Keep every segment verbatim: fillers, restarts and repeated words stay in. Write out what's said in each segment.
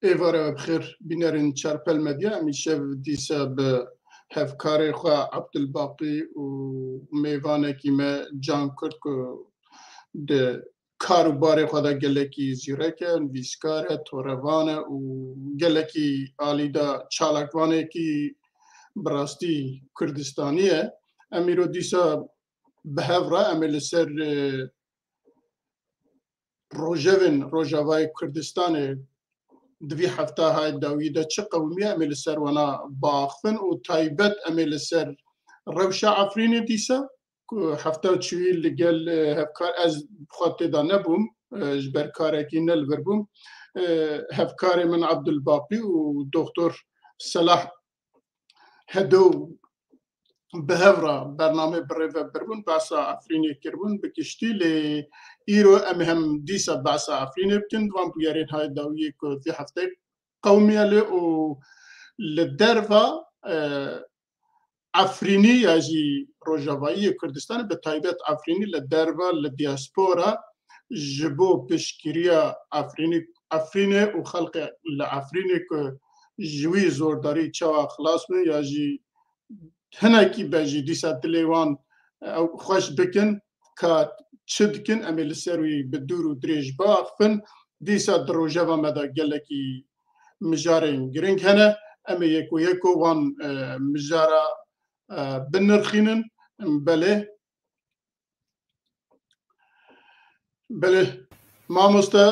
Êvara we bi xêr, bînerên Çarpel Medya. Em îşev dîsa bi hevkarê xwe Abdulbaqî û mêvanekî me Can Kurd ku di kar û barê xwe de gelekî zîrek e, nivîskar e, torevan e û gelekî alî de çalakvanekî bi rastî Kurdistanî ye. Em îro dîsa bi hev re em ê li ser, e, rojevên Rojavayê Kurdistanê di vî hefta hay dawî de çi qewimiye, em ê li ser wana biaxivin û taybet em ê li ser rewşa Efrînê dîsa ku hefta çûyî li gel, e, hevkar ez bi xwe tê de nebûm, e, ji ber karekî ne li vir bûm. E, hevkarê min Abdulbaqî û Doktor Selah Hedo bi hev re bernamê bi rê ve birbûn, behsa Efrînê kirbûn bi giştî, lê îro em hem dîsa behsa Efrînê bikin. Di van bûyerên hay dawiyê ku vî hefteyê qewimiye lê û li derva, e, Efrînî ya jî Rojavayiyê Kurdistanê, bi taybet Efrînî li derva, li diaspora ji bo piştgiriya Efrînî, Efrînê û xelkê li Efrînê ku ji wî zordarî çawa xilas bin ya jî hinekî be jî dîsa dilê wan ew xweş bikin, ka çi dikin, em ê li ser wî bi dûr û dirêj biaxivin. Dîsa di rojeva me de gelekî mijarên giring hene. Em ê yeko yeko wan, e, mijara, e, binirxînin. Belê. Belê. Mamoste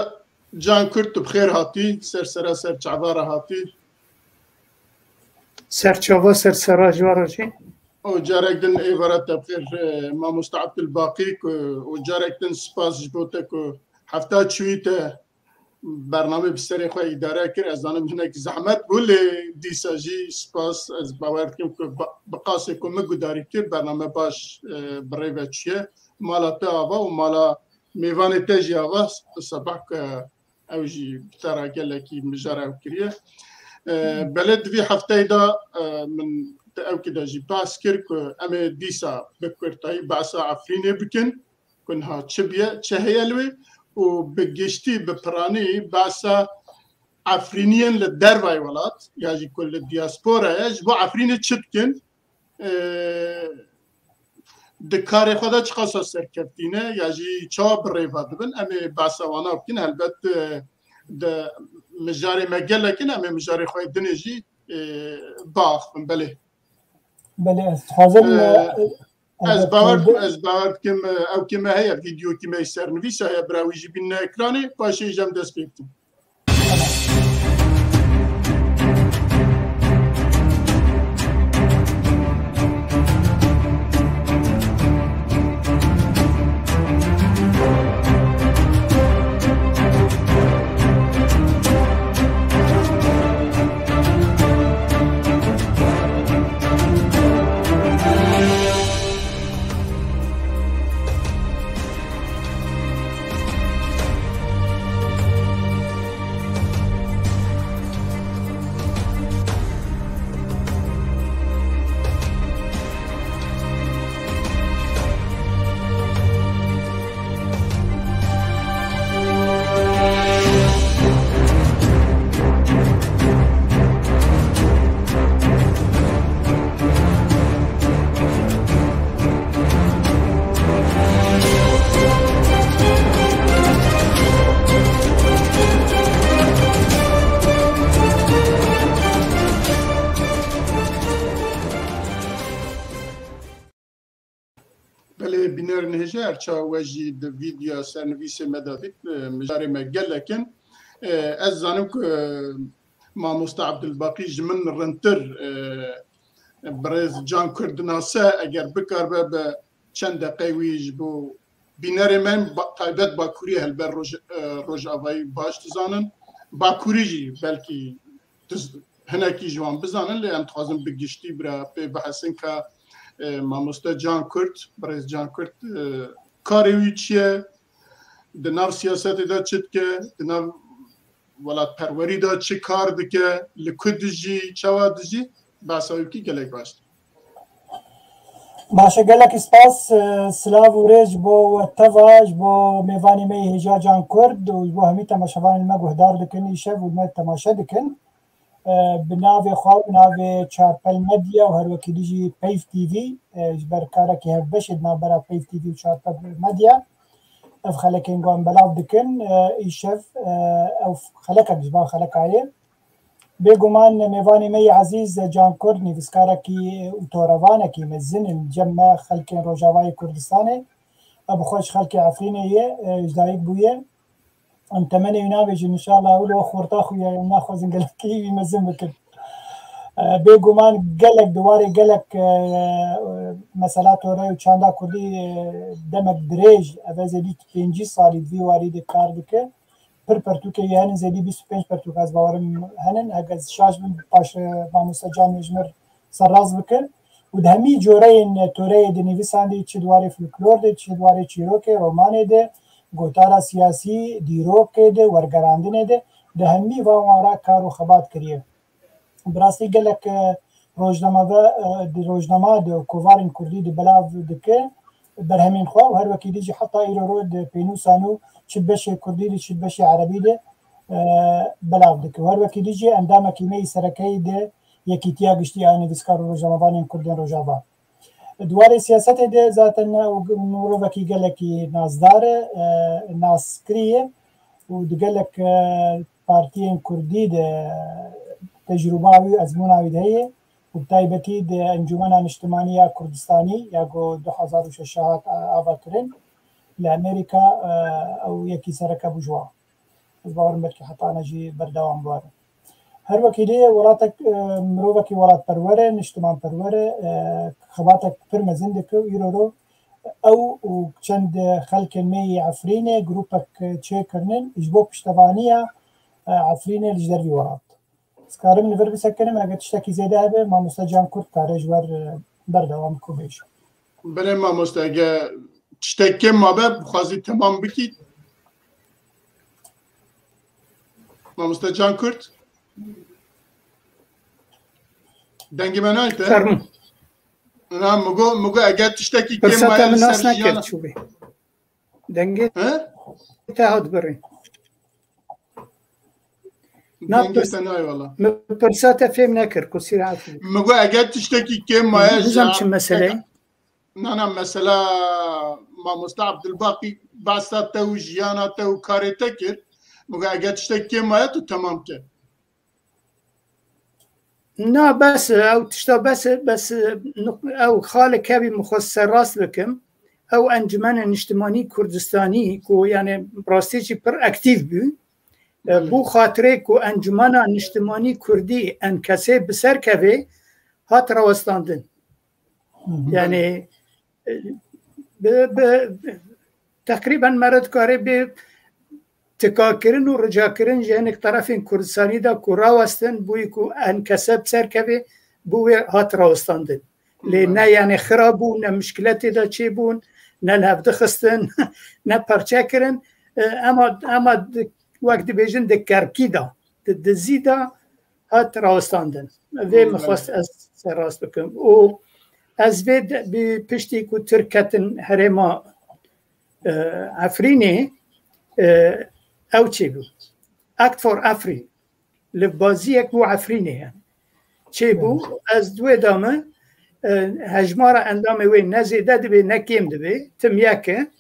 Can Kurt, tu bi xêr hatî. Ser sera ser çava re hatî. Ser çava, ser sera ji we re jî. Û carek din êvara te bi xêr, e, Mamoste Abdulbaqî, ku û carek din spas ji bo te ku hefta çûyî te bernamê bi serê xwe îdare kir. Ez zanim hinek zehmet bû, lê dîsa jî spas. Ez bawer dikim ku ba-, bi qasê ku min gudarî kir, bername baş, e, bi rê ve çûye. Mala te ava û mala mêvanê te jî ava, sebah ku ew jî bi te re gelekî mijara ew kiriye. E, belê di vî hefteyê de, e, min di ewkî de jî behs kir ku em ê dîsa bi kurtayî behsa Efrînê bikin. Ku niha çi bûye, çi heye li wê û bi giştî, bi piranî behsa Efrîniyên li dervayê welat ya jî ku li diaspora ye, ji bo Efrînê çi dikin, e, di karê xwe de çiqasa serkeftî ne ya jî çawa bi rê ve dibin, em ê behsa wana bikin. Helbet, e, di mijarê me gelek in, em ê mijarê xwe yê dinê jî, e, biaxivin. Belê. Belê, ez dixwazim, e, e, ez bawer, ez bawer dikim, e, ew kê me heye, vîdeokî me yê sernivîs heye, bira wî jî bînne ekranê, paşê jî em dest pê bikin. Belê bînerên hêja, her çawa we jî di vîdyoya sernivîsê me de dît, e, mijarê me gelek in. E, ez zanim ku, e, Mamoste Abdulbaqî ji min rintir, e, birêz Can Kurd dinase, eger bikaribe bi çend deqeyê wî ji bo bînerê me ba-, taybet Bakurî helber Roj-, e, Rojavayî baş dizanin. Bakurî jî belkî diz-, hinekî ji wan bizanin, lê em dixwazin bi giştî bira pê bihesin ka, e, Mamoste Can Kurt, birêz Can Kurt, e, karê wî çi ye, di nav siyasetê de çi dike, di nav welatperwerî de çi kar dike, li ku dijî, çawa dijî, behsa wî bikî gelek baş. Baş e, gelekî spas, e, silav û rêz ji bo we teva, ji bo mêvanê me yê hêja Can Kurd û ji bo hemî temaşevanên me guhdar dikin îşev û me temaşe dikin. E, bi navê xwe, bi navê Çarpel Medya û her wekî dî jî Peyv T V, e, ji ber karekî hevbeşê di navbera Peyv T V û Çarpel Medya, ev xelekên wan belav dikin. E, îşev, e, ew xelekek ji van xelekayê. Bêguman mêvanê me yê ezîz Can Kurd, nivîskarekî û torevanekî mezin in li cem me xelkên Rojavayê Kurdistanê. Ew bi xwe ji xelkê Efrînê ye, e, ji dayik bûye. Em temenê wî nabêjin, înşallah ew li we xorta xuya ye, em naxwazin gelekî wî mezin bikin. E, bêguman gelek di warê gelek, e, mesela tore û çanda kurdî, e, demek dirêj, ev ez ê dît pêncî salî di vî warî de kar dike. Pir pertûkê yê henin, zêdî bîst û pênc pertûk ez bawerim henin. Heke ez şaş bim, paş, e, mamoste Can Mejmir serrast bikin. Û di hemî coreyên toreyê de nivîsandî, çi di warê folklor de, çi di warê çîrokê, romanê de, gotara siyasî, dîrokê de, wergerandinê de, di hemî van wara kar û xebat kiriye. Bi rastî gelek, e, rojnameve, e, di rojnama de û kovarên kurdî de belav dike berhemên xwe û her wekî dî jî heta îro ro di pênûsan û çi beşê kurdî de çi beşê erebî de, e, belav dike. Û her wekî dî jî endamekî me yî serekeyî di Yekîtiya Giştî a Nivîskar û Rojnamevanên Kurdên Rojava. Di warê siyasetê de zaten ew mirovekî gelekî nasdar e, e, naskirî ye û di gelek, e, partiyên kurdî de tecrûba wî û ezmûna wî de heye û bi taybetî di Encûmena Niştimanî ya Kurdistanî ya ku du hezar û şeş hat a-, avakirin li Amerîka, e, ew yekî sereke bû ji wan. Ez bawerim belkî heta ne jî berdewam biwere. Her wekî dê welatek, e, mirovekî welatperwer e, niştimanperwer e, e, xebatek pir mezin dike û îro ro ew û çend xelkên me yê Efrînê grûpek çêkirinin ji bo piştevaniya, e, Efrînê li ji dervî welat. Ez karim li vir bisekinim, eger tiştekî zêde hebe, mamoste Can Kurt kare ji wer, e, berdewam ku bêje. Belê mamoste, eger tiştek kêm mabe, bixwazî temam bikî. Mamoste Can Kurt. Dengê me nayê te? Fermû. Na, min got, min got, eger tiştekî kêm Pirseta maye min li ser nas nekir jiyana çûbê. Dengê He? te hat birî. Na, Dengê pirs-, te nayê wala. Min pirsa te fêm nekir, kusî rahat bî. Min got, eger tiştekî kêm maye Nizam ji çi mesele? Na, na, mesela mamoste Abdulbaqî behsa te û jiyana te û karê te kir. Min got, eger tiştek kêm maye tu temam ke. Na, bes e, ew tişta bes e, bes, e, nuq-, ew xalê kevî min xwest serrast bikim. Ew Encûmenê Niştimanî Kurdistanî ku, yani, rastî jî pir aktîf bû. E, Belê. Bo xatirê ku Encûmena Niştimanî Kurdî, ENKSê, bi ser kevê, hat rawestandin. Hı hı. Yani, e, bi, bi, teqrîben mere dikare bê tikakirin û ricakirin ji hinek terefên Kurdistanî de ku rawestin, bûyî ku ENKSê bi ser kevê, bo wê hat rawestandin. Lê Hı. ne, yani, xira bû, ne mişkiletê de çêbûn, ne li hev dixistin, ne perçe kirin. E, ema, ema di, wek dibêjin di kerkî de, di dizî de hat rawestandin. Vê Hı, min xwest belê. ez serrast bikim. Û ez vê de, bi piştî ku Tirk ketin herêma, e, Efrînê, e, ew çêbû. Act for Afrin. Li baziyek bû Efrînê ye. Çêbû, Hı. ez di wê de me, e, hejmara endamê wê ne zêde dibe, ne kêm dibe, tim yek e.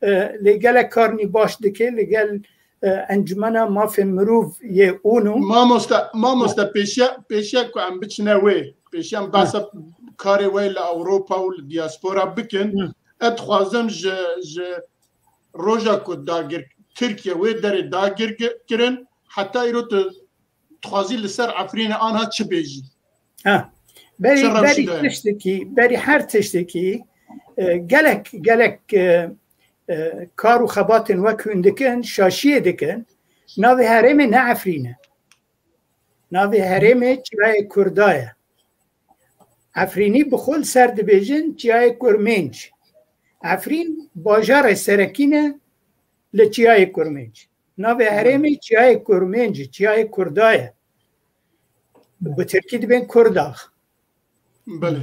E, lê gelek karnî baş dike, li gel, e, Encûmena Mafên Mirov yê UNO. Mamoste, mamoste, pêşiya, pêşiya ku em biçine wê, pêşiya em Hı. behsa karê wê li Ewropa û li diaspora bikin, Hı. ez dixwazim ji, ji roja ku dagir, Tirkiye wê derê dagir ki-, kirin, heta îro tu dixwazî li ser Efrînê anha çi bêjî? Ha. Berî, Çi rewşî berî de ye? tiştekî, berî her tiştekî, e, gelek, gelek, e, e, kar û xebatên wek hûn dikin, şaşiyê dikin. Navê herêmê ne Efrîn e. Navê herêmê Çiyayê Kurda ye. Efrînî bi xwe li ser dibêjin Çiyayê Kurmênc. Efrîn bajarê serekî ne li Çiyayê Kurmênc. Navê herêmê Çiyayê Kurmênc, Çiyayê Kurda ye. Bi tirkî dibên Kurdax. Belê.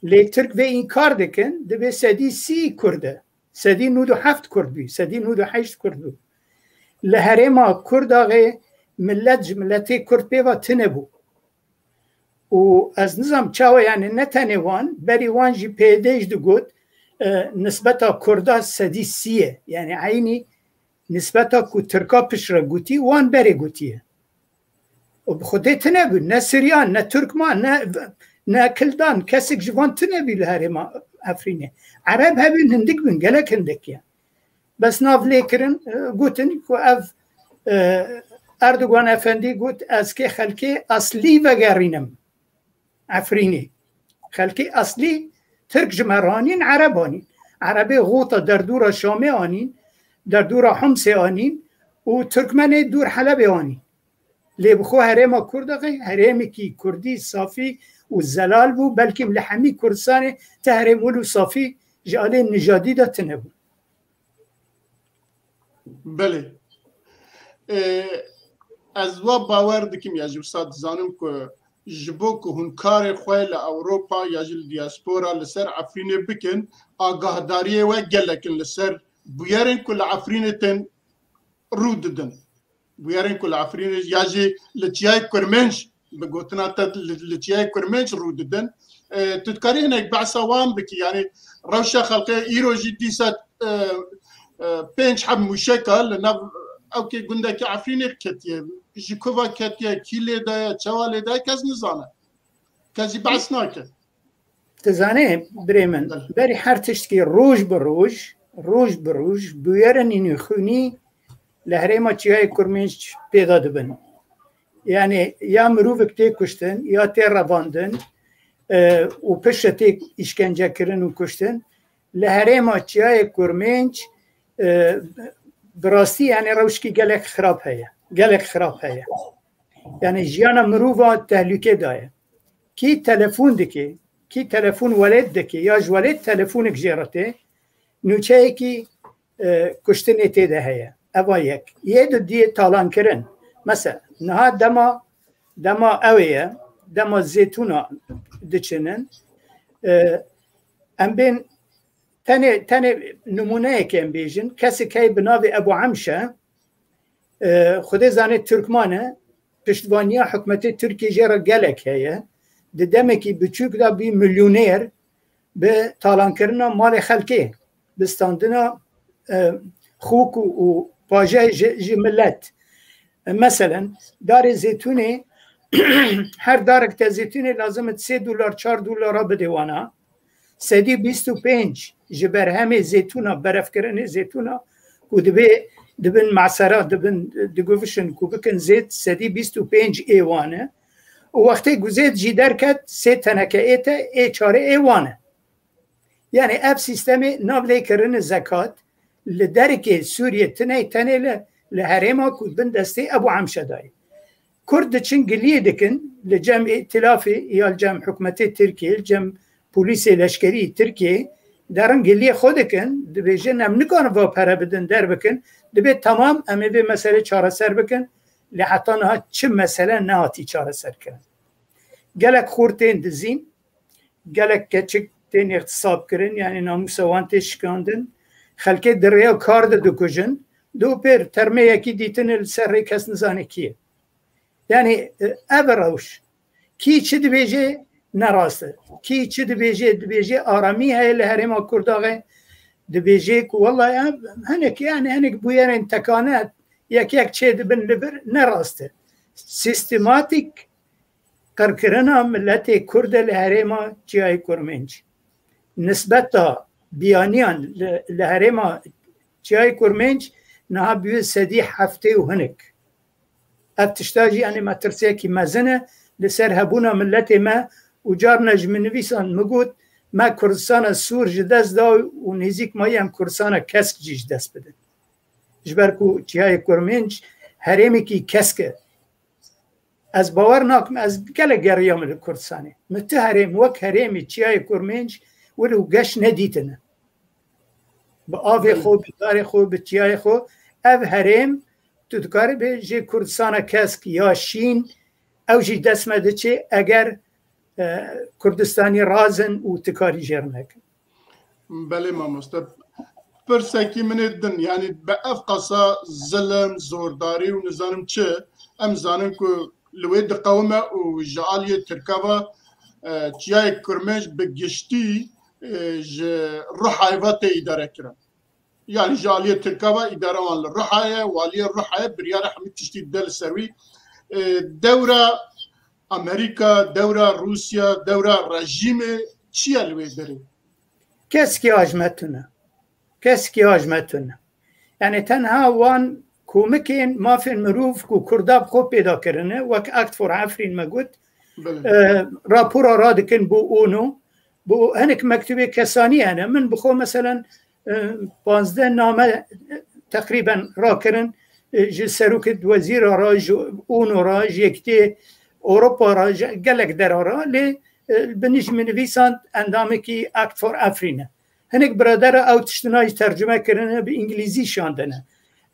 Lê Tirk vê înkar dikin, dibê sedî sî Kurd e. Sedî nûd û heft Kurd bû, sedî nûd û heşt Kurd bû. Li herêma Kurdaxê millet ji miletê Kurd pê ve tune bû. Û ez nizam çawa, yani ne tenê wan, berî wan jî P Y D jî digot, e, nisbeta Kurda sedî sî ye. Yani eynî nisbeta ku Tirka piştre gotî, wan berê gotiye. Û bi xwedê tune bû. Ne Siryan, ne Tirkman, ne, ne Kildan, kesek ji van tune bû li herêma Efrînê. Ereb hebûn, hindik bûn, gelek hindik ye. Bes nav lê kirin, e, gotin ku ev, e, Erdogan Efendî got, ez kê xelkê eslî vegerînim Efrînê. Xelkê eslî Tirk ji me ranîn, Ereb anîn. Erebê Xûta derdûra Şamê anîn, derdûra Humsê anîn û Tirkmenê dûr Helebê anîn. Lê bi xwe herêma Kurdaxê herêmekî Kurdî safî û zelal bû, belkî li hemî Kurdistanê ti herêm wilo safî ji alê nijadî de tune bû. Belê. Ee, ez wa bawer dikim ya ji wisa dizanim ku ji bo ku hûn karê xwe li Ewropa ya jî li diaspora li ser Efrînê bikin, agahdariyê we gelek in li ser bûyerên ku li Efrînê tên rû didin. Bûyerên ku li Efrînê ya jî li Çiyayê Kurmênc, bi gotina te li, li Çiyayê Kurmênc rû didin. E, tu dikarî hinek behsa wan bikî, yanî rewşa xelkê îro jî dîsa, e, e, pênc heb mûşeka li nav ewkê gundekî Efrînê ketiye. Ji ku ve ketiye, kî lê daye, çawa lê daye, kes nizane. Kes jî behs nake. Tu zanî, birê min, berî her tiştkî roj bi roj, roj bi roj, bûyerên nînîxûnî li herêma Çiyayê Kurmênc pêda dibin. Yani ya mirovek tê kuştin, ya tê revandin, e, û piştre tê îşkence kirin û kuştin. Li herêma Çiyayê Kurmênc, e, bi rastî, yani rewşkî gelek xirab heye. Gelek xirab heye. Yani jiyana mirova tehlûke daye. Kî telefon dike, kî telefon welêt dike, ya ji welêt telefonek jê re tê, nûçeyekî, e, kuştinê tê de heye. Eva yek. Yê du diyê talankirin. Mesela, niha dema, dema ew ê ye, dema zêtûna diçinin, e, em bên tenê, tenê nimûneyekê em bêjin, kesek heye bi navê Ebu Emşe, e, Xwedê zanê Tirkman e, piştvaniya hikûmetê Tirkiyê jê re gelek heye. Di demekî biçûk de bî milyonêr bi talankirina malê xelkê, bi standina, e, xûk û, û pajeyê ji, ji milet. E, meselen, darê zêtûnê, her darek te zêtûnê lazim e sê dolar, çar dolara bidê wana. Sedî bîst û pênc ji berhemê zêtûna, berevkirinê zêtûna ku dibê, dibin masera, dibin, diguvişin ku bikin zêt, sedî bîst û pênc ê wan e. Û wextê ku zêt jî derket, sê teneke ê te, ê çarê ê wan e. Yani ev sîstemê navlêkirinê zekat li derikê Sûriyê tine, tenê li, li herêma ku bin destê Ebu Emşe dayê. Kurd diçin giliyê dikin li cem îtilafê ya li cem hikûmetê Tirkiyê, li cem polîsê leşkerî Tirkiyê, derin giliyê xwe dikin, dibêjin em nikarin va pere bidin derbikin, dibê temam em ê vê meselê çareser bikin, lê heta niha çi mesele nehatî çareserkirin. Gelek xort tên dizîn, gelek keçik tên îxtisab kirin, yani namûsa wan tê şikandin. Xelkê di rêya kar de dikujin. Dû pêr termê yekî dîtine li ser rê kes nizane kî ye. Yani, e, ev e rewş. Kî çi dibêje ne rast e. Kî çi dibêje, dibêje aramî heye li herêma Kurdaxê. Dibêje ku wellahî em hinek, yani hinek bûyerên tekane yek yek çê dibin li vir, ne rast e. Sîstematîk qirkirina miletê Kurd e li herêma Çiyayê Kurmênc. Nisbeta biyaniyan li, li herêma Çiyayê Kurmênc niha bûye sedî heftê û hinek. Ev tişta jî, yani, metirsiyekî mezin e li ser hebûna miletê me û carna ji min nivîsan, min got, me Kurdistana Sûr ji dest da û nêzîk mayî em Kurdistana Kesk jî ji dest bidin. Ji ber ku Çiyayê Kurmênc herêmekî kesk e. Ez bawer nakim, ez gelek geriyame li Kurdistanê. Min ti herêm wek herêmê Çiyayê Kurmênc wilo geş nedîtine. Bi avê xwe, bi darê xwe, bi çiyayê xwe, ev herêm, tu dikarî bê jê Kurdistana kesk ya şîn, ew jî dest me diçe eger e, Kurdistanî razin û ti karî jê re nekin. Belê mamoste. Pirsekî min ê din, yanî bi ev qasa zilim, zordarî û nizanim çi, em zanin ku li wê diqewime û ji aliyê Tirka ve, e, çiyayê Kurmêj bi giştî, e, ji Rihayê ve tê îdare kirin. Yanî ji aliyê Tirka ve îdare wan li Rihayê, waliyê Rihayê biryara hemî tiştî dide li ser wî. E, dewra Amerîka, dewra Rûsya, dewra rejîmê çi ye li wê derê? Keskî ajme tune. Keskî ajme tune. Yani tenha wan komikên mafên mirov ku Kurda bi xwe pêda kirine, wek Act for Afrin me got, Belê. e, rapora radikin bo ONU, bo hinek mektubê kesanî hene. Min bi xwe meselen, e, panzdeh name, e, teqrîben rakirin, e, ji serokê wezîra re, ji ONU re, ji Yekîtiyê Ewropa re, ji gelek dera re, lê, e, binî ji min nivîsand endamekî Act for Afrin e. Hinek biradera ew tiştina jî tercüme kirine, bi îngilîzî şandine.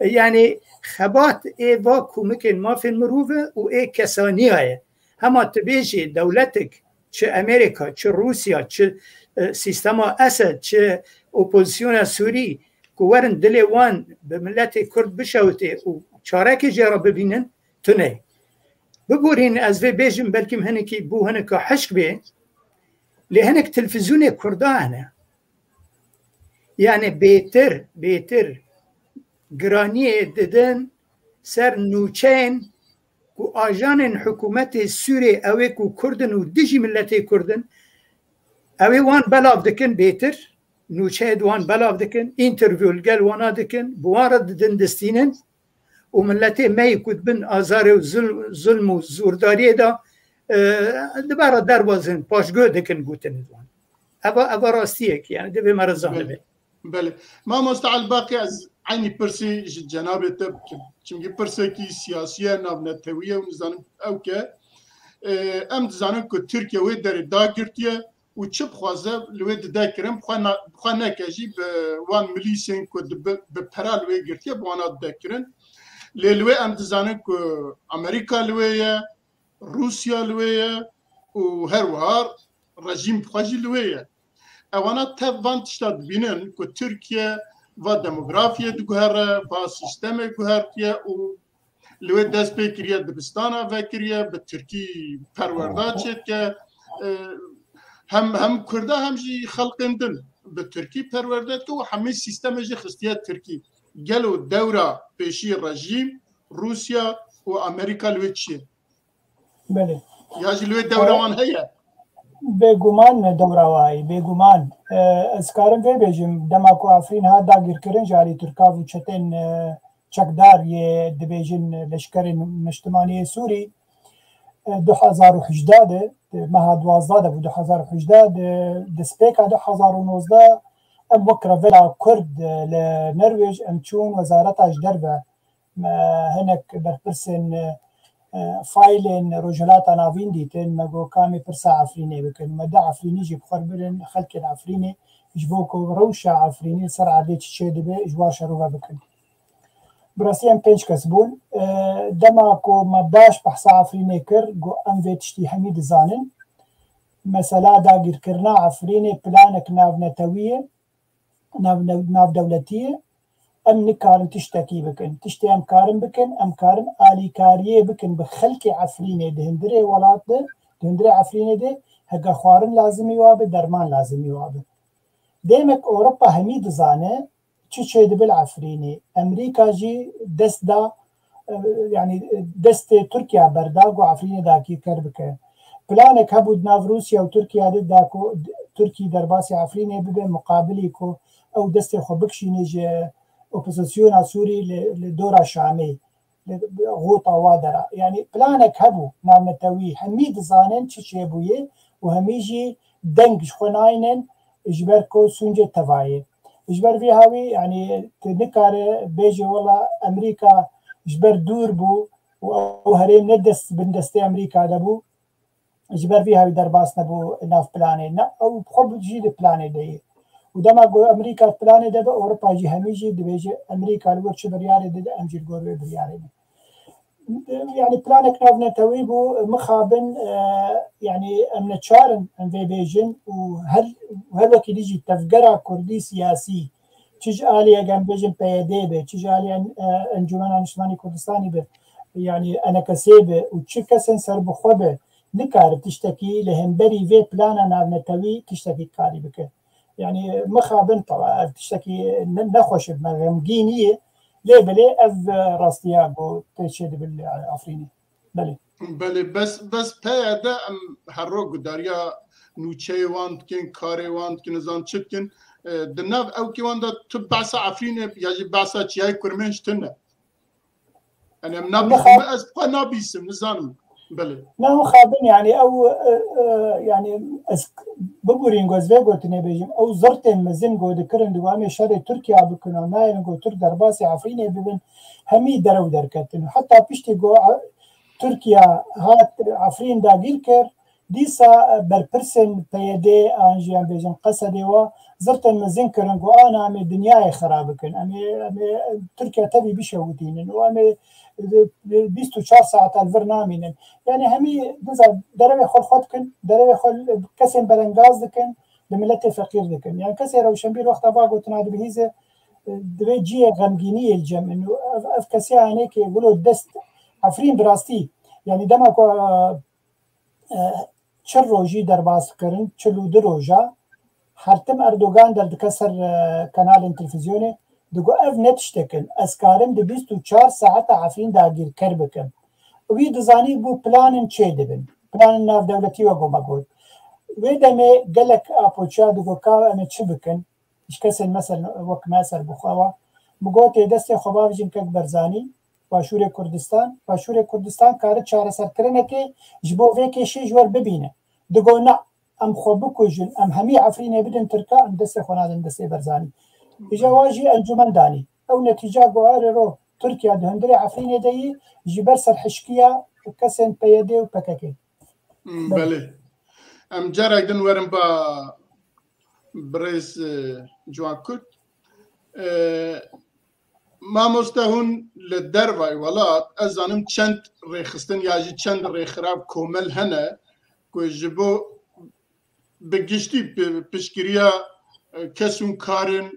E, yani xebat ê va komikên mafên mirov e û ê kesaniya ye. Hema tu bêjî dewletek, çi Amerîka, çi Rûsya, çi, e, sîstema Esed, çi opozisyona Sûrî ku werin dilê wan bi miletê Kurd bişewitê û çarekê jê re bibînin, tune. Biborîn ez vê bêjim, belkî hinekî bo hineka hişk bê, lê hinek televîzyonê Kurda hene. Yani bêtir, bêtir giraniyê didin ser nûçeyên ku ajanên hikûmetê Sûrê ew ê ku Kurd in û dijî miletê Kurd in, ew ê wan belav dikin bêtir, nûçeyê di wan belav dikin, interview li gel wana dikin, bi wan re didin distînin û miletê me yî ku dibin azarê û zul-, zulm û zordariyê de, e, dibara derbazin, paşguh dikin gotinê wan. Eva, eva rastiyek, yani divê me re zanibe. Belê. Mamoste Elbaqî, ez eynî pirsî ji cenabê te bikim. Çimkî pirsekî siyasî ye, navnetewî ye û nizanim ew ke, e, em dizanin ku Tirkiye wê derê dagirtiye û çi bixwaze li wê dide kirin, bi xwe na-, bi xwe neke jî bi wan milîsên ku di bi, bi pera li wê girtiye, bi wana dide kirin. Lê li wê em dizanin ku Amerîka li wê ye, Rûsya li wê ye û her wiha rejîm bi xwe jî li wê ye. Ewana tev van tişta dibînin ku Tirkiye va demografiyê diguhere, va sîstemê guhertiye û li wê dest pê kiriye, dibistana vekiriye, bi tirkî perwerda çêdike. E, hem, hem Kurda hem jî xelqên din bi tirkî perwerde dike û hemî sîstemê jî xistiye tirkî. Gelo dewra pêşî rejîm, Rûsya û Amerîka li wê çi ye? Belê. Ya jî li wê dewra wan heye? Bêguman dewra wayî, bêguman. E, ez karim vê bêjim, dema ku Efrîn hat dagirkirin ji alî Tirkav û çetên, e, çekdar yê dibêjin leşkerên niştimanî yê Sûrî, e, du hezar û hejdeh de, di meha duwazdeh de bû, du hezar û hejdeh de, destpêka du hezar û nozdeh em wek revela Kurd, e, li Nerwêj em çûn wezareta ji derve, me hinek berpirsên, e, e, faylên Rojhilata Navîn dîtin, me got, "Ka em ê pirsa Efrînê bikin." Me deh Efrînî jî bi xwe birin, xelkên Efrînê, ji bo ku rewşa Efrînî li ser erdê çi çêdibe, ji wan şerove bikin. Bi rastî em pênc kes bûn. E, dema ku me baş behsa Efrînê kir, got, "Em vê tiştî hemî dizanin." Mesela dagîrkirina Efrînê planek navnetewî ye, nav-, nav-, navdewletî ye. Em nikarin tiştekî bikin. Tiştê em karin bikin, em karin alîkariyê bikin bi xelkê Efrînê di hundirê welat de, di hundirê Efrînê de heke xwarin lazimî wa be, derman lazimî wa be. Demek Ewropa hemî dizane çi çêdibe li Efrînê. Amerîka jî dest da, e, yanî destê Tirkiye berda ku Efrînê dagirker bike. Planek hebû di nav Rûsya û Tirkiye de da ku Tirkî derbasî Efrînê bibe, muqabilî ku ew destê xwe bikişîne ji opozisyona Sûrî li, li dora Şamê, li Xûta wa dera. Yanî planek hebû navnetewî, hemî dizanin çi çêbûye û hemî jî deng ji xwe naynin ji ber ku sûncê tevayê. Ji ber vî hawî, yanî tu nikare bêje wela Amerîka ji ber dûr bû û ew herêm ne dest bin destê Amerîka de bû. Ji ber vî hawî derbas nebû nav planê. Ne, ew bi xwe jî di planê de ye. Û dema ku Amerîka di planê de be, Ewropa jî hemî jî dibêje, Amerîka li wir çi biryarê dide, em jî li gor wê biryarê ne. Yani planek navnetewî bû, mixabin, e, yani em neçar in, em vê bêjin û her, her wekî dî jî tevgera kurdî siyasî, çi ji aliyê, em bêjin P Y D be, çi ji aliyê, e, Encûmena Niştimanî Kurdistanî be, yani E N K S be û çi kesên serbixwe be, nikare tiştekî li hemberî vê plana navnetewî tiştekî karî bike. Yani mixabin, tawa ev tiştekî ne-, nexweş e, me xemgînî ye. Lê belê ev, e, rastiya ku tê çêdibin li Efrînê. Belê. Belê, bes, bes P Y D em her roj gudariya nûçeyê wan dikin, karê wan dikin, nizam çi dikin. E, di nav ewkê wan de tu behsa Efrînê ya jî behsa Çiyayê Kurmênc tune. Yani em nabîsim, ez xwe nabîsim, nizanim. Belê. Ne, mixabin, yani ew, e, e, yani ez biborîn ku ez vê gotinê bêjim, ew zirtên mezin ku dikirin, digo em ê şerê Tirkiya bikin û nayên ku Tirk derbasî Efrînê bibin, hemî derew derketin. Heta piştî ku, e, Tirkiya hat Efrîn dagîr kir, dîsa, e, berpirsên P Y D an jî em bêjin Qesedê wa zirtên mezin kirin ku ana em ê dinyayê xera bikin. Em ê, em ê Tirkiya tevî bişewitînin û em ê, e, bîst û çar saeta li vir namînin. Yani hemî niza derevê xwe li xwe dikin, derevê xwe li kesên belengaz dikin, li miletê feqîr dikin. Yani kesê rewşenbîr wexta va gotina dibihîze, e, divê cihê xemgîniyê li cem in. Û ev, ev kesiya hinekê wilo dest Efrîn bi rastî, yani dema ku, e, e, çil rojî derbas kirin, çil û du roja, her tim Erdogan derdike ser, e, kanalên televîzyonê, digo ev ne tiştek in, ez karim di bîst û çar saeta Efrîn dagîrker bikim. Wî dizanî bû planên çê dibin, planên navdewletî wek me got. Wê demê gelek apoçiya digo ka em ê çi bikin, ji kesên mesela wek me serbixwe wa. Min got ê destê xwe bavêjin kek Berzanî, Başûrê Kurdistan, Başûrê Kurdistan kare çareserkirinekê ji bo vê kêşê ji we re bibîne. Digo na, em xwe bikujin, em hemî Efrînê bidin Tirka, em destê xwe nadin destê Berzanî. Îja wa jî encûmen danî. Ew netîca ku arê ro Tirkiya di hundirê Efrînê de yî ji ber serhişkiya kesên P Y D û P K K. Hmm, belê. Em carek din werin ba birêz, e, Ciwan Kurt. E, mamoste, hûn li dervayê welat, ez zanim çend rêxistin ya jî çend rêxirav komel hene ku ji bo bi giştî pi-, piştgiriya, e, kes û karên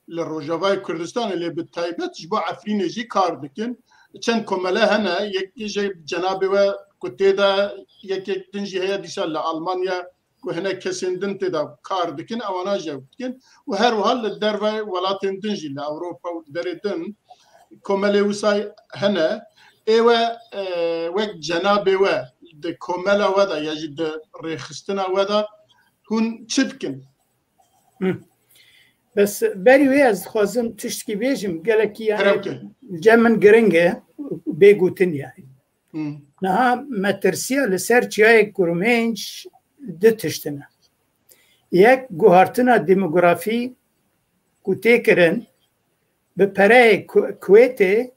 li Rojavayê Kurdistanê, lê bi taybet ji bo Efrînê jî kar dikin. Çend komele hene, yek ji cenabê we ku tê de, yekek din jî heye dîsa li Almanya ku hinek kesên din tê de kar dikin, ewana jî ew dikin. Û her wiha li derve welatên din jî, li Ewropa û derê din komelê wisa hene. Ê we, e, wek cenabê we di komela we de ya jî di rêxistina we de hûn çi dikin? Hı. Bes berî wê ez dixwazim tiştkî bêjim, gelekî yani Herewke. Cem min giring e, bê gotin yani. Hı. Niha metirsiya li ser çiyayê Kurmênc du tişt in e. Yek, guhartina demografî ku tê kirin, bi pereyê Ku-, Kuwêtê,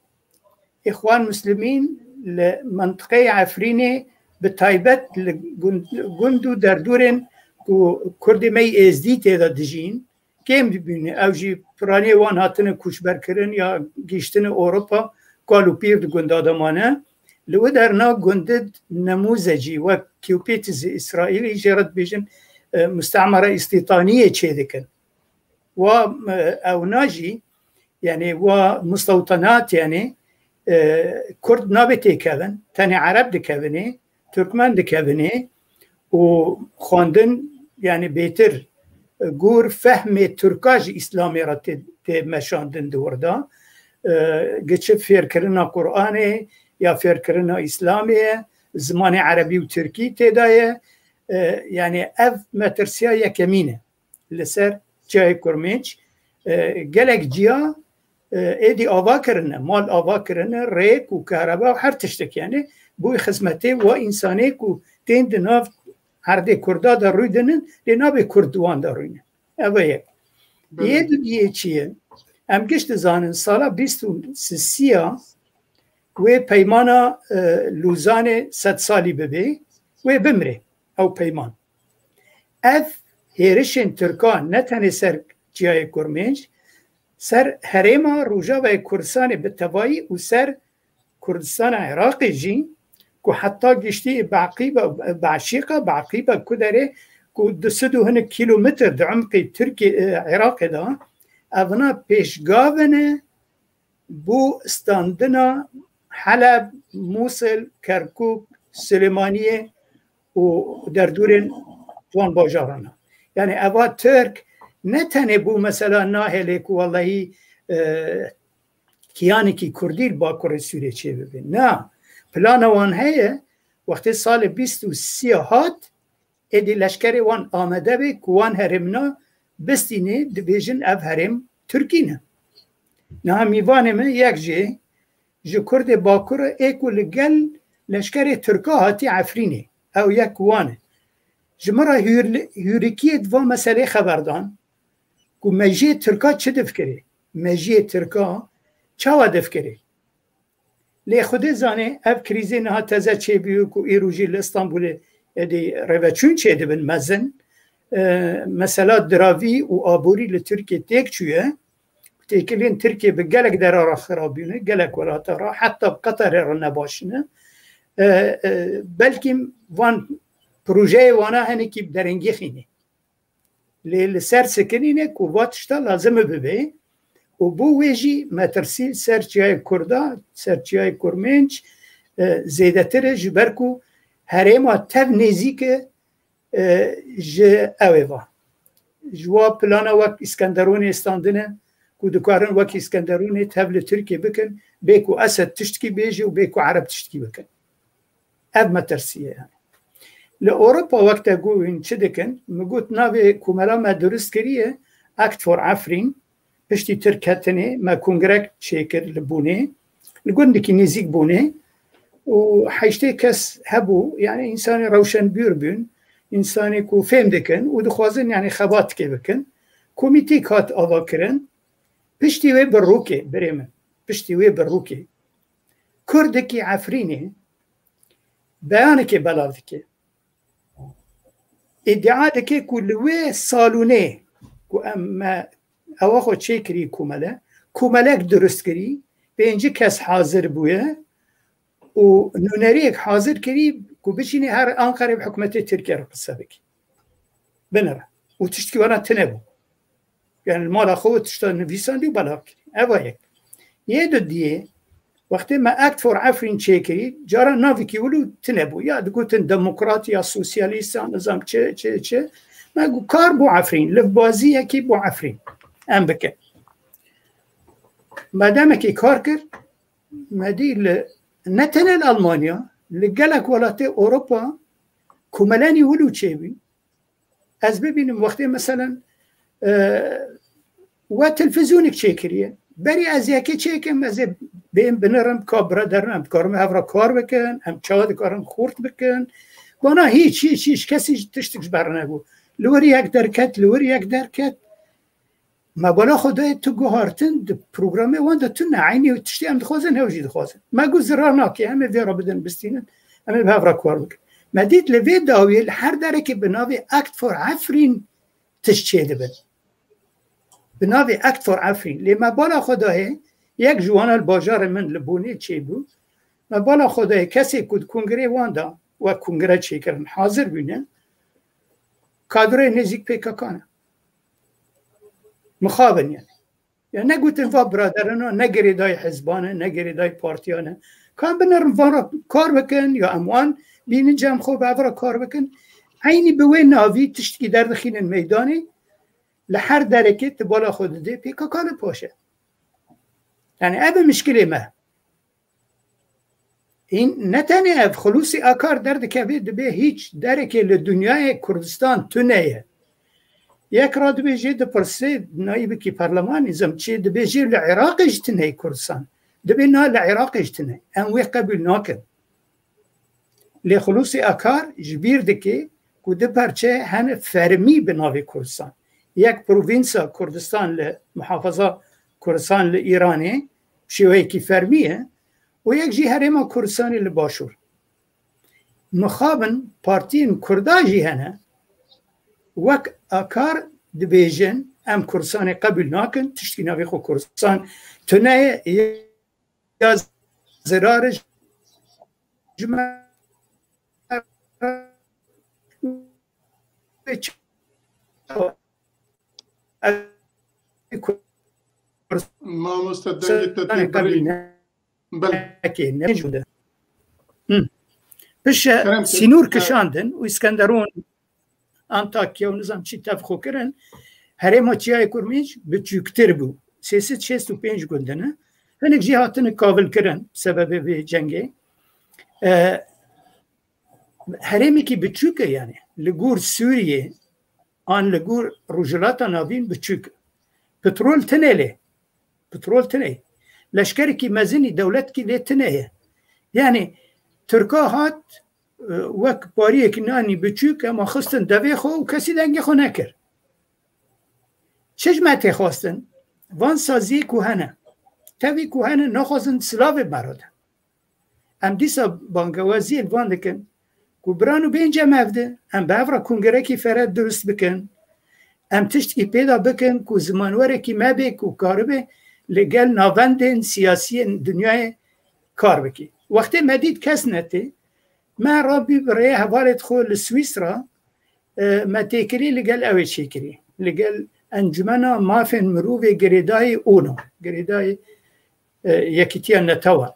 Îxwan Muslimîn li mintiqeyê Efrînê, bi taybet li gund, gund û derdorên ku Kurdê me yî Êzdî tê de dijîn, kêm dibîne. Ew jî piraniyê wan hatine koçberkirin ya gihiştine Ewropa, kal û pîr di gunda de mane. Li wê derna gundid nemûzecî wek Kewpêtizê Îsraîlî jê re dibêjin, e, mustemara îstîtaniyê çêdikin. Wa, e, ewna jî, yani wa mustewtenat, yani, e, Kurd nabê têkevin, tenê Ereb dikevine, Turkmen dikevine û xwendin, yani bêtir, e, gor fehmê Turka ji Îslamê re tê, tê meşandin di wir de. E, gi çi fêrkirina Qur'anê ya fêrkirina Îslamê ye, zimanê Erebî û Tirkî tê de ye. E, yani ev metirsiya yekemîn e. Li ser çiyayê Kurmênc, e, gelek ciya, e, êdî ava kirine, mal ava kirine, rêk û kahreba û her tiştek, yani bû xizmetê wa însanê ku tên di nav erdê Kurda de rû dinin, lê nabê Kurd di wan de rûne. Ev e yek. Belê. Yê duyê çi ye? Em giş dizanin sala bîst û sisiya wê peymana, e, Lûzanê sed salî bibe, wê bimre ew peyman. Ev hêrişên Tirkan ne tenê ser çiyayê Kurmênc, ser herêma Rojavayê Kurdistanê bi tevayî û ser Kurdistana Iraqê jî ku heta giştî Beqîba, Beşîqa, Beqîba ku derê ku du sed û hinek kîlometr di umqî Tirkiye, e, Iraqê de, evna pêşgav ne bo standina Heleb, Mûsil, Kerkûk, Silêmaniyê û derdûrên van bajaran. Yani eva Tirk ne tenê bû mesela nahêlê ku wellahî, e, kiyanekî Kurdî li Bakurê Sûriyê çêbibe. Na, plana wan heye, wextê salê bîst û sê hat, êdî leşkerê wan amade be ku wan herêmina bistînê, dibêjin ev herêm Tirkî ne. Niha mîvanê min yek jê ji Kurdê Bakur e, ê ku li gel leşkerê Tirka hatî Efrînê. Ew yek wan e. Ji min re hûrli-, hûrikiyê di van meselê xeber dan ku mejiyê Tirka çi difikirê? Mejiyê Tirka çawa difikirê? Lê Xwedê zanê ev krîzê niha teze çêbûye ku îro jî li Îstanbulê êdî rêveçûn çêdibin mezin. E, mesela diravî û aborî li Tirkiye têk çûye. Têkiliyên Tirkiye bi gelek dera re xirab bûne, gelek welata re, heta bi Qeterê re ne baş ne. E, e, belkî van projeyê wana hinekî bi derengî xînê. Lê li ser sikinîne ku va tişta lazim e bibe û bo wê jî metirsî ser çiyayê Kurda, ser çiyayê Kurmênc, e, zêdetir e, ji ber ku herêma tev nêzîk e, e, ji ew ê va. Ji wa plana wek Îskenderonê standine ku dikarin wek Îskenderonê tev li Tirkiyê bikin, bê ku Esed tiştkî bêje û bê ku Ereb tiştkî bikin. Ev metirsî ye yani. Li Ewropa wek te got hûn çi dikin? Min got navê komela me dirust kiriye Act for Afrin. Piştî Tirk ketinê me kongrek çêkir li Bonê. Li gundekî nêzîk Bonê û heştê kes hebû, yani însanê rewşenbîr bûn, însanê ku fêm dikin û dixwazin yani xebatike bikin. Komîteyek hat avakirin. Piştî wê bi rûkê, birê min, piştî wê bi rûkê Kurdekî Efrînê beyanekê belav dike. Îdia dike ku li wê salûnê ku em me ewa xwe çêkirî komele, komelek dirust kirî, pêncî kes hazir bûye û nûneriyek hazir kirî ku biçînê her Anqerê bi hikûmetê Tirkiye re qise bike. Binire. Û tiştkî wana tune bû. Yani li mala xwe tişta nivîsandî û belav kirî. Eva yek. Yê dudiyê, wextê me Act for Afrin çêkirî, cara navekî wilo tune bû. Ya digotin demokrat ya sosyalîst ya nizam çi, çi, çi. Me got kar bo Efrîn, livbaziyekî bo Efrîn. Em bikin. Me demekî kar kir, me dî li, ne tenê li Almanya, li gelek welatê Ewropa komelenî wilo çêbûn. Ez bibînim wextê meselen, e, we televîzyonek çêkiriye. Berî ez yekê çêkim, ez ê bêm binirim, ka biraderin em dikarin hev re kar bikin, em çawa dikarin xurt bikin. Bana hiç, hiç, hiç kesî tiştik ji ber nebû. Li wir yek derket, li wir yek derket. Me bala xwe dayê tu guhartin di programê wan de tune. Eynî tiştê em dixwazin, hew jî dixwazin. Me got zirar nake, em ê vê re bidin bistînin, em ê bi hev re kar bikin. Me dît li vê dawiyê li her derekê bi navê Act for Afrin tişt çêdibin. Bi navê Act for Afrin. Lê me bala xwe dayê, yek ji wana li bajarê min li Bonê çêbû. Me bala xwe dayê kesê ku di kongrê wan de, wek kongre çêkirin, hazir bûne, kadroyê nêzîk P K K ne. Mixabin yani. Ya ne gotin va biraderana, ne girêdayî hizban e, ne girêdayî partiyan e. Ka em binerin van re kar bikin, ya em wan bînin cem xwe bi ev re kar bikin. Eynî bi wê navî tiştekî derdixînin meydanê, li her derekê tu bala xwe didê P K K li paş e. Yani ev e mişkilê me. Hîn ne tenê ev, Xulûsî Akar derdikeve, dibê hiç derekê li dinyayê Kurdistan tune ye. Yek radibêjê, dipirsê, nayîbekî perlemanî zim çi, dibêjê li Iraqê jî tune ye Kurdistan. Dibê na li Iraqê jî tune. Em wê qebûl nakin. Lê Xulûsî Akar ji bîr dike ku du perçe hene fermî bi navê Kurdistan. Yek provînsa Kurdistan li muhafaza Kurdistan li Îranê, şêweyekî fermî ye, û yek jî Herêma Kurdistanê li Başûr. Mixabin partiyên Kurda jî hene, wek Akar dibêjin, em Kurdistanê qebûl nakin, tiştkî navê xwe Kurdistan tune ye, ya zirarê ji me Mamoste dengê te tê birî. Belê. Pişe sînûr kişandin û Îskenderûn Antakya û nizam çi tev xwe kirin, herêma Çiyayê Kurmênc biçûktir bû. Sê sed şêst û pênc gund in. Hinek jî hatine kavilkirin sebebê vê cengê. E, herêmekî biçûk e, yani li gor Sûriyê an li gor Rojhilata Navîn biçûk e. Petrol tine lê. Petrol tine. Leşkerekî mezinî dewletkî lê tine ye. Yani Tirka hat, e, wek pariyekî nanî biçûk, ema xistin devê xwe û kesî dengê xwe nekir. Çi ji me tê xwestin? Van saziyê ku hene. Tevî ku hene naxwazin silavê me re de. Em dîsa bangewaziyê li van dikin ku biran û bên cem hev de, em bi hev re kongerekî fere dirust bikin. Em tiştekî pê de bikin ku zimanwerekî me bê ku karibe li gel navendên siyasiyên dinyayê kar bikî. Wextê me dît kes netê, me rabî bi rêya hevalê xwe li Swîsra, e, me têkirî li gel ew ê çêkirî. Li gel Encumena Mafên Mirovê girêdayî UNO, girêdayî, e, Yekîtiya Netewan.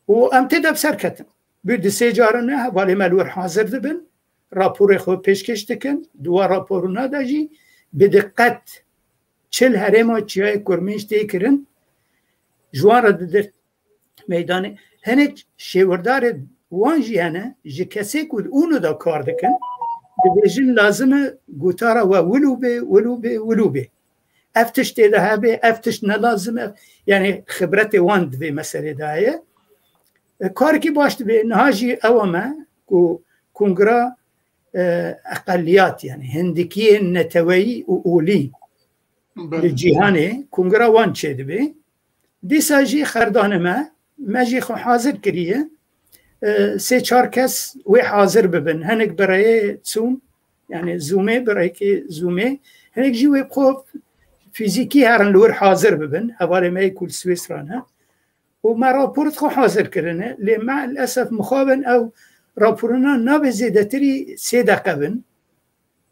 Û em tê de bi ser ketin. Bi du sê caran ne hevalê me li wir hazir dibin, raporê xwe pêşkêş dikin, di wan raporûna de jî bi diqet çi li herêma Çiyayê Kurmênc tê kirin, ji wan re didir meydanê. Hinek şêwirdarê wan jî hene, ji kesê ku di UNO de kar dikin, dibêjin lazim e gotara we wilo bê, wilo bê, wilo bê. Ev tişt tê de hebe, ev tişt ne lazim e. Yani xibretê wan di vê meselê de heye. E, karekî baş dibe. Niha jî ew me ku kongra, e, eqeliyat, yani hindikiyên neteweyî û olî li cîhanê kongra wan çêdibe. Dîsa jî xerdanê me, me jî xwe hazir kiriye. E, sê çar kes wê hazir bibin. Hinek bi rêyê Zoom, yani Zoomê, bi rêkê Zoomê. Hinek jî wê bi xwe fîzîkî herin li wir hazir bibin. Hevalê me yê ku li Swîsra ne. Û me rapor xwe hazir kirine. Lê me'lesef mixabin ew raporina nabe zêdetirî sê deqe bin.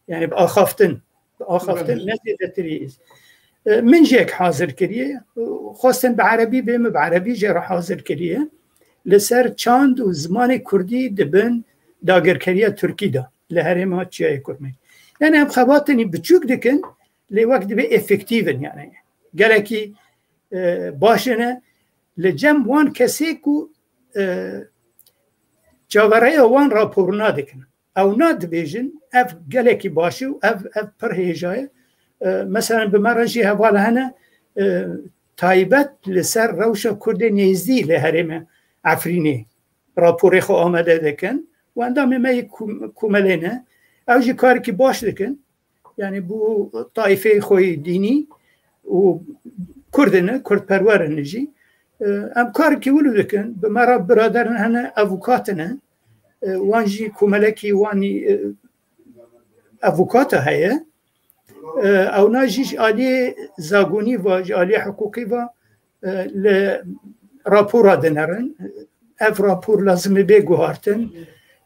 Yani bi axaftin. Bi axaftin ne zêdetirî. E, min jî yek hazir kiriye. Xwestin bi erebî bê, min bi erebî jê re hazir kiriye. Li ser çand û zimanê kurdî di bin dagirkeriya tirkî de li herêma Çiyayê Kurmê. Yani em xebatinî biçûk dikin, lê wek dibe efektîv in yani. Gelekî, e, baş in e. Li cem wan kesê ku, e, çaverêya wan raporûna dikin. Ew na dibêjin, ev gelekî baş e û ev, ev pir hêja ye. E, meselen bi me re jî heval hene, e, taybet li ser rewşa Kurdê nêzdî li herêmê Efrînê raporê xwe amade dikin. Û endamê me yê kom-, komelê ne. Ew jî karekî baş dikin. Yani bu taifeyê xwe yê dînî û Kurd in, Kurdperwer in jî. E, em karekî wilo dikin, bi me re biraderin hene, avukat in. E, wan jî komelekî wan, e, avukata heye. E, ewna jî ji aliyê zagonî ve, ji aliyê hiqûqî ve, e, li rapora dinerin. Ev rapor lazim e bê guhartin.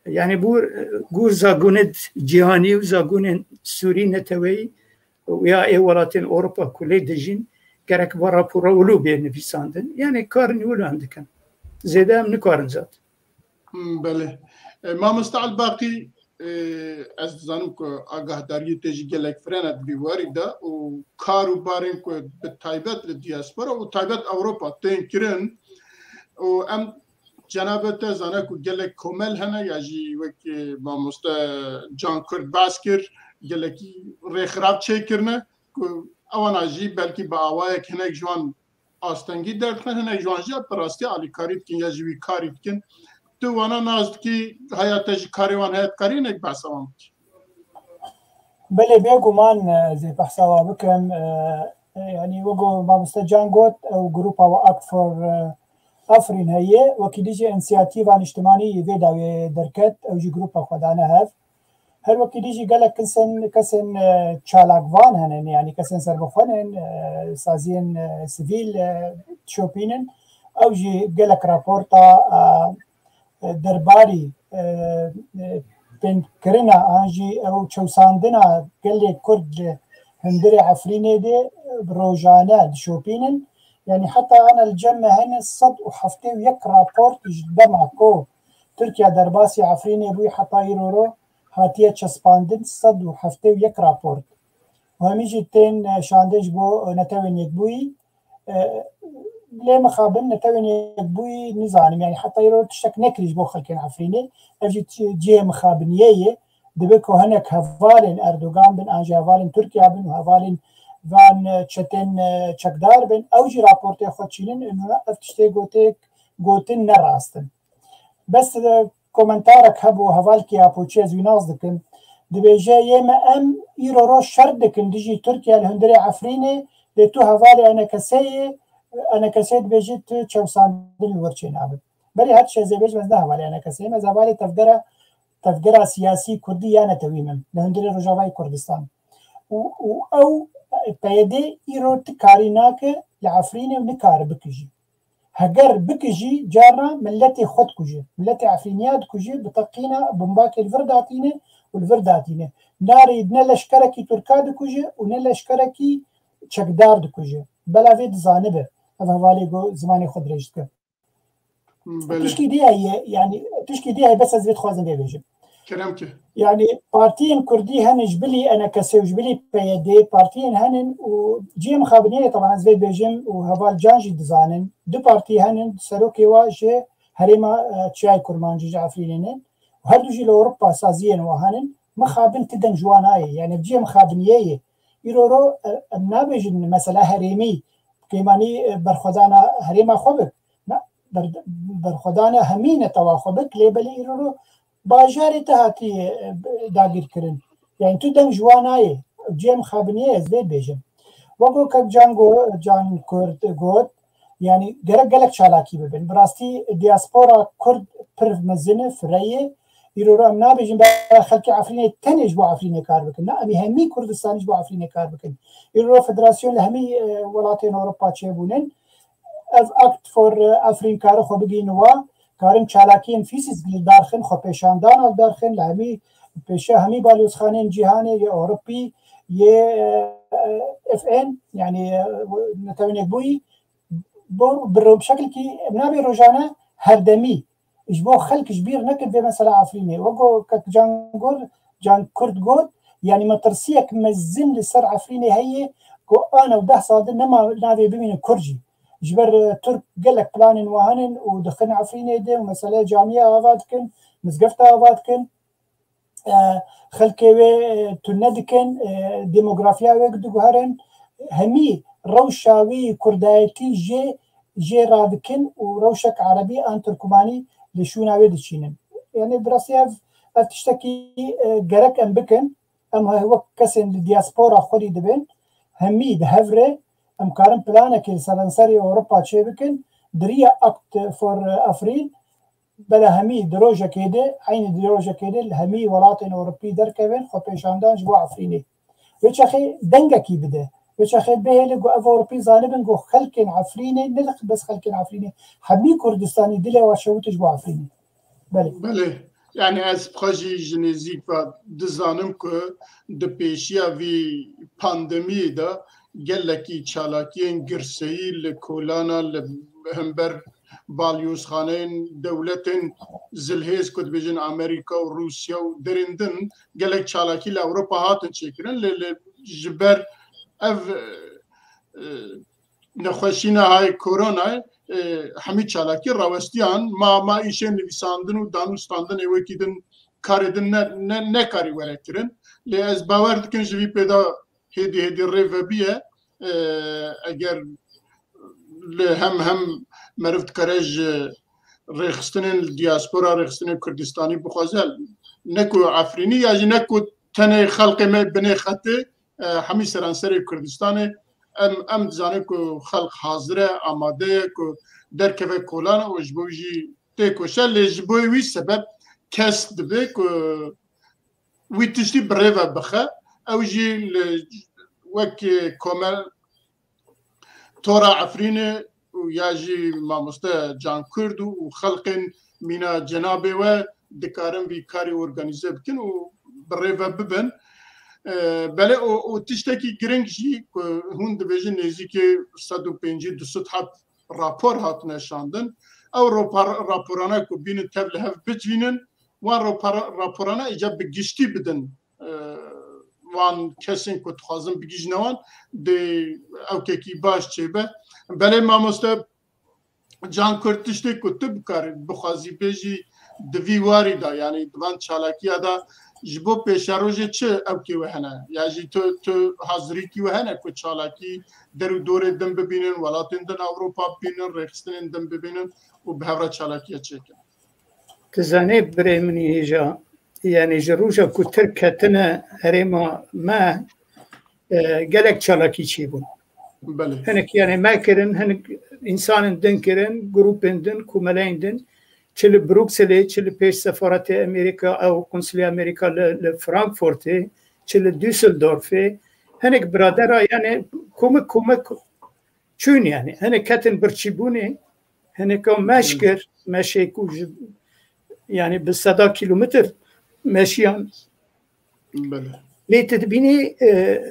Yani bu, e, gor zagonê cîhanî û zagonên Sûrî neteweyî û ya ê welatên Ewropa ku lê dijîn, gerek va rapora wilo bê nivîsandin. Yani karên wilo em dikin. Zêde em nikarin zat. Hmm, belê. E, Mamoste Elbaqî, e, ez dizanim ku agahdariyê te jî gelek fireh e di vî warî de û kar û barên ku bi taybet li diaspora û taybet Ewropa tên kirin û em cenabê te zane ku gelek komel hene ya jî wek, e, mamoste Can Kurd behs kir, gelekî rêxirab çêkirine ku ewana jî belkî bi awayek hinek ji wan astengî derdixin, hinek ji wan jî bi rastî alîkarî dikin ya jî wî karî dikin. Tu wana nas dikî, haya te jî karê wan heye, dikarî hinek behsa wan bikî? Belê, bêguman, e, ez ê behsa wan bikim. E, e, yanî wek ku mamoste Can got, ew grupa we Act for, e, Afrin heye, wekî dî jî însiyatîfa niştimanî vê dawiyê derket, ew jî grupa xwe dane hev. Her wekî dî jî gelek kesên, kesên, e, çalakvan hene, yanî kesên serbixwe ne, e, saziyên, e, sivîl, e, dişopînin. Ew jî gelek raporta, e, e, derbarî, e, e, fêmkirina an jî ew çewsandina gelê Kurd li hundirê Efrînê de, e, rojane dişopînin. Yanî heta ana li cem me hene sed û heftê û yek raport ji dema ku Tirkiye derbasî Efrînê bûyî heta îro ro hatiye çespandin sed û heftê û yek raport. Û hemî jî tên, e, şandin ji bo Netewên Yekbûyî. E, lê mixabin Netewên Yekbûyî nizanim, yanî heta îro tiştek nekirî ji bo xelkên Efrînê. Ev jî ti-, cihê mixabiniyê ye. Dibe ku hinek hevalên Erdogan bin, an jî hevalên Tirkiye bin û hevalên van, e, çetên, e, çekdar bin, ew jî raportê xwe çînin, û ev tiştê gotek, gotin ne rast in. Bes, e, komentarek hebû, hevalkî Apoçî, ez wî nas dikim. Dibêje, yê me em îro roj şer dikin dijî Tirkiye li hundirê Efrînê, lê tu hevalê E N K S'ê yê, E N K S dibêje tu çewsandin li wir çênabe. Berê her tişt ez ê bêjim, ez ne hevalê E N K S'ê yim, ez hevalê tevgera, tevgera siyasî kurdî ya netewî me, li hundirê Rojavayê Kurdistan. Û, û ew, e, P Y D îro ti karî nake li Efrînê û nikare bikijî. Heger bikijî, carna miletê xwe dikuje. Miletê Efrîniya dikuje, bi teqîna bombakê li vir datîne û li vir datîne. Narê ne leşkerekî Tirka dikuje û ne leşkerekî çekdar dikuje. Bela vê dizanibe. Ev hevalê ku zimanê xwe dirêj dike. Belê. Tişkî dî heye, yanî tişkî dî heye, bes ez vê dixwazim vê bêjim. Kerem ki. Yanî partiyên kurdî hene ji bilî E N K S û ji bilî P Y D, partiyên henin û cihê mixabiniyê, teban ez vê bêjim û heval Can jî dizanin, du partî henin, serokê wa ji herêma, e, Çiyayê Kurmancî ji Efrînê ne. Û her du jî li Ewropa saziyên wa henin, mixabin ti dem ji wan nayê. Yanî cihê mixabiniyê ye. Îro ro, e, em nabêjin mesela herêmî, kêmanî, e, berxwedana herêma xwe bik. Na, ber-, berxwedana hemî netewa xwe bik, lê belê îro ro bajarê te hatiye, e, dagîrkirin. Yani tu dem ji wan nayê. Cem xabiniyê ez vê bêjim. Weko kek Can go-, Can Kurd got, yani gerek gelek çalakî bibin. Bi rastî diaspora Kurd pir mezin e, fireyê. Îro ro em nabêjin bera xelkê Efrînê tenê ji bo Efrînê kar bikin. Na, em ê hemî Kurdistanî ji bo Efrînê kar bikin. Îro ro federasyon li hemî, e, welatên Ewropa çêbûnin. Ev Act for, e, Efrîn kare xwe bigihîne wa, karin çalakiyên fîsîk li dar xin, xwe pêşandan li dar xin, li hemî pêşiya hemî balyozxanên cîhanê yê Ewropî, yê, e, F N, yani, e, Netewên Yekbûyî, bo, bi ro-, bi şekilkî em nabê rojane herdemî ji bo xelk ji bîr nekin vê mesela Efrînê. Weko kek Can Gur-, Can Kurd got, yani metirsiyek mezin li ser Efrînê heye ku a new deh sal de nema navê bimîne Kurd jî. Ji ber, e, Tirk gelek planên wa henin û dixin Efrînê de û mesele camiya ava dikin, mizgefta ava dikin. E, xelkê wê, e, tune dikin, e, demografiya wê diguherin, hemî rewşa wê kurdayetî jê, jê radikin û rewşek erebî an tirkumanî li şûna wê diçînin. Yani bi rastî ev, ev tiştekî, e, gerek em bikin. Em he-, wek kesên li diaspora xwedî dibin, hemî bi hev re em karin planekê li seranserê Ewropa çê bikin. Di riya Act for Afrin, bela hemî di rojekê de, eynî di rojekê de li hemî welatên Ewropî derkevin, xwe pêşandan ji bo Efrînê. Wê çaxê dengekî bide. Wê çaxê bihêle ku ev Ewropî zanibin ku xelkên Efrînê, ne bes xelkên Efrînê, hemî Kurdistanî dilê wa şewite ji bo Efrînê. Belê. Belê. Yani ez xwe jî ji nêzîk ve dizanim ku di pêşiya vî pandemiyê de gelekî çalakiyên girseyî li kolana, li hember balyozxaneyên dewletên zilhêz ku dibêjin Amerîka û Rûsya û derên din gelek çalakî li Ewropa hatin çêkirin. Lê, lê ji ber ev, e, nexweşîna hay koronayê, e, hemî çalakî rawestiyan, ma, ma îşên nivîsandin û danûstandinê wekî din karê din ne, ne, nekarî were kirin. Lê ez bawer dikim ji vî pêda hêdî hêdî rê vebiye, e, eger li hem hem meriv dikare ji rêxistinên li diaspora, rêxistinên Kurdistanî bixwaze, ne ku Efrînî ya jî ne ku tenê xelkê me binê xetê, e, hemî seranserê Kurdistanê em, em dizanin ku xelk hazir e, amade ye ku derkeve kolan û ji bo jî têkoşe, lê ji bo wî sebeb kes dibe ku wî tiştî bi rê ve bixe. Ew jî li wek komel tora Efrînê û ya jî mamoste Can Kurd û, û xelqên mîna cenabê we dikarin vî karî organîze bikin û bi rê ve bibin. E, belê û, û tiştekî giring jî ku hûn dibêjin nêzîkî sed û pêncî du sed heb rapor hatine şandin. Ew ropar-, raporana ku bînin tev li hev bicivînin, wan ropara-, raporana îca bi giştî bidin, e, wan kesên ku dixwazin bigihîjine wan, dê ewkekî baş çêbe. Belê mamoste Can Kurd, tiştê ku tu bikarî bixwazî bêjî di vî warî de, yanî di van çalakiya de ji bo pêşerojê çi ewkê we hene? Ya jî tu, tu hazirîkî we hene ku çalakî der û dorê din bibînin, welatên din Ewropa bibînin, rêxistinên din bibînin û bi hev re çalakiya çêkin? Tu zanî birê min î hêja, yanî ji roja ku Tirk ketine herêma me, e, gelek çalakî çêbûn. Belê. Hinek, yanî, me kirin, hinek însanên din kirin, grûpên din, komeleyên din, çi li Brukselê, çi li pêş sefaretê Amerîka, ew konsulê Amerîka li, li Frankfurtê, çi li Düsseldorfê, hinek biradera, yanî, komik komik çûn, yanî, hinek ketin birçîbûnê, hineka meş Belê. kir, meşê ku ji, yanî, bi seda kîlometr meşiyan. Belê. Lê tu dibînî, e,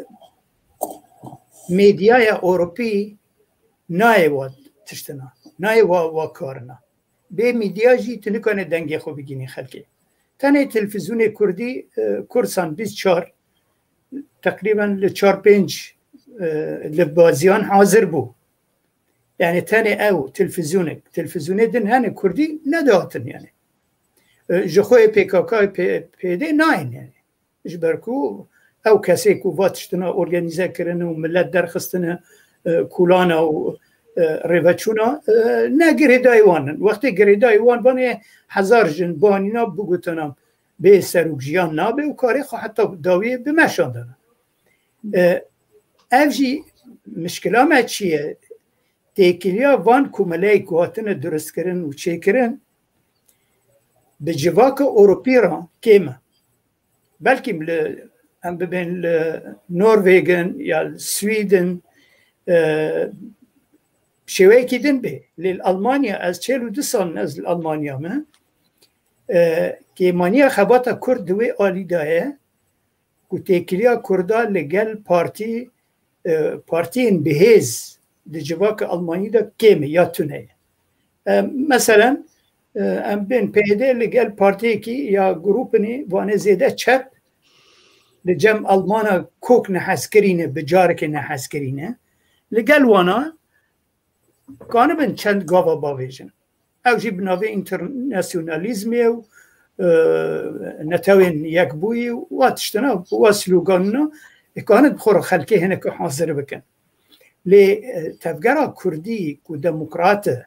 medyaya Ewropî nayê wa tiştina, nayê wa, wa karina. Bê medya jî tu nikane dengê xwe bigînî xelkê. Tenê televîzyonê kurdî, e, Kursan bîst çar, teqrîben li çar pênc, e, li baziyan hazir bû. Yanî tenê ew televîzyonek, televîzyonê din hene kurdî nedihatin yanî. E, ji xwe P K K, P-, P Y D nayên yanî. Ji ber ku ew kesê ku va tiştina organîze kirine û millet derxistine, e, kulana û, e, rêveçûna, e, ne girêdayî wan in. Wextê girêdayî wan banê hezar jin banîna bigotana bê serok jiyan nabe û karê xwe heta dawiyê bi me şandana. E, ev jî mişkila me çi ye? Têkiliya van komeleyê ku hatine durustkirin û çêkirin bi civaka Ewropî re kêm e. Belkî li, em bibên li Norvêgin ya li Swîdin, e, şêweyekî din bê. Lê li Almanya, ez çel û du sal in ez li Almanya me. E, kêmaniya xebata Kurd di wê alî de ye ku têkiliya Kurda li gel partî, e, partiyên bihêz di civaka Almanî de kêm e ya tune ye. E, meselen, e, em bên P Y D li gel partiyekî ya grûpinê vanê zêde çep li cem Almana kok nehezkirî ne, bi carekê nehezkirî ne. Li gel wana kanibin çend gava bavêjin. Ew jî bi navê înternasyonalîzmê û, e, netewên yekbûyî û wa tiştine, wa sloganina, ê kanin bi xwe re xelkê hineke hazir bikin. Lê, e, tevgera Kurdî ku demokrat e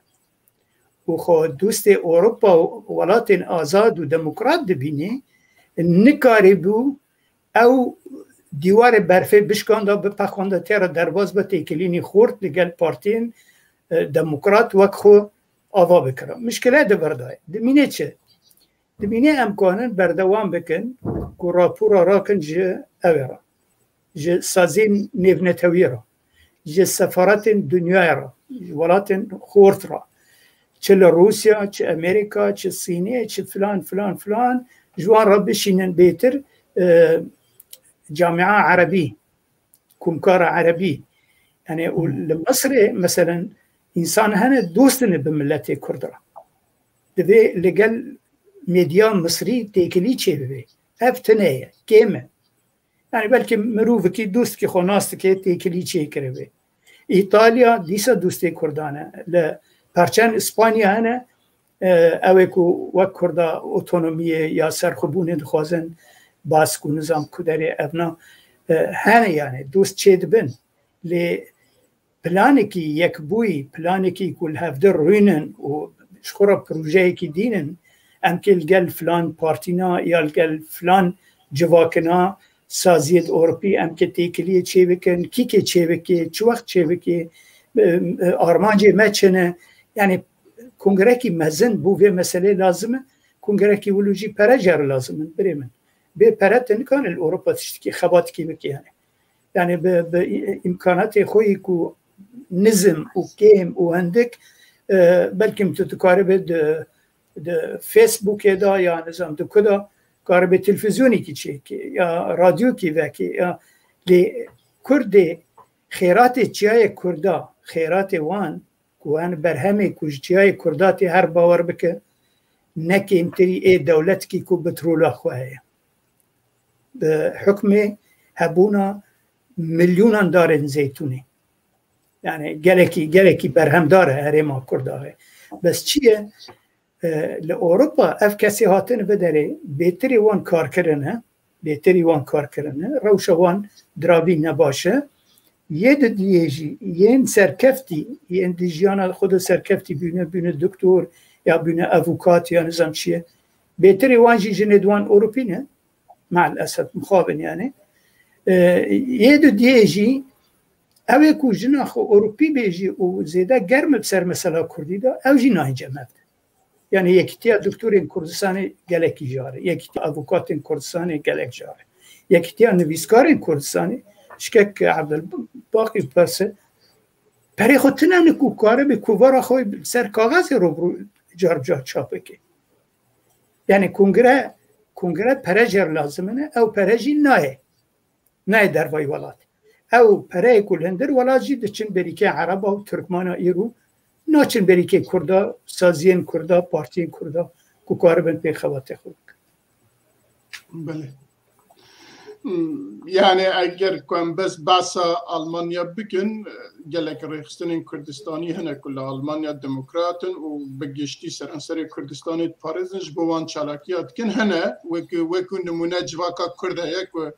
û xwe dostê Ewropa û welatên azad û demokrat dibînî, nikarîbû ew dîwarê berfê bişkanda, bipexanda, tê re derbas be, têkilînî xurt li gel partiyên, e, demokrat wek xwe ava bikira. Mişkile di vir de ye. Dimîne çi? Dimîne em kanin berdewam bikin ku rapora rakin ji ew ê re, ji saziyên nêvnetewî re, ji sefaretên dinyayê re, ji welatên xort re, çi li Rûsya, çi Amerîka, çi Sînê, çi filan, filan, filan, ji wan re bişînin bêtir, e, camia erebî, komkara erebî. Yani û Hmm. li Misirê, meselen, însan hene dostine bi miletê Kurd re. Divê li gel medya Misrî têkilî çêbibe. Ev tune ye, kêm e. Yani belkî mirovekî dostkî xwe nas dike, têkilî çêkiribe. Îtalya dîsa dostê Kurdan e. Li perçen Îspanya hene, e, ew ê ku wek Kurda otonomiyê ya serxwebûnê dixwazin, Bask û nizam ku derê evna, e, hene yani dost çê dibin. Lê planekî yekbûyî, planekî ku li hevdir rûnin û ji xwe re projeyekî dînin, em kê li gel filan partîna ya li gel filan civakina saziyê di Ewropî em kê têkiliyê çêbikin, kîkê çêbikê, çi wext çêbikê, e, e, armancê me çi ne? Yani kongreyekî mezin bo vê meselê lazim e. Kongreyekî wilo jî pere jê re lazim in, birê min. Bê pere tu nikarin li Ewropa tiştekî, xebatekî bikî yani. Yani bi, bi î-, îmkanatê xwe yî ku nizm û kêm û hindik, e, belkim tu dikaribê di, di Facebookê de ya nizam di ku de karibê televîzyonekî çêkê ya radyokî vekê ya lê Kurdê xêratê çiyayê Kurda, xêratê wan ku en berhemê ku ji çiyayê Kurda tê her bawer bike, ne kêmtirî ê dewletkî ku petrola xwe heye. Bi hukmê hebûna milyonan darên zeytûnê. Yani gelekî, gelekî berhemdar e herêma Kurda heye. Bes çi ye? E, li Ewropa ev kesê hatin vê derê bêtirî wan kar kirine, bêtirî wan kar kirine, rewşa wan diravî nebaş e. Yê di diyê jî yên serkeftî, yên di jiyana xwe de serkeftî bûne, bûne doktor ya bûne avukat ya nizam çi ye. Bêtirî wan jî jinê di wan Ewropî ne. Me'l esef, mixabin yani. E, yê di diyê jî ew ê ku jina xwe Ewropî bê jî û zêde germ bi ser mesela Kurdî de, ew jî nayên cem hev de. Yani Yekîtiya Doktorên Kurdistanê gelekî jar e. Yekîtiya Avukatên Kurdistanê gelek jar e. Yekîtiya Nivîskarên Kurdistanê, şikek Abdulbaqî perse, perê xwe tine ne ku karibe kovara xwe ser kaxezê rûbirû car bi car çap bike. Yani kongre, kongre pere jê re lazim e, ew pere jî nayê. Nayê dervayî welat. Ew pereyê ku li hundir welat jî diçin berîkê Ereba û Tirkmana îro, naçin berîkê Kurda, saziyên Kurda, partiyên Kurda ku karibin pê xebatê xwe bikin. Belê. Hmm, yani eger ku em bes behsa Almanya bikin, gelek rêxistinên Kurdistanî hene ku li Almanya demokrat in û bi giştî seranserê Kurdistanê diparêzin, ji bo wan çalakiya dikin. Hene wek, wekû nimûne civaka Kurd heye ku,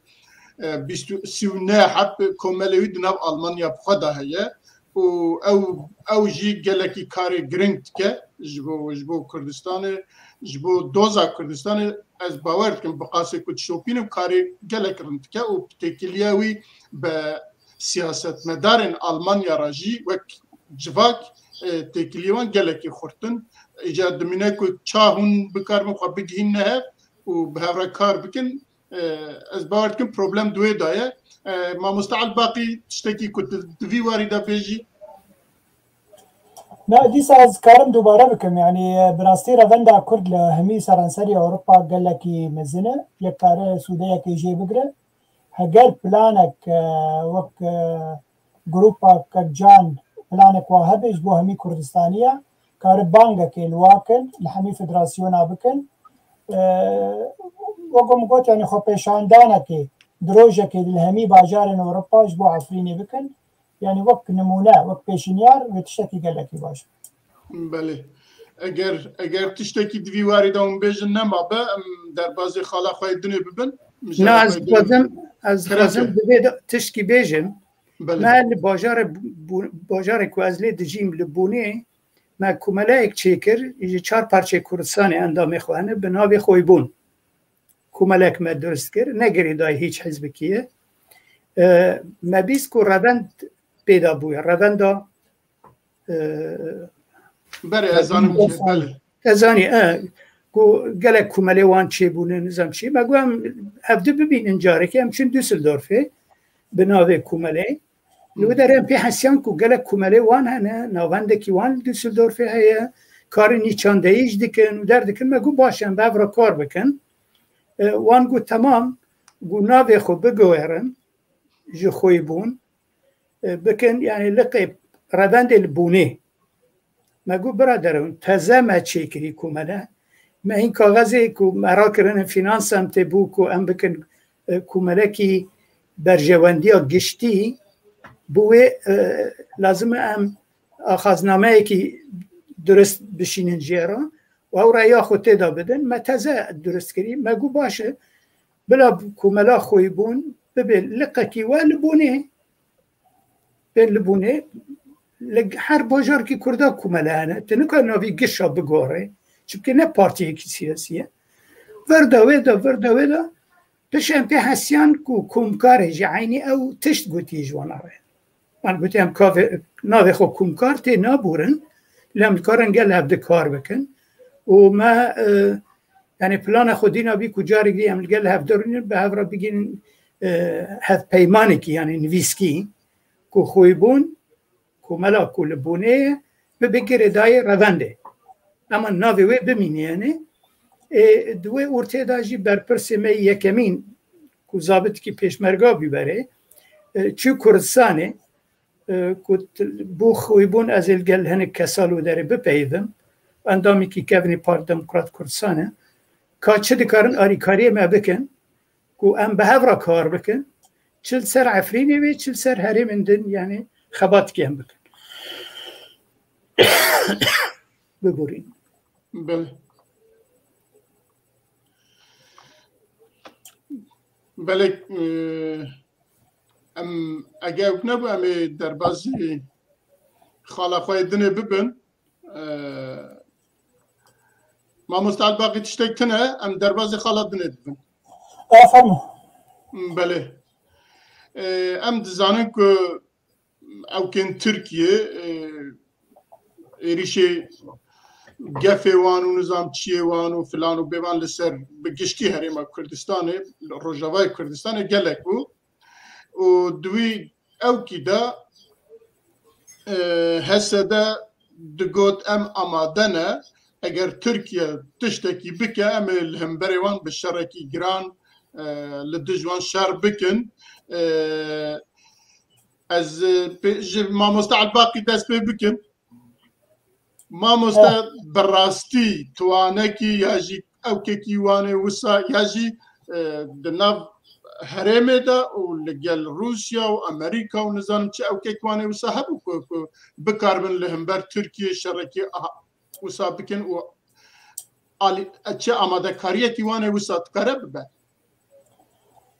e, bîst û, sî û neh heb komelê wî di nav Almanya bi xwe de heye û ew, ew jî gelekî karê giring dike ji bo, ji bo Kurdistanê, ji bo doza Kurdistanê. Ez bawer dikim bi qasê ku dişopînim karê gelek rind dike û têkiliya wî bi siyasetmedarên Almanya re jî wek civak, e, têkiliyê wan gelekî xurt in. Îcar dimîne ku ça hûn bikaribin xwe bigihînine hev û bi hev re kar bikin. E, ez bawer dikim problem di wê de ye. E, Mamoste Elbaqî, tiştekî ku tu di vî warî de bêjî? Na, dîsa ez karim dubare bikim. Yani, e, bi rastî revenda Kurd li hemî seranserî Ewropa gelekî mezin e. Yek kare sûdeyekê jê bigire. Heger planek, e, wek, e, Grupa Kekcan planek wa hebe ji bo hemî Kurdistaniya, kare bangekê li wa kin, li hemî federasyona bikin. E, wek min got, yani xwepêşandanekê, di rojekê li hemî bajarên Ewropa ji bo Efrînê bikin. Yani wek nimûne, wek pêşinyar, wê tiştekî gelekî baş e. Belê. Eger, eger tiştekî di vî warî de hûn bêjin nema be, em derbazê xala xwe yê dinê bibin. Na, ez dixwazim, ez dixwazim divê de tişkî bêjim. Belê. Me li bajarê bû-, bajarê ku ez lê dijîm li Bûnê, me komeleyek çêkir, ji çar parçeyê Kurdistanê endamê xwe hene, bi navê Xoybûn. Komelek me dirust kir, ne girêdayî hîç hizbekî ye. E, me bîst ku revend pêda bûye. Revenda, e, Berê, ez zanim kê, belê. Ez zanî, e, ku gelek komelê wan çêbûne, nizam çi. Me got, em hevdu bibînin carekê, em çin Düsseldorfê, bi navê komelê. Li wê derê em pê hesiyan ku gelek komelê wan hene, navendekî wan li Düsseldorfê heye, karê nîşandeyî jî dikin û derdikin. Me got, baş e, em bi hev re kar bikin. E, wan got, temam, got, navê xwe biguherin, ji Xoybûn, e, bikin, yani liqê revendê li Bûnê. Me got, birader, hûn teze me çêkirî komele. Me hîn kaxezê ku me rakirine fînansa em tê bû ku em bikin, e, komelekî berjewendiya giştî, bi wê, e, lazim e em axaznameyekî dirust bişînin jê re û ew reya xwe tê de bidin. Me teze dirust kirî. Me got, baş e, bila komela Xoybûn bibe liqekî we li Bûnê. Bên li Bûnê, li her bajarkî Kurda komele hene. Tu nikare navî gişa bigore. Çimkî ne partiyekî siyasî ye. Vir de wê de, vir de wê de, piş em pê hesiyan ku komkarê jî eynî ew tişt gotî ji wan re. Wan gotî em kavê, navê xwe komkar tê naborin, lê em dikarin gel hev di kar bikin. Û me, e, yani plana xwe dîna bî ku carek dî em li gel hev derûnin, bi hev re bigînin, e, hevpeymanekî, yani nivîskî, ku Xoybûn û mela ku li Bonê ye, bibe girêdayê revendê. Ema navê wê bimîne, yanî, ê, di wê ortê de jî berpirsê me yekemîn ku zabitikî pêşmerga bû berê, e, çû Kurdistanê, e, ku t-, bû xwîbûn ez ê li gel hinek kesa li wê derê bipeyivim, endamekî kevnî Parti Demokrat Kurdistanê, ka çi dikarin alîkariyê me bikin, ku em bi hev re kar bikin, çi li ser Efrînê wê, çi li ser herêmên din, yanî xebatikê em bikin. Bibûrîn. Belê. Belê, e, em, eger ew nebû, em ê derbazî xala xwe yê dinê bibin. E, Mamoste Elbaqî, tiştek tune, em derbazî xala dinê dibin. E, fermo. Belê. E, em dizanin ku ewkên Tirkiye, e, êrîşê gefê wan û nizam çiyê wan û filan û bêvan li ser bi giştî herêma Kurdistanê, li Rojavayê Kurdistanê gelek bû. Û di wî ewkî de, e, H S D digot, em amade ne, eger Tirkiye tiştekî bike, em ê li hemberê wan bi şerekî giran, e, li dij wan şer bikin. E, ez, e, pê-, ji mamoste Elbaqî dest pê bikim. Mamoste, Evet. Bi rastî tuwanekî ya jî ewkekî wan ê wisa ya jî, e, di nav herêmê de û li gel Rûsya û Amerîka û nizanim çi ewkek wan ê wisa hebû ku, ku bikaribin li hember Tirkiyê şerekî aha wisa bikin û alî-, çi amadekariyekî wan ê wisa dikare bibe?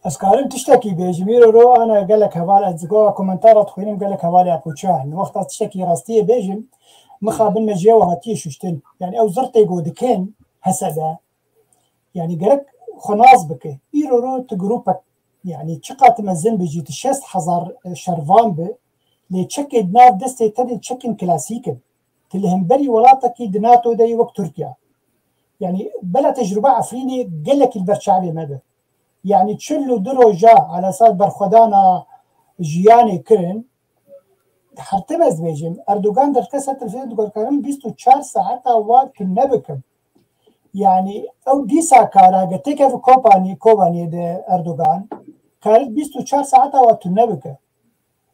Ez karim tiştekî bêjim, îro ro ana gelek heval, ez go komentara dixwînim, gelek hevalê Apoçiya hene. Wexta tiştekî rastiyê bêjim, mixabin me ji yew hatiyê şuştin. Yani ew zirtê go dikin, H S D, yani gerek xwe nas bike. Îro ro tu grûpek, yani çiqat mezin bijî, tu şêst hezar şervan bi, lê çekê di nav destê te de çekên klasîk in. Tu li hemberî welatekî di NATO de yî wek Tirkiye. Yani bela tecrûba Efrînê gelekî li ber çavê me be. Yani çil û du roja alesar berxwedana jiyanê kirin, her tim ez dibêjim, Erdogan derkese televîzyonê digot karim bîst û çar saeta wa tune bikim. Yani ew dîsa kara ge têkeve Kobanî, Kobaniyê de Erdogan, karit bîst û çar saeta wa tune bike.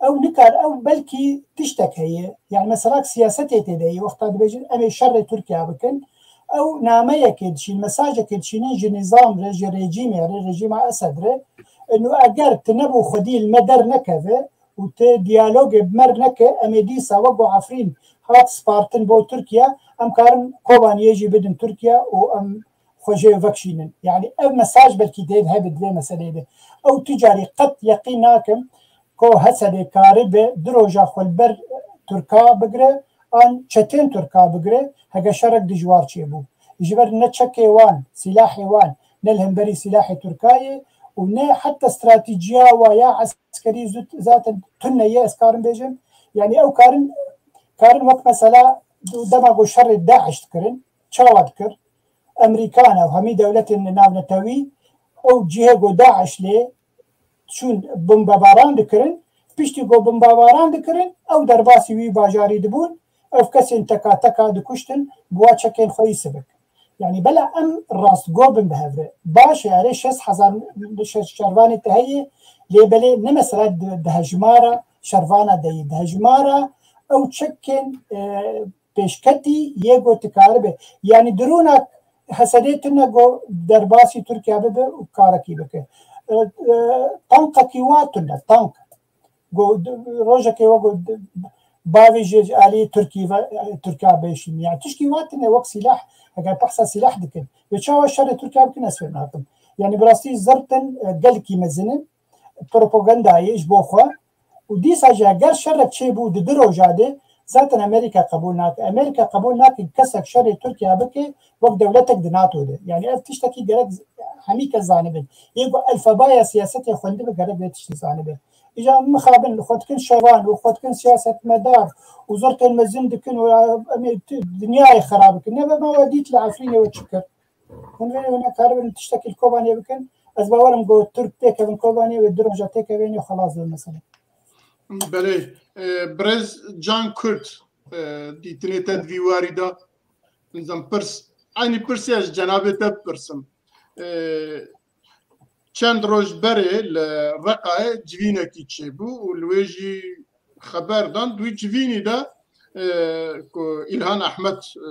Ew nikar, ew belkî tiştek heye. Yani mesela siyasetê tê de ye. Wexta dibêjin em ê şerê Tirkiye bikin. Ew nameyekê dişîn, mesajekê dişînin ji nîzam re, ji rejîmê re, rejîma Esed re. Eno eger tu nebû xwedî li me dernekeve û tu diyalogê bi me re neke, em ê dîsa wek ku Efrîn hat spartin bo Tirkiye, em karin Kobaniyê jî bidin Tirkiye û em xwe jê vekişînin. Yani ev mesaj belkî dê hebe di vê meseleyê de. Ew tu carî qet yeqîn nakim ku H S D karibe du roja xwe li ber Tirka bigire, an çetên Tirka bigire, heke şerek dijwar çêbû. Ji ber ne çekê wan, sîlahê wan, ne li hemberî sîlahê Tirka ye û ne heta stratejiya wa ya eskerî zû-, zaten tune ye, ez karim bêjim. Yani ew karin, karin wek mesela dema ku şerê DAIŞ dikirin, çawa dikir? Emerîkana û hemî dewletên navnetewî ew cihê ku DAIŞ lê çûn bombebaran dikirin, piştî ku bombebaran dikirin, ew derbasî wî bajarî dibûn, ev kesên teka teka dikuştin, bi wa çekên xwe yî sivik. Yani bela em rastgo bin bi hev re. Baş e, erê şêst hezar şe-, şervanê te heye, lê belê ne mesela di, di hejmara şervana de yî, di hejmara ew çekên, e, pêşketî yê ku tu karibe. Yani dirûna H S D tune ku derbasî Tirkiye bibe û karekî bike. E, e, tankekî wa tune, tank. Ku d-, rojekê we ku d-, bavê ji alî Tirkî ve, Tirkiye bêşîn. Yani tişkî wa tune wek sîlah, eger behsa sîlah dikin. Ve çawa şerê Tirkiye bikin ez fêm nakim. Yani bi rastî zirtin, e, gelkî mezin in. Propagandayê ji bo xwe. Û dîsa jî eger şerek çêbû di du roja de, zaten Amerîka qebûl nake. Amerîka qebûl nake kesek şerê Tirkiye bike wek dewletek di NATO de. Yani ev tiştekî gerek hemî kes zanibin. Yê ku elfabaya siyasetê xwendibe gerek vê tiştî zanibe. Îja mixabin xwe dikin şervan û xwe dikin siyasetmedar û zirtên mezin dikin û em ê tu-, dinyayê xera bikin. Nebe me we dît li Efrînê we çi kir. Hûn vê hûn karibin tiştekî li Kobaniyê bikin. Ez bawerim ku Tirk têkevin Kobaniyê ve du roja têkevin û xelas be mesele. Belê, e, birêz Can Kurt, e, dîtinê te di vî warî de, nizam pirs, eynî pirsê ez ji cenabê te bipirsim. E, çend roj berê li Reqayê civînekî çêbû û li wê jî xeber dan, di wî civînî de, e, ku Îlhan Ehmed, e,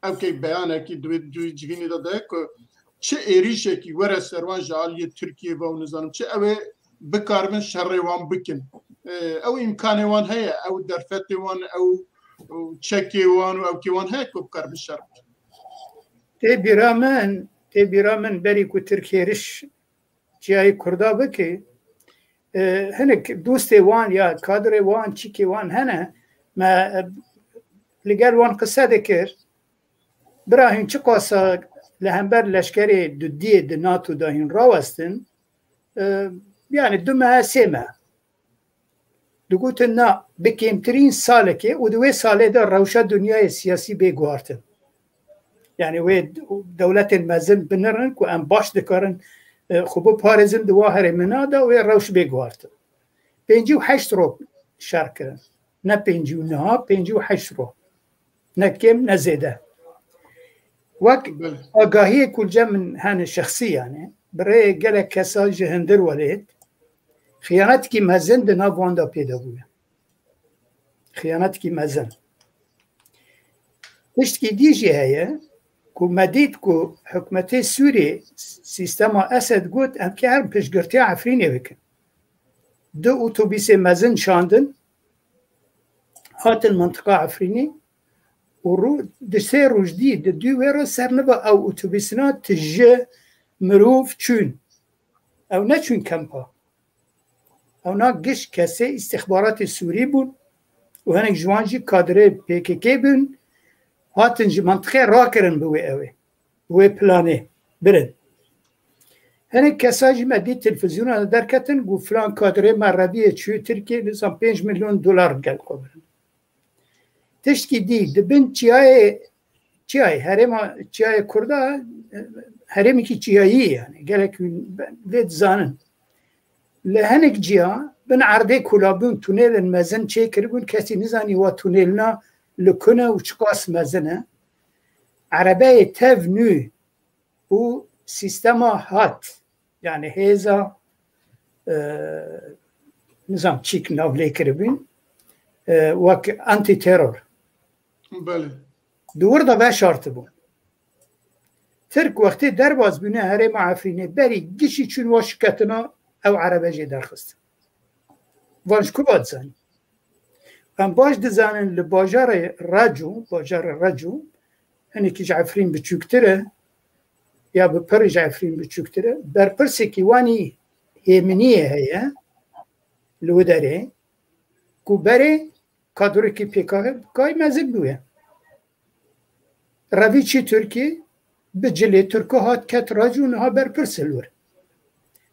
ew kek beyanekî di wê, di wî civînî de daye ku çi êrîşekî were ser wan ji aliyê Tirkiyê ve û nizanim çi, ew ê bikaribin şerê wan bikin. E, ew îmkanê wan heye, ew derfetê wan, ew, ew çekê wan û ewkê wan heye ku bikaribin şer bikin. Tê bîra min, tê bîra min berî ku Tirk hêriş çiyayê Kurda bike, e, hinek dostê wan ya kadrê wan, çîkê wan hene, me, e, li gel wan qise dikir. Bira hûn çiqasa li hember leşkerê dudiyê di NATO de hûn rawestin, e, yani du mehe, sê mehe. Digotin na, bi kêmtirîn salekê û di wê salê de rewşa dinyayê siyasî bê guhartin. Yani wê dewletên mezin binirin ku em baş dikarin, e, xwe biparêzin di wa herêmina de, wê rewş bê guhartin. Pêncî û heşt roj şer kirin. Ne pêncî û neh, pêncî û heşt roj. Ne kêm, ne zêde. Wek Belê. agahiyê ku li cem min hene şexsî yani, bi rê gelek kesa ji hundir welêt, xiyanetekî mezin di nav wan de pêde bûye. Xiyanetekî mezin. Tiştekî dî jî heye ku me dît ku hikûmetê Sûrî sîstema Esed got, em karin piştgirtiya Efrînê bikin. Du otobîsê mezin şandin, hatin mintiqa Efrînê û rû-, di sê roj dî, di dû wê re serniva ew otobîsina tije, mirov çûn. Ew neçûn kempa. Ewna giş kesê îstixbaratê Sûrî bûn û hinek ji wan jî kadrê P K K bûn, hatin ji mentiqê rakirin bi wê ewê, bi wê planê birin. Hinek kesa jî me dît televîzyona de derketin, got filan kadrê me reviyê çû Tirkiyê, nizam pênc milyon dolar gel xwe birin. Tiştkî dî, di bin çiyayê, çiyayê, herêma çiyayê Kurda, e, herêmekî çiyayî ye yani, gelek wî vê dizanin. Li hinek ciya bin erdê kolabûn, tunêlên mezin çêkiribûn, kesî nizanî wa tunêlina li ku ne û çiqas mezin e. Erebeyê tev nû û sîstema hat, yani hêza, e, nizam çîk nav lê kiribûn, e, wek antiteror. Belê. Di wir de veşartibûn. Tirk wextê derbas bûne herêma Efrînê, berî gişî çûn wa şiketina ew erebe jê derxist. Van ji ku va dizanî? Em baş dizanin li bajarê Reco, bajarê Reco, hinekî ji Efrîn biçûktir e, ya bi pirî ji Efrîn biçûktir e. Berpirsekî wanî hêminiyê heye li wê derê, ku berê kadroyekî P K K mezin bûye. Revî çî Tirkî bi cilê Tirko hat ket Reco, niha berpirs e li wir.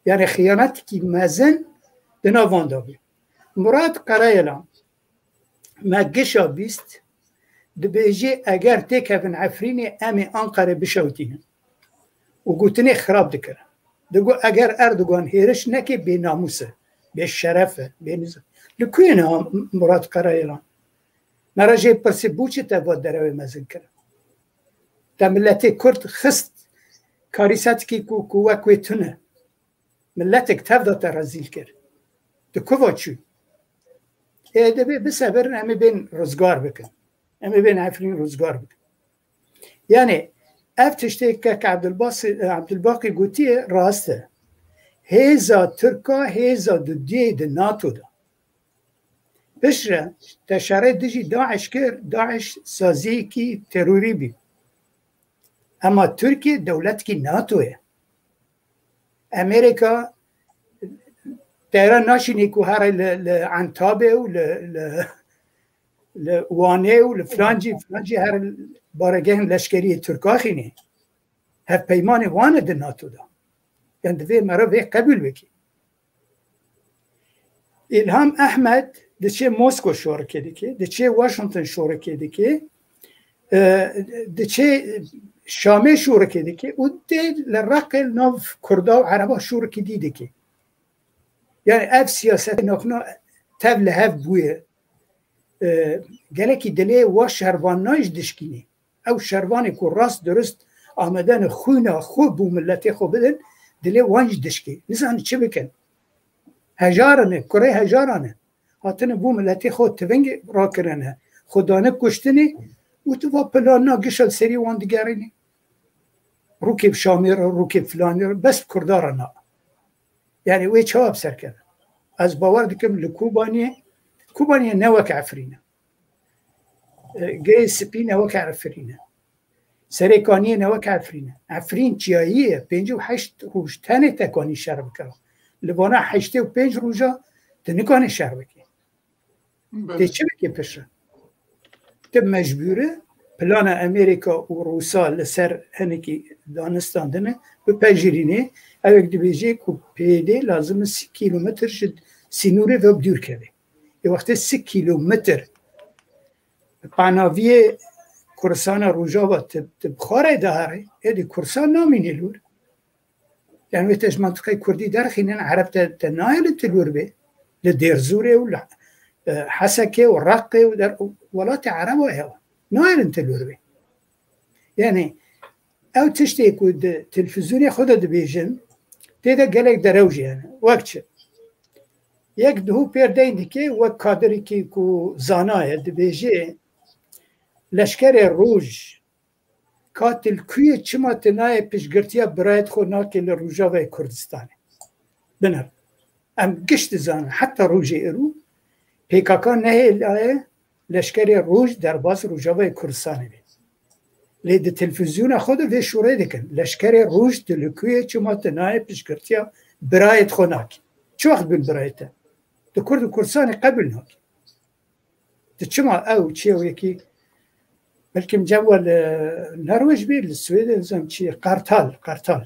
Yani xiyanetekî mezin di nav wan de bû. Murat Karayelan, me gişa bîst, dibêjê eger têkevin Efrînê em ê Anqerê bişewitînin. Û gotinê xirab dikir. Digot eger Erdogan hêriş neke bênamûs e, bêşeref e, bênizam. Li ku ye niha Murat Karayelan? Me re jê pirsî bû çi te va derewê mezin kir? Te miletê Kurd xist karîsetekî ku, ku wek wê tune. Miletek tev de te rezîl kir. Di ku va çû? Ê, divê bisebirin, em ê bên rizgar bikin. Em ê bên Efrîn rizgar bikin. Yani ev tiştê kek Abdulbasi-, Abdulbaqî gotiye rast e. Hêza Tirka, hêza dudiyê di NATO de. Piştre te şerê dijî DAIŞ kir, DAIŞ saziyekî terorî bî. Ema Tirkiye dewletkî NATO ye. Amerîka teyran naşînê ku here li, li Entabê û li, li, li Wanê û li filancî, filancî here baregehên leşkeriyê Tirka xînê. Hevpeymanê wan e di NATO de. Yani divê me re vê qebûl bike. Îlham Ehmed diçe Mosko şorikê dike, diçe Washington şorikê dike, e, diçe Şamê şorikê dike û tê li Reqê nav Kurda û Ereba şorikê dî dike. Yani ev siyasetê nakna tev li hev bûye. E, gelekî dilê wa şervanan jî dişkînî. Ew şervanê ku rast durist amade ne xwîna xwe bû miletê xwe bidin, dilê wan jî dişkî. Nizanin çi bikin. Hejarine, kurê hejarane. Hatine bû miletê xwe tiving rakirine. Xwe dane kuştinê û tu va planna gişa li serî wan digerînî. Rûkê bi Şamê re, rûkê bi filanê re, bes bi Kurda re na. Yani wê çawa bi ser keve? Ez bawer dikim li Kobaniyê, Kobaniyê ne wek Efrîn e. E, Girê Spî ne wek Efrîn e. Serê Kaniyê ne wek Efrîn e. Efrîn çiyayî ye, pêncî û heşt roj tenê te kanî şer bikira. Li vana heştê û pênc roja tu nikanî şer bikî. Tê çi bikî piştre? Ti mecbûr e plana Amerîka û Rûsa li ser hinekî danistandine bipejirînê. Ew yek dibêje ku P Y D lazim e sî kîlometr ji sînorê ve bi dûr keve. Ê wextê sî kîlometr panaviyê Kurdistana Rojava tu, tu bi xwe re diherî, êdî Kurdistan namîne li wir. Yani wê te ji mantiqê Kurdî derxînin, Ereb te, te nayê li tu li wir bê. Li Dêrzûrê û li, e, Hesekê û Reqê û der, û welatê Ereba ye. Nayê li tu li wir bê. Yani ew tiştê ku di televîzyonê xwe de dibêjin, tê de gelek derew jî hene. Wek çi? Yek duhû pêr deyn dike, wek kadirîkî ku zana ye, dibêje, Leşkerê Roj, ka tu li ku yê, çima tu nayê piştgirtiya birayê xwe nakê li Rojavayê Kurdistanê? Binêr. Em giş dizanin, heta rojê îro P K K nehêlaye Leşkerê Roj derbas Rojavayê Kurdistanê be. Lê di televîzyona xwe de vê şûrê dikin. Leşkerê Roj, tu li ku yê, çima tu nayê piştgirtiya birayê xwe nakî? Çi wext bûn birayê te? Tu Kurd û Kurdistanê qebûl nakî. Tu çima ew çi ye wekî, belkim cem we li Norwêc bî, li Swêdê, nizam çi ye, Qartal, Qartal.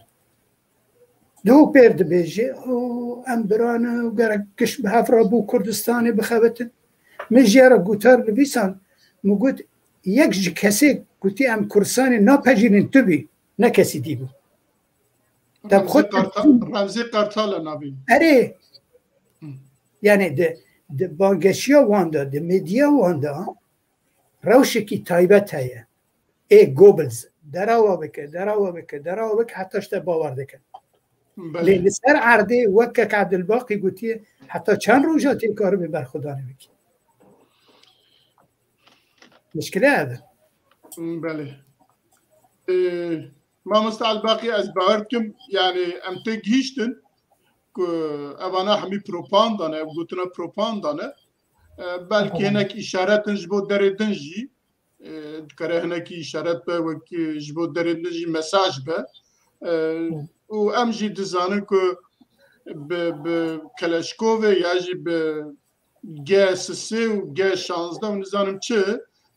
Duhû pêr dibêje, o, em birane û gerek giş bi hev re bû Kurdistanê bixebitin. Min jê re gotar nivîsand, min got, yek ji kesê gotî, em Kurdistanê napejînin, tu bî, ne kesî dî bû. Te bi xwe Remzî Qartal, Remzî Qartal e navî. Erê. Hı. Yani di, di banggeşiya wan de, di medya wan de rewşekî taybet heye. Ê Goebbels, derawa bike, derawa bike, derawa bike, heta ji te bawer dikin. Belê. Lê li ser erdê wek kek Ebdilbaqî gotiye, heta çend roja tê karibê berxwedanê bikî? Mişkile ev e. Belê. Ee, Mamoste Elbaqî, ez bawer dikim, yani em tê gihîştin ku evana hemî propaganda ne, ev gotina propaganda ne. Ee, belkî hinek îşaretin ji bo derê din jî, e, dikare hinekî îşaret be, wek, e, ji bo derên din jî mesaj be. E, û em jî dizanin ku bi, bi Keleşkovê ya jî bi G sisê û G şazdeh û nizanim çi,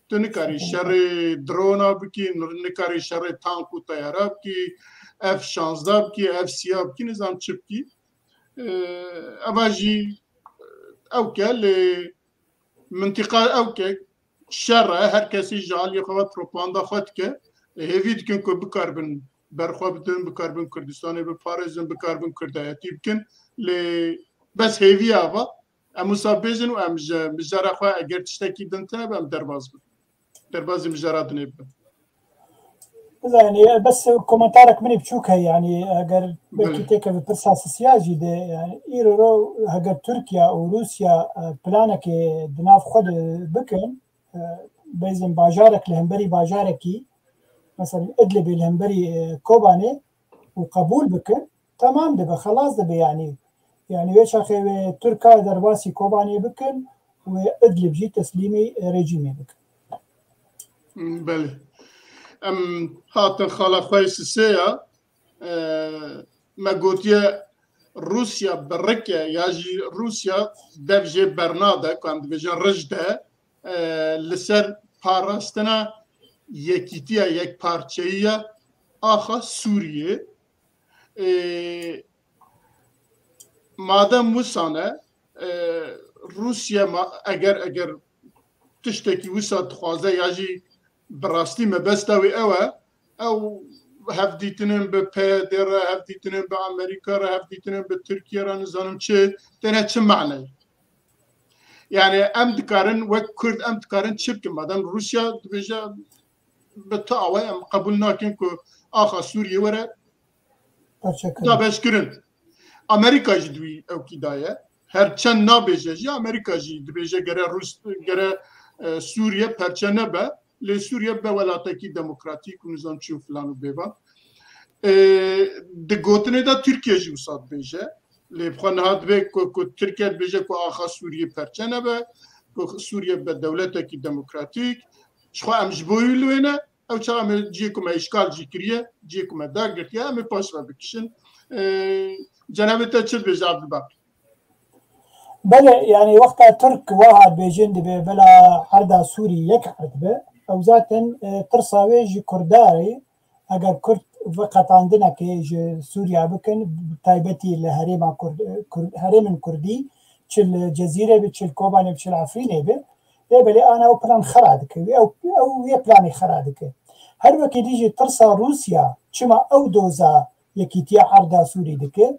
tu nikarî şerê drona bikî, nikarî şerê tank û teyara bikî, F şazdeh bikî, F sîya bikî, nizam çi bikî. E, eva jî ew ke lê Mintiqa ew ke şer e, her kesî ji aliyê xwe ve propaganda xwe dike. Hêvî dikin ku bikaribin berxwe bidin, bikaribin Kurdistanê biparêzin, bikaribin Kurdayetî bikin. Lê bes hêviya va, em wisa bêjin û em ji mijara xwe eger tiştekî din tine be, em derbas bin. Derbazî mijara dinê bibin. Bizanî, bes komentarek min ê biçûk heye, yani eger belkî Belê. têkeve pirsa sisiya jî de, yani îro ro heger Tirkiye û Rûsya, e, planekê di nav xwe de bikin, e, bêzin bajarek li hemberî bajarekî, mesela Idlibê li hemberî, e, Kobanê û qebûl bikin, temam dibe, xelas dibe yani. Yani wê çaxê wê Tirka derbasî Kobanê bikin, wê Idlib jî teslîmî rejîmê bikin. Belê. Em hatin xala xwe yê sisê ya. E, me gotiye Rûsya bi rik e ya jî Rûsya dev jê bernade, ku em dibêjin rij de, e, li ser parastina yekîtiya, yekparçeyiya axa Sûriyê. E, madem wisa ne, e, Rûsya ma-, eger, eger tiştekî wisa dixwaze ya jî bi rastî mebesta wî ew e, ew hevdîtinên bi P Y D re, hevdîtinên bi Amerîka re, hevdîtinên bi Tirkiye re, nizanim çi, têne çi maneyê. Yani em dikarin wek Kurd, em dikarin çi bikin? Madem Rûsya dibêje bi tu awayî em qebûl nakin ku axa Sûriyê were dabeşkirin. Amerîka jî di wî ewkî de ye. Her çend nabêje jî, Amerîka jî dibêje gere Rûs, gere, e, Sûriye perçe nebe, lê Sûriye be welatekî demokratîk û nizam çi û filan û bêvan. E, di gotinê de Tirkiye jî wisa dibêje. Lê bi xwe niha dibe ku, ku Tirkiye dibêje ku axa Sûriye perçe nebe, ku Sûriye be dewletekî demokratîk. Ji xwe em ji bo wî li wê ne, ew çaxa me ciyê ku me îşgal jî kiriye, ciyê ku me dagirtiye, em ê paş ve bikişin. E, cenabê te çi dibêje Abdulbaqî? Belê, yani wexta Tirk waha dibêjin dibe bela erda Sûrî yek erd be, ew zaten, e, tirsa wê ji Kurdarê, eger Kurd veqetandinekê ji Sûriya bikin, bi taybetî li herêma Kurd, Kurd, herêmin Kurdî, çi li Cezîrê be, çi li Kobanê be, çi li Efrînê be, lê belê ana ew plan xera dike. Ew, ew yê planê xera dike. Her wekî dî jî tirsa Rûsya, çima ew doza yekîtiya erda Sûrî dike,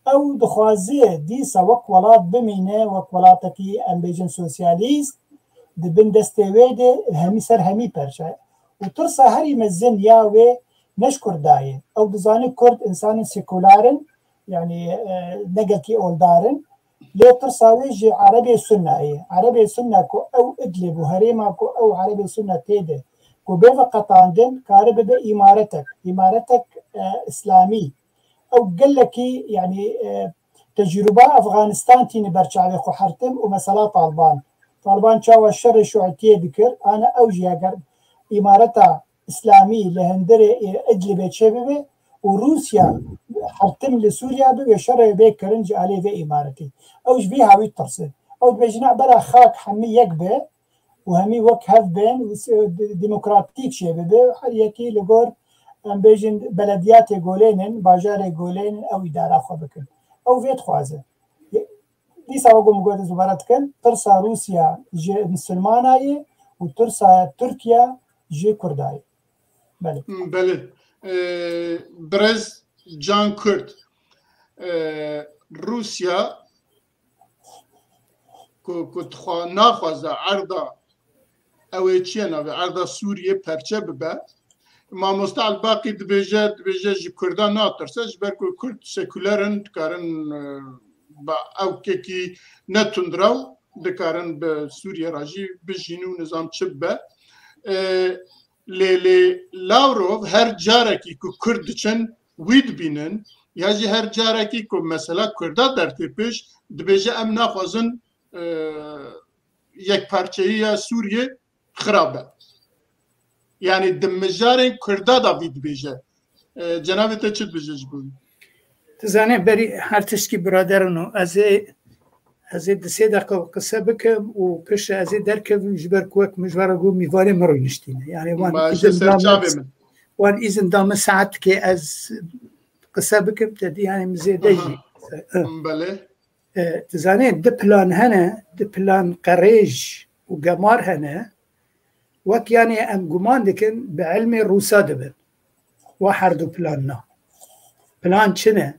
ew dixwaze dîsa wek welat bimîne, wek welatekî, em bêjin, sosyalîst, di bin destê wê de hemî ser hemî perçe. Û tirsa herî mezin ya wê ne ji Kurda ye. Ew dizane Kurd însanên sekular in, yani, e, ne gelkî oldar in. Lê tirsa wê ji Erebê Sunna ye. Erebê Sunna ku ew Idlib û herêma ku ew Erebê Sunna tê de ku bê veqetandin, kare bibe îmaretek. Îmaretek, e, îslamî. Ew gelekî, yani, e, tecrûba Efxanistan tîne ber çavê xwe, Hertim û mesela Taliban. Taliban çawa şerê şuîtiyê dikir, ana ew jî eger îmareta îslamî li hundirê, e, Idlibê çêbibe û Rûsya, Hertim li Sûriya be, wê şerê bê kirin ji alî vê îmaretî. Ew ji vî hawî ditirsin. Ew dibêjin, bera xak hemî yek be û hemî wek hev bên û s-, di-, demokratîk jê bibe. Her yekî li gor, em bêjin, belediyatê golên in, bajarê golên in, ew îdara xwe bikin. Ew vê dixwaze. Dîsa wek min got, ez dubare dikim, tirsa Rûsya ji misilmana ye û tirsa Tirkiye ji Kurda ye. Belê. Belê. Ee, Birêz Can Kurd. Ee, Rûsya ku, ku dixwa-, naxwaze erda, ew ê çi ye navê, erda Sûriyê perçe bibe. Mamoste Elbaqî dibêje, dibêje ji Kurda natirse, ji ber ku Kurd sekuler in, dikarin, e, bi ewkekî ne tundrew, dikarin bi Sûriye re jî bijîn û nizam çi bibe. E, lê, lê Lavrov her carekî ku Kurd diçin, wî dibînin, ya jî her carekî ku mesela Kurda dertê pêş, dibêje, em naxwazin, e, yekparçeyiya Sûriyê xira be. Yani di mijarên Kurda de vî dibêje. E, cenabê te çi dibêje ji bo wî? Tu zanî, berî her tiştî biraderin û ez ê, ez ê di sê deqa qise bikim û piştre ez ê derkevim, ji ber ku wek min ji we re got, mîvanê min rûniştîne. Yani wan îzin da min, wan îzin da min saetekê ez qise bikim, te dî, yani min zêde jî. Belê. E, tu zanî, di plan hene, di plan qerêj û gemar hene, wek, yani, em guman dikin bi ilmê Rûsa dibin. Wa her du plan na. Plan çi ne?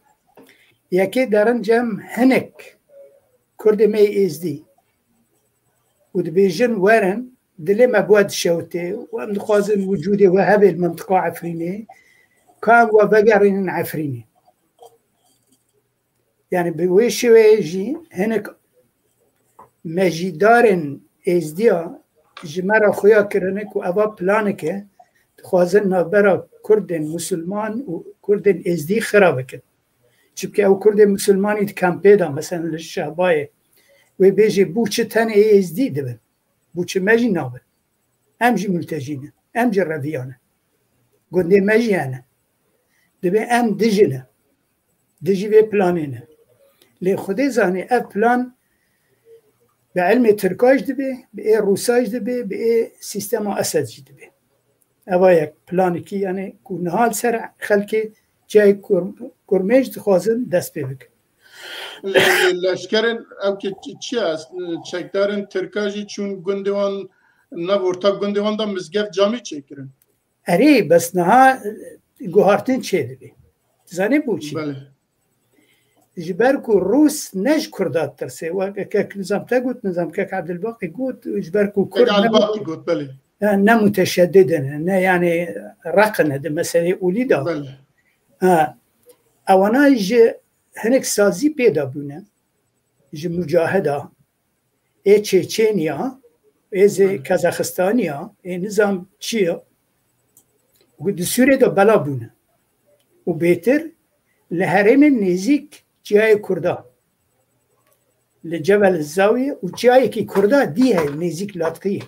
Yekê derin cem hinek Kurdê me yê Êzdî û dibêjin, werin, dilê me bi we dişewite û em dixwazin wicûdê we hebe li mintiqa Efrînê, ka em we vegerînin Efrînê. Yani bi wê şêweyê jî hinek mejîdarên Êzdiya ji me re xuya kirine ku eva planek e, dixwazin navbera Kurdên Musulman û Kurdên Êzdî xira bikin. Çimkî ew Kurdên Musulmanî di kampê de, mesela li Şehbayê, wê bêjê bû çi tenê Êzdî dibin. Bû çi me jî nabin. Em jî multecî ne. Em jî reviya ne. Gundê me jî hene. Dibê em dijî ne. Dijî vê planê ne. Lê Xwedê zanî ev plan bi ilmê Tirka jî dibe, bi ê Rûsa jî dibe, bi ê sîstema Esed jî dibe. Eva yek planekî, yani ku niha li ser xelkê cayê kur-, kurmêj dixwazin dest pê bikin. Lê, lê leşkerên ew ke çi, çi ye, çekdarên Tirka jî çûn gundê wan, nav orta gundê wan da mizgeft camî çêkirin. Erê, bes niha, e, guhartin çêdibe. Dizanî bo çi? Belê. Ji ber ku Rûs ne ji Kurda ditirse, weke kek nizam te got, nizam kek Ebdilbaqî got, ji ber ku Kurd ne, Ebdilbaqî got, belê, ne, ne muteşeddid in, ne, yani, req in di meselê olî de. Belê. Ha, ewana ji hinek sazî pê de bûne, ji mucahida, ê Çeçeniya, ê zê Kazaxistaniya, ê nizam çi ya, û di Sûriyê de bela bûne. Û bêtir li herêmên nêzîk çiyayê Kurda, li Cebel Zawiyê û çiyayekî Kurda dî heye nêzîk Latqiyê.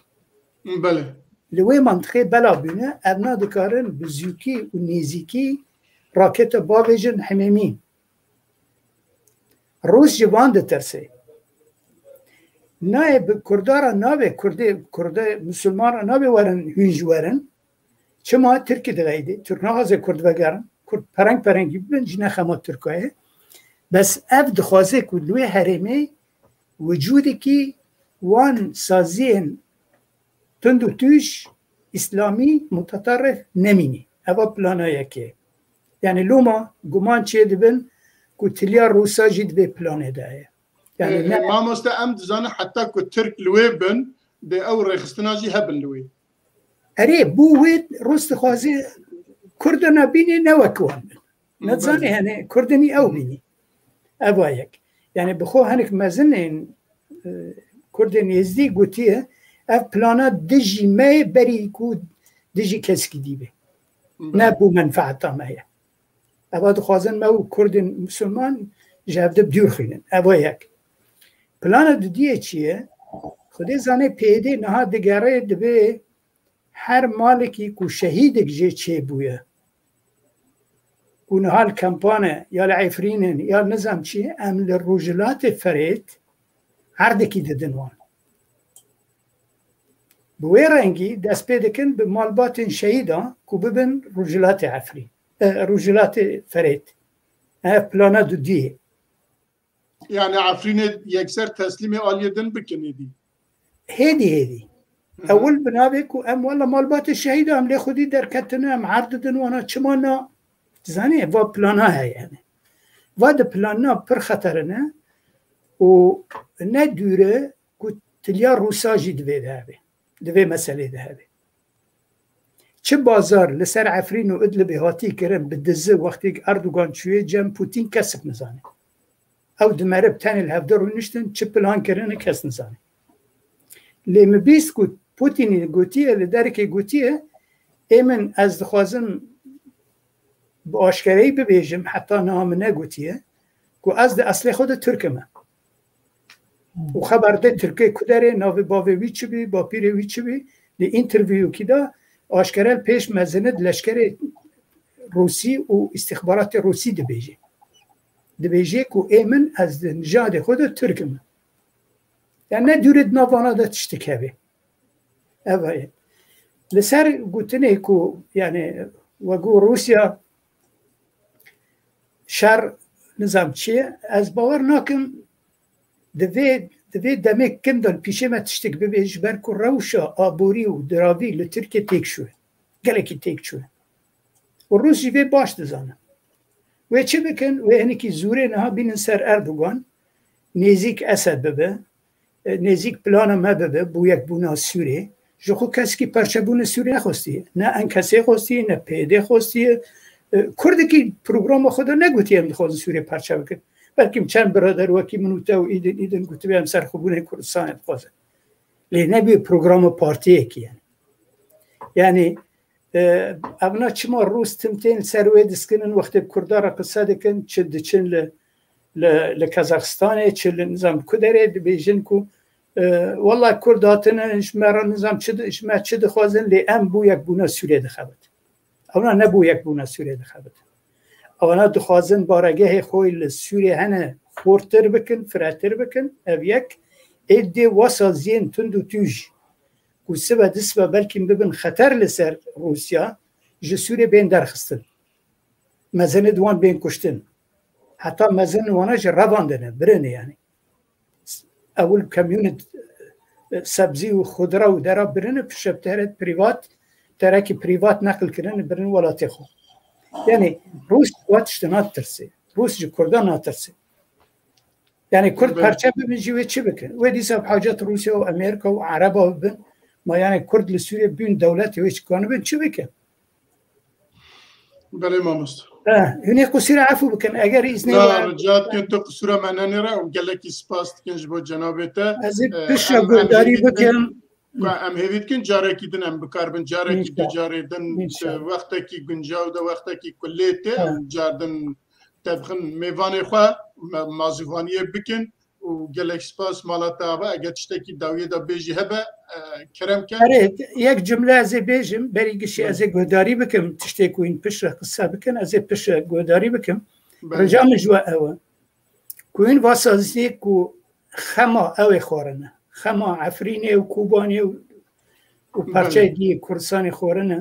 Belê. Li wê mantiqê bela bûne, evna dikarin bi zûkî û nêzîkî rakete bavêjin Himêmî. Rûs ji van ditirse. Nayê bi Kurda re nabe, Kurdê, Kurdê Musulman re nabe werin, hûn ji werin. Çima Tirkî diqeydê? Tirk naxwaze Kurd vegerin. Kurd pereng perengî bibin, ji nexema Tirka ye. Bes ev dixwaze ku li wê herêmê wicûdekî wan saziyên tund û tûj, îslamî, mutatarrif nemînî. Eva plana yekê. Yani loma guman çê dibin ku tiliya Rûsa jî di vê planê de heye. Yani E, ne e, mamoste, em dizanin heta ku Tirk li wê bin, dê ew rêxistina jî hebin li wê. Erê, bû wê Rûs dixwaze Kurdana bînî ne wek wan bin. Nedizanî, belê, yani Kurdinî ew bînî. Eva yek. Yani bi xwe hinek mezinên, e, Kurdên Êzdî gotiye, ev plana dijî me ye berî ku dijî kesekî dî be. Belê. Ne bo menfaeta me ye. Eva dixwazin me û Kurdên Musulman ji hev de bi dûr xînin. Eva yek. Plana dudiyê çi ye? Xwedê zane P Y D niha digere, dibê her malekî ku şehîdek jê çêbûye, ku niha li kempan e, ya li Efrîn in, ya nizam çi, em li Rojhilatê Ferêt erdekî didin wan. Bi wê rengî dest pê dikin bi malbatên şehîdan ku bibin Rojhilatê Efrîn, e, Rojhilatê Ferêt. Ev plana dudiyê. Yani Efrînê yekser teslîmê aliyê din bikin êdî. Hêdî, hêdî. Hı hı. Ewil bi navê ku em wela malbatê şehîda em lê xwedî derketine, em erd didin wana, çima na? Zanî, va plana heye yani. Va di plana pir xeterine û ne dûre ku tiliya Rûsa jî divê de hebe. Di vê meselê de hebe. Çi bazar li ser Efrîn û Idlibê hatî kirin bi dizi, wextê Erdogan çûyê cem Putin kesik nizane. Ew di merib tenê li hevdû rûniştin, çi plan kirine kes nizane. Lê min bîst ku Putinî gotiye, li derikê gotiye, ê min ez dixwazim bi aşkereyî bibêjim, heta niha min negotiye, ku ez di eslê xwe de Tirk im. Û xeber de Tirkê ku derê, navê bavê wî çi bî, bapîrê wî çi bî, li înterviyokî de aşkere li pêş mezinê di leşkerê Rûsî û îstîxbaratê Rûsî dibêje. Dibêje ku ê min, ez di nijadê xwe de Tirk im. Yani ne dûrê di nav vana de tiştek hebe. Ev e. Li ser gotinê ku, yani, we got Rûsya şer nizam çi ye, ez bawer nakim di vê, di vê demê kin de li pîşê me tiştek bibe, ji ber ku rewşa aborî û diravî li Tirkiye têk çûye. Gelekî têk çûye. Û Rûs jî vê baş dizane. Wê çi bikin? Wê hinekî zûrê niha bînin ser Erdogan, nêzîk Esed bibe, e, nêzîk plana me bibe, bo yekbûna Sûrê. Ji xwe kesekî perçebûna Sûrê nexwestiye. Ne ENKSê xwestiye, ne PYD xwestiye. E, Kurdekî programa xwe de negotiye em dixwazin Sûrê perçe bikin. Belkî çend birader wekî min û te û îdin, îdin gotibe em serxwebûnê Kurdistanê dixwazin. Lê nebûye programa partiyekî yani. Yani, e, evna çima Rûs tim tên ser wê diskinin, wextê Kurda re qise dikin, çi diçin li, li, li Kazaxistanê, çi li nizam ku derê, dibêjin ku, e, wela Kurd hatine, ji me re nizam çi di-, ji me çi dixwazin, lê em bo yekbûna Sûriyê dixebit. Ewna ne bo yekbûna Sûriyê dixebit. Ewna dixwazin baregehê xwe li Sûriyê hene xurtir bikin, firetir bikin, ev yek. Ê dê wesa ziyên tund û tûj ku sibe disibe belkî bibin xeter li ser Rûsya, ji Sûrê bên derxistin. Mezin di wan bên kuştin. Heta mezin wana jî revandine, birine yani. Ewil kamyonê, e, sebzî û xudra û dera birine, piştre bi teret prîvat, terekî prîvat neqil kirine, birine welatê xwe. Yani Rûs wa tiştê natirsê. Rûs ji Kurdan natirsê. Yani Kurd Belê. parçe bibin jî wê çi bikin? Wê dîsa bi hacet Rûsya û Amerîka û Ereba bibin. Ma yani Kurd li Sûriyê bûn dewletê wê çi kanibin çi bikin? Belê mamoste. Eh, hûn ê qusûra efû bikin. Eger îznê Na, we rica dikin tu qusûra me nenêre û gelekî spas dikin ji bo cenabê te. Ez ê Eh, piştre em, em guhdarî hêvî dikin bikim. Ku em hêvî dikin carekî din em bikaribin, carekî du İnşallah. carê din, İnşallah. wextekî guncaw de, wextekî ku lê tê, Evet. em car din te bixin mêvanê xwe, me-, mazîvaniyê bikin û gelek spas mala te ava. Eger tiştekî dawiyê de bêjî hebe, e, kerem ke. Erê, yek cumle ez ê bêjim, berî gişî Evet. ez ê guhdarî bikim, tiştê ku hîn piştre qise bikin, ez ê piştre guhdarî bikim. Belê. Rica min ji we ew e. Ku hîn va sazî ku xema ew ê xwarine. Xema Efrînê û Kobanê û, û Belê. parçeyê dî yê Kurdistanê xwarine.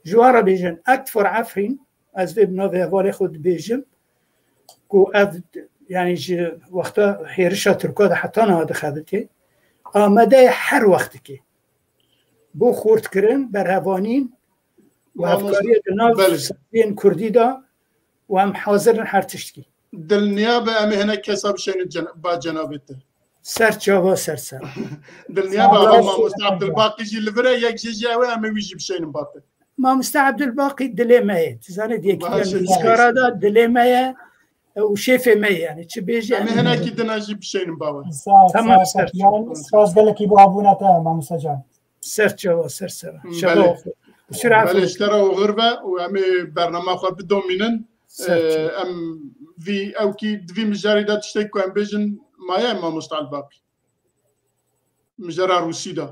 Ji wan re bêjin, Act for Afrin, ez vê bi navê hevalê xwe dibêjim, ku ev, yani ji wexta hêrişa Tirka de heta niha dixebitê, amade ye her wextikê. Bo xurtkirin, berhevanîn û Mamoste, hevkariyê di nav belê. saziyên Kurdî de û em hazir in her tiştkî. Dilniya be em ê hinek kesa bişeynin cen-, ba cenabê te. Ser çava ser ser. Dilniya be Sağ ol. Mamoste Abdulbaqî jî li vir e, yek jê jî ew e, em ê wî jî bişeynin ba te. Mamoste Abdulbaqî dilê me ye. Tu zanî, di yekîtiya Baş e. nivîskara de dilê me ye, e, û şêfê me ye. Yani çi bêjî, Em ê em hinekî dina jî bişeynin ba we. Sağ ol, Tamam, sağ ol. ser çava. Yani, spas gelekî bo hebûna te, Mamoste Can. Ser çava, ser sera. Belê. Şeva oxir. Qusûra Belê, efû. ji te re oxir be û em ê bernama xwe bidomînin. Ser çava. Ee, em vî ewkî di vî mijarî de tiştek ku em bêjin maye Mamoste Elbaqî. Mijara Rûsî de.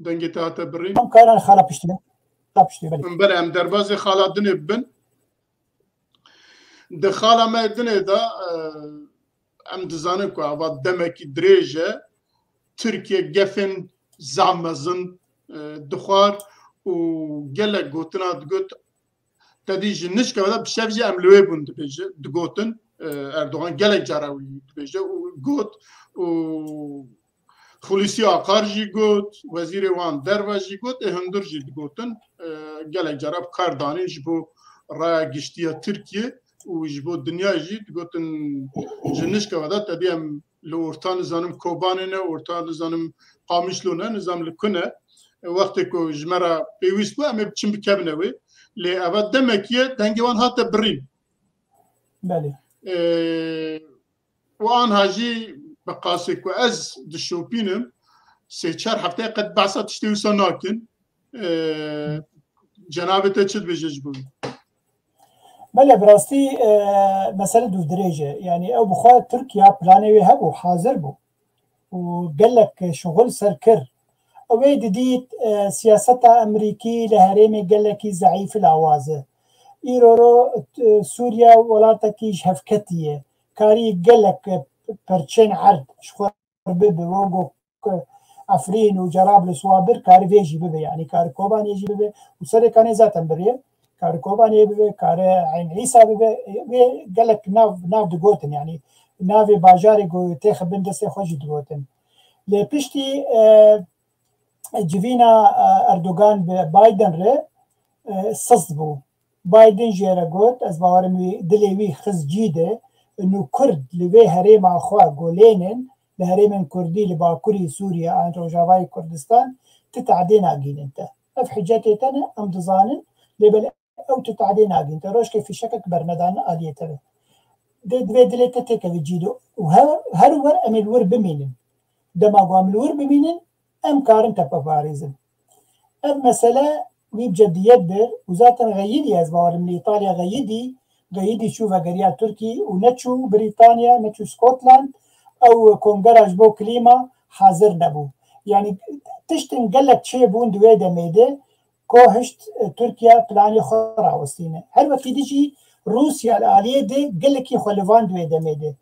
Dengê te hate birîn. Em karan xala piştî. Xala piştî, belê. Belê, em derbazê xala dinê bibin. Di xala me dinê de, e, em dizanin ku ava demekî dirêj e. Tirkiye gefên zaf mezin, e, dixwar û gelek gotina digot. Te dî ji nişka de bi şev jî em li wê bûn dibêje, digotin. E, Erdogan gelek cara wî dibêje û got û Xulîsî Akar jî got, wezîrê wan derve jî got, ê hundir jî digotin, e, gelek cara bi kar danîn ji bo raya giştî ya Tirkiye û ji bo dinya jî digotin ji nişka ve de te dî em li orta nizanim Kobanê ne, orta nizanim Qamişlo ne, nizam li ku ne. E, wextê ku ji me re pêwîst bû, em ê biçin bikevine wê. Lê eva demekî ye, dengê wan hate birîn. Belê. E, û anha jî bi qasê ku ez dişopînim, sê çar hefteyê qet behsa tiştê wisa nakin. Ee, cenabê te çi dibêje ji bo wî? Belê, bi rastî, e, mesele dûvdirêj e. Yani ew bi xwe Tirkiye planê wê hebû, hazir bû. Û gelek şixul ser kir. Ew ê didît, e, siyaseta Amerîkî li herêmê gelekî zeîf û lawaz e. Îro ro, e, Sûriye welatekî ji hevketî ye. Karî gelek, e, perçên erd ji xwe bibe, wek Efrîn û Cerablus wa bir, karî vê jî bibe, yanî karî Kobanê jî bibe û serê kanê zaten birê, karî Kobanê bibe, karî Eyn Îsa bibe, wê gelek nav, nav digotin, yanî navê bajarê ku têxe bin destê xwe jî digotin. Lê piştî, e, civîna, e, Erdogan bi Biden re, e, sist bû. Biden jê re got, ez bawerim wî, dilê wî xist cî de, nû Kurd li vê herêma xwe golênin, li herêmên Kurdî li Bakurî Sûriye an Rojavayê Kurdistan, ti tehdê nagînin te. Ev hicetê te ne, em dizanin, lê belê ew ti tehdê nagînin te. Rojkê fîşekek bernedan aliyê te ve. Dê divê dilê te têkeve cî de. Û her, her wer em ê li wir bimînin. Dema ku em li wir bimînin, em karin te biparêzin. Ev mesele wî bi cediyet bir û zaten xeyidî, ez bawerim li Îtalya xeyidî, xeyidî çû vegeriya Tirkî û neçû Brîtanya, neçû Scotland, ew kongera ji bo klîma hazir nebû. Yanî tiştên gelek çêbûn di wê demê de, ku hişt, e, Tirkiye planê xwe rawestîne. Her wekî dî jî Rûsya li aliyê de gelekî xwe li van di wê demê de.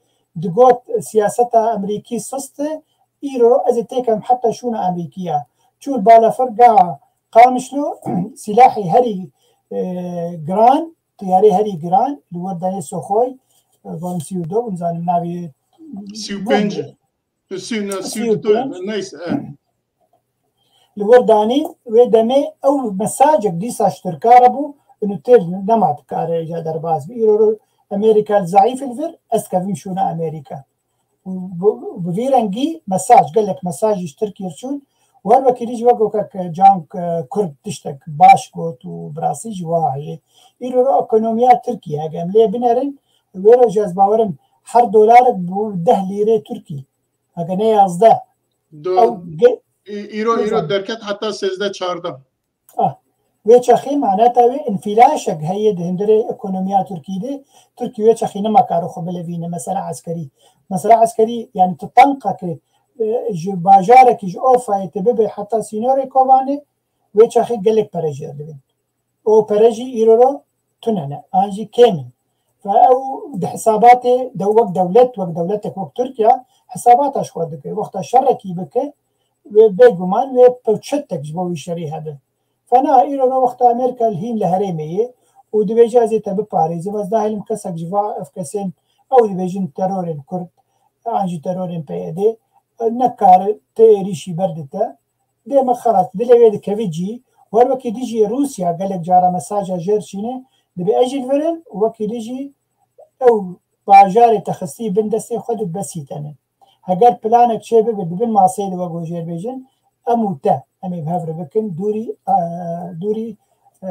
Digot, e, siyaseta Amerîkî sist e, îro ez ê têkem heta şûna Amerîkî ya. Çû li balafirgeha Qamişlo, sîlahê herî, e, giran, tiyarê herî giran, li wir danê Soxoy, e, van sî û du, nizanim navê Sî û pênc. Sî û du, neyse, e. Li wir danî, wê demê ew mesajek dîsa ji Tirka re bû, û têr nema dikare ja derbas bi. Îro ro Amerîka li zeîf li vir, ez dikevim şûna Amerîka. Û bi, bi vî rengî mesaj, gelek mesaj ji Tirkiyê çûn. Wer wekî dî jî wek wekek can, e, Kurd tiştek baş got û bi rastî jî wiha heye. Îro ro ekonomiya Tirkiyê hege em lê binerin, wê ro jî ez bawerim her dolarek bû deh lîrê Tirkî. Hege ne yazdeh. Do, Ew ge-, î-, îro, îro nizam. Derket heta sêzdeh çardeh. Ah, wê çaxê maneta wê înfîlaşek heye di hundirê ekonomiya Tirkî de. Tirkî wê çaxê nema karo xwe bilevîne, mesela eskerî. Mesela eskerî, yani tu tanka ki, e, ji bajarekî, ji Urfayê tu bibe heta sînorê Kobanê, wê çaxê gelek pere jê re dibin. O pere jî îro ro tune ne, an jî kêm in. Ve ew di hesabatê de wek dewlet, wek dewletek wek Tirkiye hesabata ji xwe dike. Wexta şerekî bike, wê bêguman wê pewçetek ji bo wî şerî hebe. Fena îro ro wexta Amerîka li hîn li herêmê ye û dibêje ez ê te biparêzim, ez nahêlim kesek ji va ev kesên ew dibêjin terorên Kurd, an jî terorên P Y D, nekare ti êrîşî berdite. Dê me xelas, dilê wê dikevî cî, wer wekî dijî Rûsya gelek cara mesaja jêr çîne, dibê ez jî li vir im û wekî dijî ew bajarê te xistî bin destê xwe di besî tenin. Heger planek çê bibe, di bin maseyê de wek jêr bêjin, em û te, em ê bi hev re bikin, dûrî, e, dûrî, e,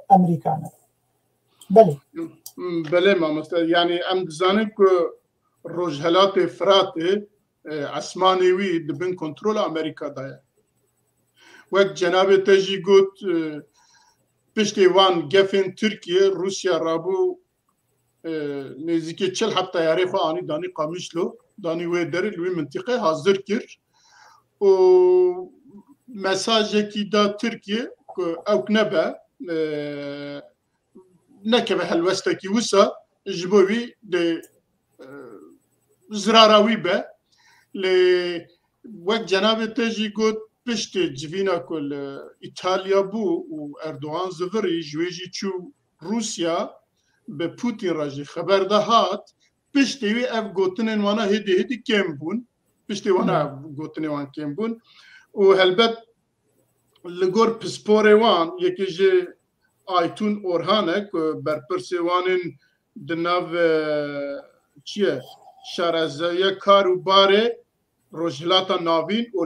Amerîkan e. Belê. Belê mamoste, yani em dizanin ku Rojhelatê Firatê, e, esmanê wî di bin kontrola Amerîka de ye. Wek cenabê te jî got, e, piştê wan gefên Tirkiye, Rûsya rabû, e, nêzîkî çil heb teyarê xwe anî danî Qamişlo, danî wê derê li wî mintîqe hazir kir û mesajekî da Tirkiye ku ewk nebe, e, nekeve helwestekî wisa ji bo wî dê, e, zirara wî be. Lê wek cenabê te jî got, piştê civîna ku li Îtalya bû û Erdogan zivirî, ji wê jî çû Rûsya, bi Putin re jî xeber de hat, piştê wî ev gotinên wana hêdî hêdî kêm bûn. Piştê wana ev gotinê wan kêm bûn. Û helbet li gor pisporê wan, yekê ji Aytun Orhan e ku berpirsê wan in di nav, e, çi ye, şarezayiya kar û barê Rojhilata Navîn û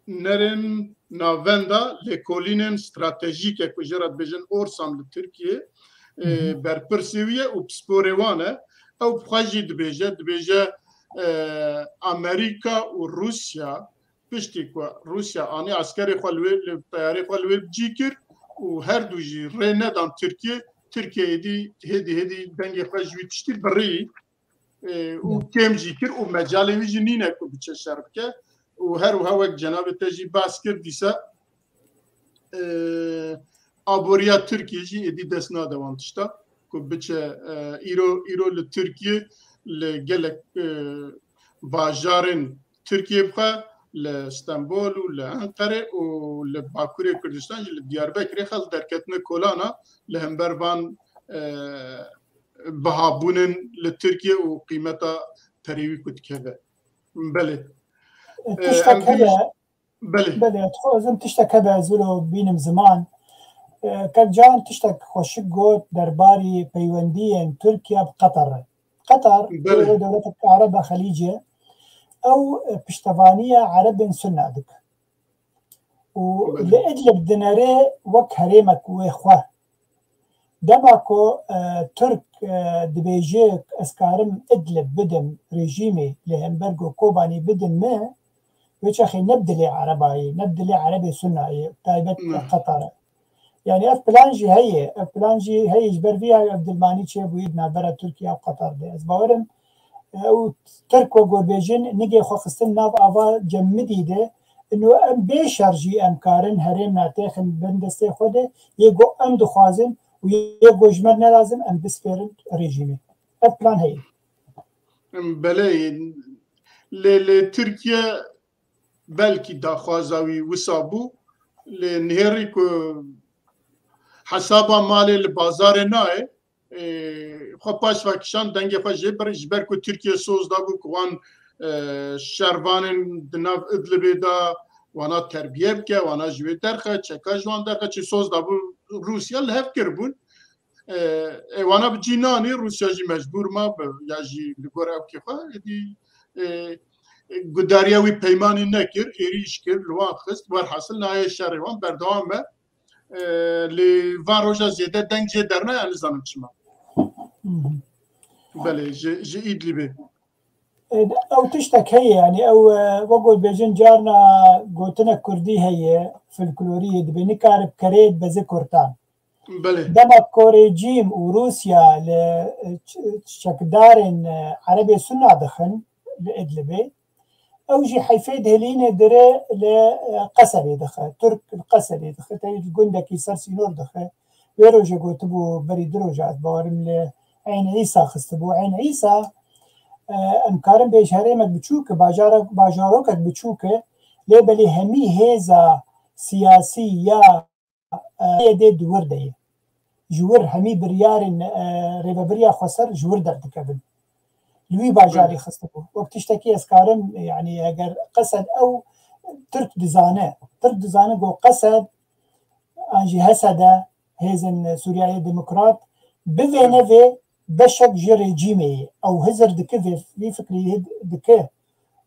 lêkolînerên navenda lêkolînên stratejîk e ku jê re dibêjin Orsam li Tirkiyê, e, Hı hı. berpirsê wî ye û pisporê wan e. Ew bi xwe jî dibêje, dibêje, e, Amerîka û Rûsya piştî ku Rûsya anî eskerê xwe li wê, li teyarê xwe li wê cî kir û her du jî rê nedan Tirkiye, Tirkiye êdî hêdî hêdî dengê xwe ji wî tiştî birî, e, û kêm jî kir û mecalê wî jî nîne ku biçe şer bike û her wiha wek cenabê te jî bas kir dîsa, e, aboriya Tirkiye jî êdî dest nade wan tişta ku biçe, e, îro, îro li Tirkiye li gelek, e, bajarên Tirkiye bixwe, li Stenbol û li Enqere û li Bakurê Kurdistan jî li Diyarbekirê xelk derketine kolana li hember van, e, bihabûnên li Tirkiye û qîmeta perê wî ku dikeve. Belê. E, Tiştek em heye, belê. Belê, dixwazim tiştek hebe ez wilo bînim ziman. E, Kek Can tiştek xweşik got derbarî peywendiyên Tirkiye bi Qeter re. Qeter, Belê. Ew dewletek Ereba Xelîcê, ew, e, piştevaniya Erebên Sunna dike. Û Belê. Li Idlib dinere wek herêmek wê xwe. Dema ku, e, Tirk, e, dibêje ez karim Idlib bidim rejîmê, li hember ku Kobanê bidin me, wê çaxê ne bi dilê Erebayê, ne bi dilê Erebê Sunnayê, taybet Hmm. Qetar e. Yani ev plan jî heye, ev plan jî heye, ji ber vî ya ev dilmanî çêbûyî di navbera Tirkiye û Qetar de. Ez bawerim, ew Tirk wek ku dibêjin, nigê xwe xistin nav ava cemidî de, ino em bê şer jî em karin herêm natêxin bin destê xwe de, yê ku em dixwazin û yê ku ji me ne lazim em bispêrin rejîmê. Ev plan heye. Belê, lê, lê Tirkiye belkî daxwaza wî wisa bû, lê nihêrî ku hesaba malê li bazarê nayê, e, xwe paş ve kişand, dengê xwe jê bir, ji ber ku Tirkiye soz dabû ku wan, e, şervanên di nav Idlibê de wana terbiye bike, wana ji wê derxe, çeka ji wan derxe, çi soz dabû Rûsya li hev kiribûn. E, e, wana bi cî nanî, Rûsya jî mecbûr ma bi, ya jî li gor ewkê xwe, êdî, e, e, gudariya wî peymanî nekir, êrîş kir, li wan xist, werhasil nayê şerê wan berdewam e. E, lê van roja zêde deng jê dernaye, ez nizanim çima. Belê, ji, ji Îdlibê. E, ew tiştek heye, yanî ew, e, wek ku dibêjin carna gotinek kurdî heye, folklorî yê, dibê nikare bi kereyê dibeze kurtan. Belê. Dema ku rejîm û Rûsya li, e, ç-, çekdarên, e, Erebê Sunna dixin li Idlibê, ew jî heyfê dihilîne dire li, e, Qesedê dixe. Tirk li Qesedê dixe. Tevî li gundekî ser sînor dixe. Wê rojê gotibû, berî du roja ez bawerim li Eyn Îsa xistibû. Eyn Îsa, e, em karin bêj herêmek biçûk e, bajara-, bajarokek biçûk e, lê belê hemî hêza siyasî ya, e, yê dê di wir de ye. Ji wir hemî biryarên, e, rêvebiriya xweser ji wir derdikevin. Li wî bajarî xistibû. Wek tiştekî ez karim, yanî eger Qesed ew Tirk dizane, Tirk dizane ku Qesed an jî H S D, Hêzên Sûriyeyê Demokrat, bivêne vê beşek ji rejîmê ye. Ew hizir dike vê, vî fikrî dike.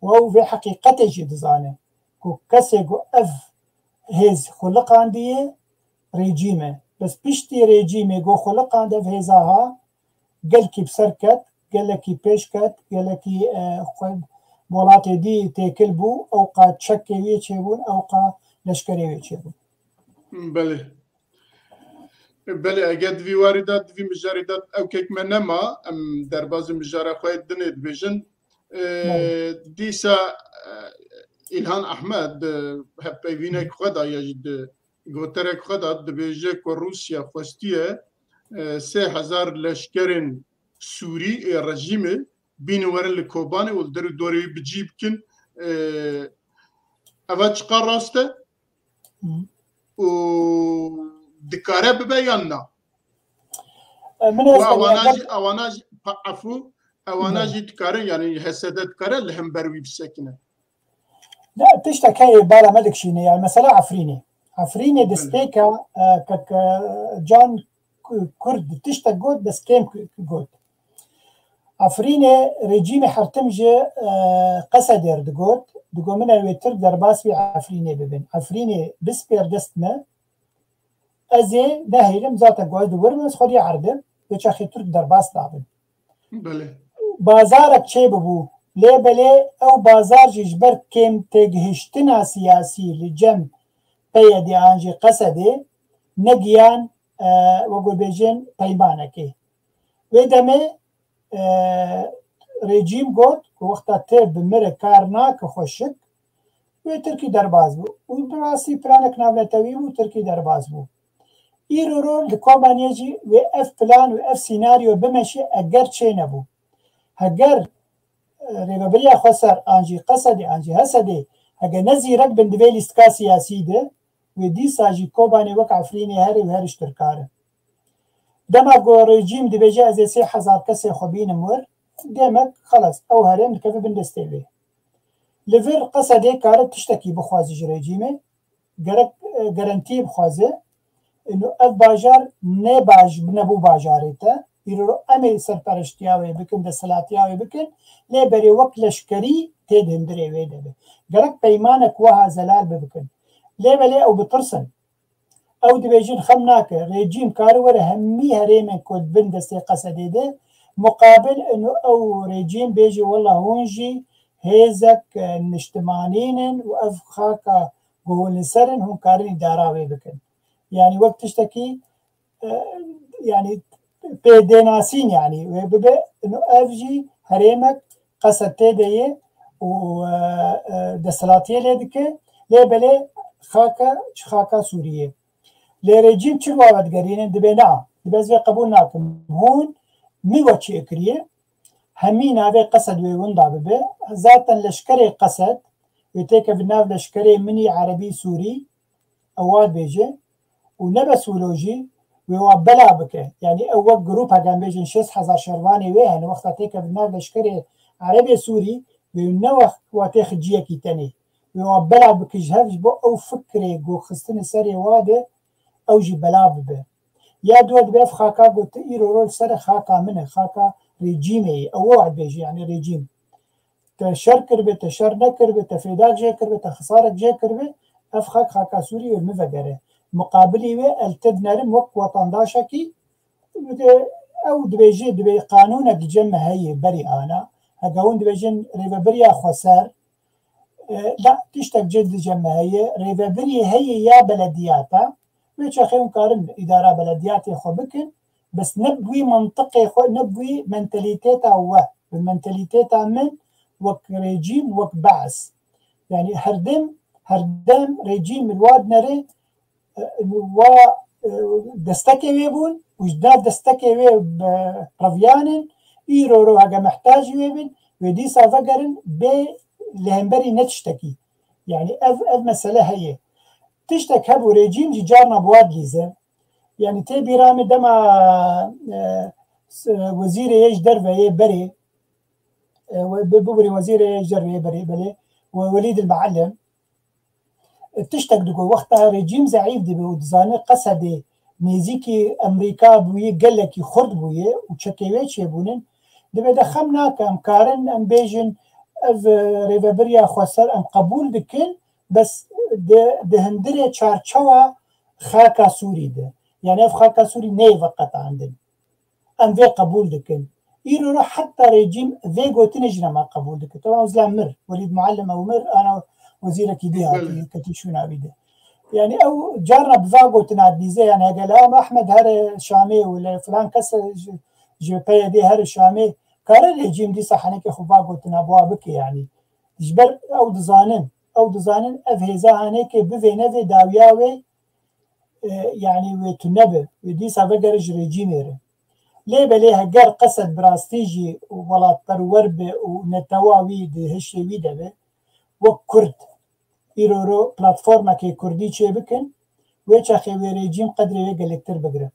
Û ew vê heqîqetê jî dizane ku kesê ku ev hêz xuliqandiye, rejîm e. Bes piştî rejîmê ku xuliqand ev hêza ha, gelkî bi ser ket, gelekî pêş ket, gelekî, e, xwe bi welatê dî têkil bû, ewqa çekê wê çêbûn, ewqa leşkerê wê çêbûn. Belê. Belê, eger di vî warî de, di vî mijarî de ewkek me nema, em derbazî mijara xwe yê dinê dibêjin. E, Belê. Dîsa, e, Îlhan Ehmed di hevpeyvînek xwe de ya jî di goterek xwe de dibêje ku Rûsya xwestiye, e, sê hezar leşkerên Sûrî ê rejîmê bînin werin li Kobanê û li der û dorê wî bi cî bikin. E, eva çiqas rast e? Û dikare bibe yan na? E, min û ewana jî, ewana jî, pa-, efû, ewana jî dikarin, yanî H S D dikare li hember wî bisekine. Ne, tiştek heye bala me dikişîne, yani mesela Efrînê. Efrînê destpêka, e, kek, e, Can Ku-, Kurd tiştek got, bes kêm ku-, got. Efrînê rejîmê hertim ji, e, Qesedê re digot, digot min ew ê Tirk derbas wî Efrînê bibin. Efrînê bispêr dest me, ez ê nehêlim, zaten ku ez di wir me, ez xwedî erdim, wê çaxê Tirk derbas nabin. Belê. Bazarek çêbibû. Lê belê ew bazar jî ji ber kêm têgihiştina siyasî li cem P Y D an jî Qesedê negiyan, e, wek bêjin peymanekê. Wê demê, e, rejîm got ku wexta te bi mire kar nake xweşik, wê Tirkî derbas bû. Û bi rastî planek navnetewî bû, Tirkî derbas bû. Îro ro li Kobaniyê jî wê ev plan û ev sînaryo bimeşe eger çênebû. Heger, e, rêvebiriya xweser an jî Qesedê an jî Hesedê hege ne zîrek bin di vê lîstika siyasî de, wê dîsa jî Kobanê wek Efrînê herê û her ji Tirka re. Dema ku rejîm dibêje ez ê sê hezar kesê xwe bînim wir, demek xelas ew herêm dikeve bin destê wê. Li vir Qesedê kare tiştekî bixwaze ji rejîmê, gerek, e, garantiyê bixwaze. Ino ev bajar ne baj-, nebû bajarê te. Îro em ê serpereştiya wê bikin, desthilatiya wê bikin. Lê berê wek leşkerî tê di hundirê wê de be. Gerek peymanek wiha zelal bibikin. Lê belê ew bitirsin. Ew dibêjin xem nake. Rejîm kare were hemî herêmên ku di bin destê Qesedê de, muqabil ino ew rejîm bêje wela hûn jî hêzek, e, niştimanîn in û ev xaka ku hûn li ser in, hûn karin îdara wê bikin. Yanî wek tiştekî, e, yanî pêdênasîn, yanî wê bibe, ino ev jî herêmek Qesed tê de ye û, e, e, desthilatiyê lê dike, lê belê xaka, çi xaka Sûriyê. Lê rejîm çi wa vegerînin, dibê na, dibê ez vê qebûl nakim. Hûn min we çi kiriye? Hemî navê Qesed wê winda bibe. Zaten leşkerê Qesed, wê têkevin nav leşkerê min î erebî sûrî, ew wa dibêje. Û ne bes wilo jî, wê wa bela bike. Yanî ew wek grûp, hege em bêjin şêst hezar şervanê wê hene, wexta têkevin nav leşkerê erebê sûrî, wê ne wext wa têxin ciyekî tenê. Wê wa bela bike ji hev, ji bo ew fikrê ku xistine serê wa de, ew jî bela bibe. Ya dua dibe ev xaka got îro rol ser xaka min e, xaka rejîmê ye. Ew wa dibêje, yani rejîm. Te şer kiribe, te şer nekiribe, te fêdak jê kiribe, te xisarek jê kiribe, ev xak xaka Sûriyê min vegere. Muqabilî wê el te dinerim wek wetandaşekî, ew dibêje, dibê qanûnek li cem me heye berî ana. Heke hûn dibêjin rêvebiriya xweser, e, la tiştek cê di cem me heye, rêvebirî heye ya belediyata, wê çaxê hûn karin îdara belediyatê xwe bikin, bes ne bi wî mantiqê xwe, ne bi wî mentalîteta we, bi mentalîteta min wek rejîm, wek Bees. Yani herdem, herdem rejîm li wa dinere, e, wa, e, destekê wê bûn û ji nav destekê wê bi reviyanin, îro ro hege mehtacî wê bin, wê dîsa vegerin bê li hemberî ne tiştekî. Yani ev, ev mesele heye. Tiştek hebû, rejîm jî carna bi wa dilîze. Yani tê bîra min dema, e, s-, wezîrê yê ji derve yê berê, e, we-, bi-, bibirê wezîrê yê ji derve yê berê, belê, we Welîd el Muallim, e, tiştek digot, wexta rejîm zeîf dibe û dizane Qesedê nêzîkî Amerîka bûye, gelekî xurt bûye û çekê wê çêbûnin, dibe de xem nake, em karin, em bêjin, ev, e, rêvebiriya xweser em qebûl dikin, bes di, di hundirê çarçewa xaka Sûrî de. Yani ev xaka Sûrî neyê veqetandin. Em vê qebûl dikin. Îro re heta rejîm vê gotinê jî nema qebûl dike. Tamam, zila mir. Welîd Muallim ew mir, ana wezîrekî dî hatî, ketî şûna wî de. Yani ew carna bi va gotina dîze, yani hege li Ahmed here Şamê û li filan kes ji, ji P Y D here Şamê, kare rejîm dîsa henekê xwe va gotina bi wa bike yani. Ji ber ew dizanin, ew dizanin ev hêza hanekê bivêne vê dawiya wê, e, yani wê tune be, wê dîsa vegere ji rejîmê re. Lê belê heger Qesed bi rastî jî welatperwer be û netewa wî di hişê wî de be, wek Kurd, îro ro platformekê Kurdî çê bikin, wê çaxê wê rejîm qedrê wê gelektir bigire.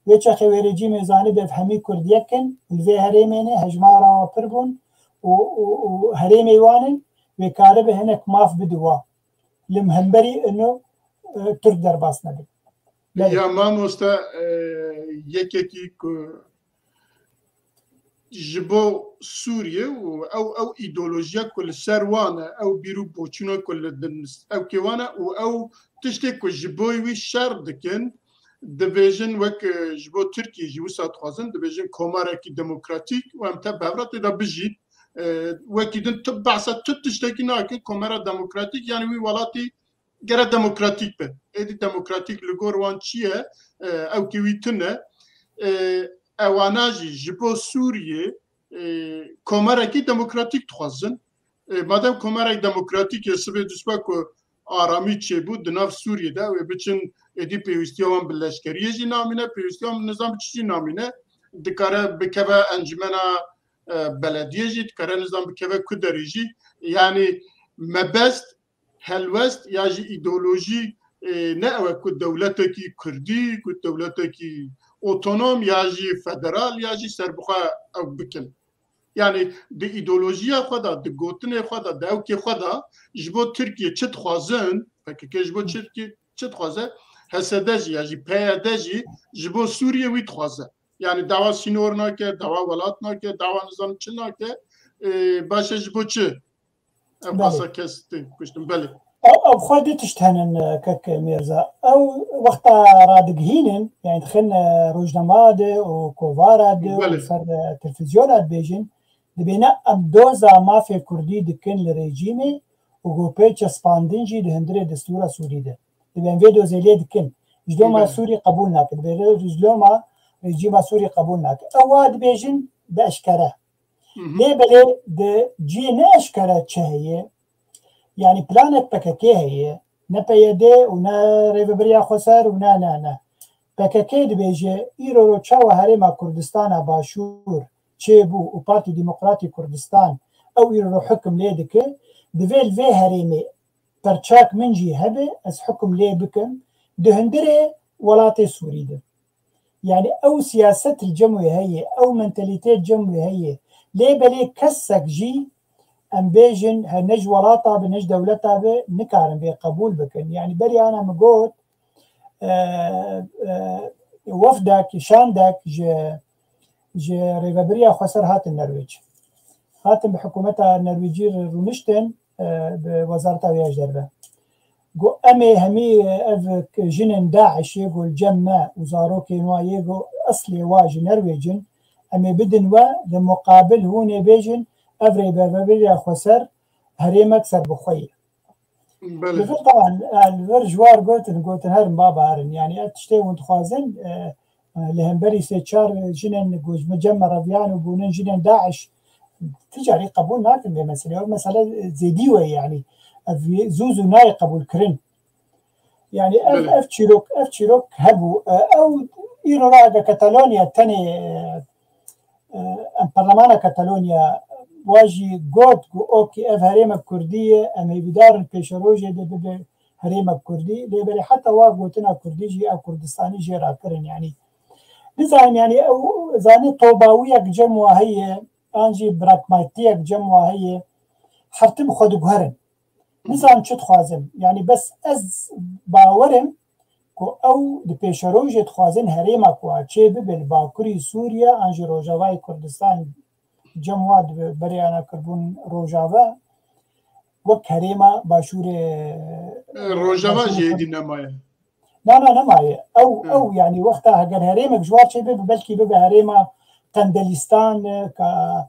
Wê çaxê wê rejîmê zanibe ev hemî Kurd yek in, li vê herêmê ne, hejmara wan pir bûn û, û, û herêmê wan in, wê karibe hinek maf bide wa. Li hemberî ino, e, Tirk derbas nebin. Belê. Ya mamoste, e, yekekî ku ji bo Sûriye û ew, ew îdeolojiya ku li ser wan e, ew bîr û boçûna ku li din, ew kê wan e û ew tiştê ku ji bo wî şer dikin, dibêjin wek, e, ji bo Tirkiye jî wisa dixwazin, dibêjin komarekî demokratîk û em te bi hev re tê de bijîn. E, wekî din tu behsa tu tiştekî nake, komera demokratîk, yani wî welatî gere demokratîk be. Êdî demokratîk li gor wan çi ye? E, ew kê wî tune. E, ewana jî ji bo Sûriyê, e, komerekî demokratîk dixwazin. E, madem komerek demokratîk ye, sibê dusba ku aramî çêbû di nav Sûriyê de, wê biçin êdî pêwîstiya wan bi leşkeriyê jî namîne, pêwîstiya wan bi nizam çi jî namîne. Dikare bikeve encumena, e, belediyê jî, dikare nizam bikeve ku derê jî. Yani mebest helwest ya jî îdeolojî, e, ne ew e ku dewletekî kurdî, ku dewletekî otonom ya jî federal ya jî serbixwe ew bikin. Yani di îdeolojiya xwe de, di gotinê xwe de, di ewkê xwe de ji bo Tirkiye çi dixwazin, P K K ji bo Tirkiye çi dixwaze, H S D jî ya jî P Y D jî ji bo Sûriye wî dixwaze. Yani dawa sînor nake, dawa welat nake, dawa nizam çi nake. E, baş e ji bo çi? Ev Belê. Qasa kes tên kuştin, belê. Ew, ew xwe du tişt henin, e, kek Mêrza. Ew wexta radigihînin, yani dixin, e, rojnama de û kovara de û Belê. ser, e, televîzyona dibêjin, dibêne em doza mafê kurdî dikin li rejîmê û ku pê çespandin jî di hundirê destûra Sûrî de. Dibê em vê dozê lê dikin. Ji doma Belê. Sûrî qebûl nake. Dibê ji doma rejîma Sûrî qebûl nake. Ew wa dibêjin bi eşkere. Hı hı. Lê belê di cihê ne eşkere çi heye? Yani planek P K K heye, ne P Y D û ne Rêveberiya Xweser û ne, ne, ne. P K K dibêje, îro ro çawa Herêma Kurdistana Başûr çêbû û Partî Demokratî Kurdistan ew îro ro hukim lê dike, divê li vê herêmê perçak min jî hebe, ez hukim lê bikim, di hundirê welatê Sûrî de. Yani ew siyaset li cem wê heye, ew mentalîte li cem wê heye. Lê belê kesek jî, em bêjin, her ne ji welata be, ne ji dewleta be, nikarin vê qebûl bikin. Yani berî ana min got, e, e, wefdek, şandek ji, ji rêvebiriya Xweser hatin Norwêc. Hatin bi hikûmeta Norwêcî re rûniştin, e, bi wezareta wê ya ji derve. Got, em ê hemî ev jinên DAIŞê, got, li cem me û zarokên wa yê, got, eslê wa ji Norwêc in, em ê bidin we, li muqabil hûn ê bêjin, ev rêvebiriya Xweser herêmek serbixwe ye. Li vir, teban, e, li vir ji war gotin, gotin, herin baba, herin. Yanî ev tiştê hûn dixwazin, e, e, li hemberî sê çar jinên ku ji cem me reviyan û bûnin jinên DAIŞ, ti carî qebûl nakin vê meselê. Ev mesele, e, zêdî we ye, yanî. Ev zû zû nayê qebûlkirin. Yanî ev, ev çîrok, ev çîrok hebû. E, ew îro ra ege Katalonya tenê, e, e, em perlemana Katalonya wa jî got ku okê ev herêmek kurdî ye, em hêvîdar in pêşerojê de bibe herêmek kurdî. Lê belê heta wa gotina kurdî jî ew Kurdistanî jê rakirin, yanî. Nizanim, yanî ew zanî tobawiyek cem wa heye, an jî pragmatiyek cem wa heye, her tim xwe diguherin. Nizanim çi dixwazin. Yanî bes ez bawer im ku ew di pêşerojê dixwazin herêma ku a çê bibe li Bakurî Sûriye an jî Rojavayê Kurdistan, cem wa dibe berê ana kirbûn Rojava, wek herêma Başûrê, E, Rojava Başûrê jî Kurd- êdî nemaye. Na, na, nemaye. Ew, Hı. ew, yanî, wexta heger herêmek ji war çê bibe, belkî bibe herêma Qendelîstan, ka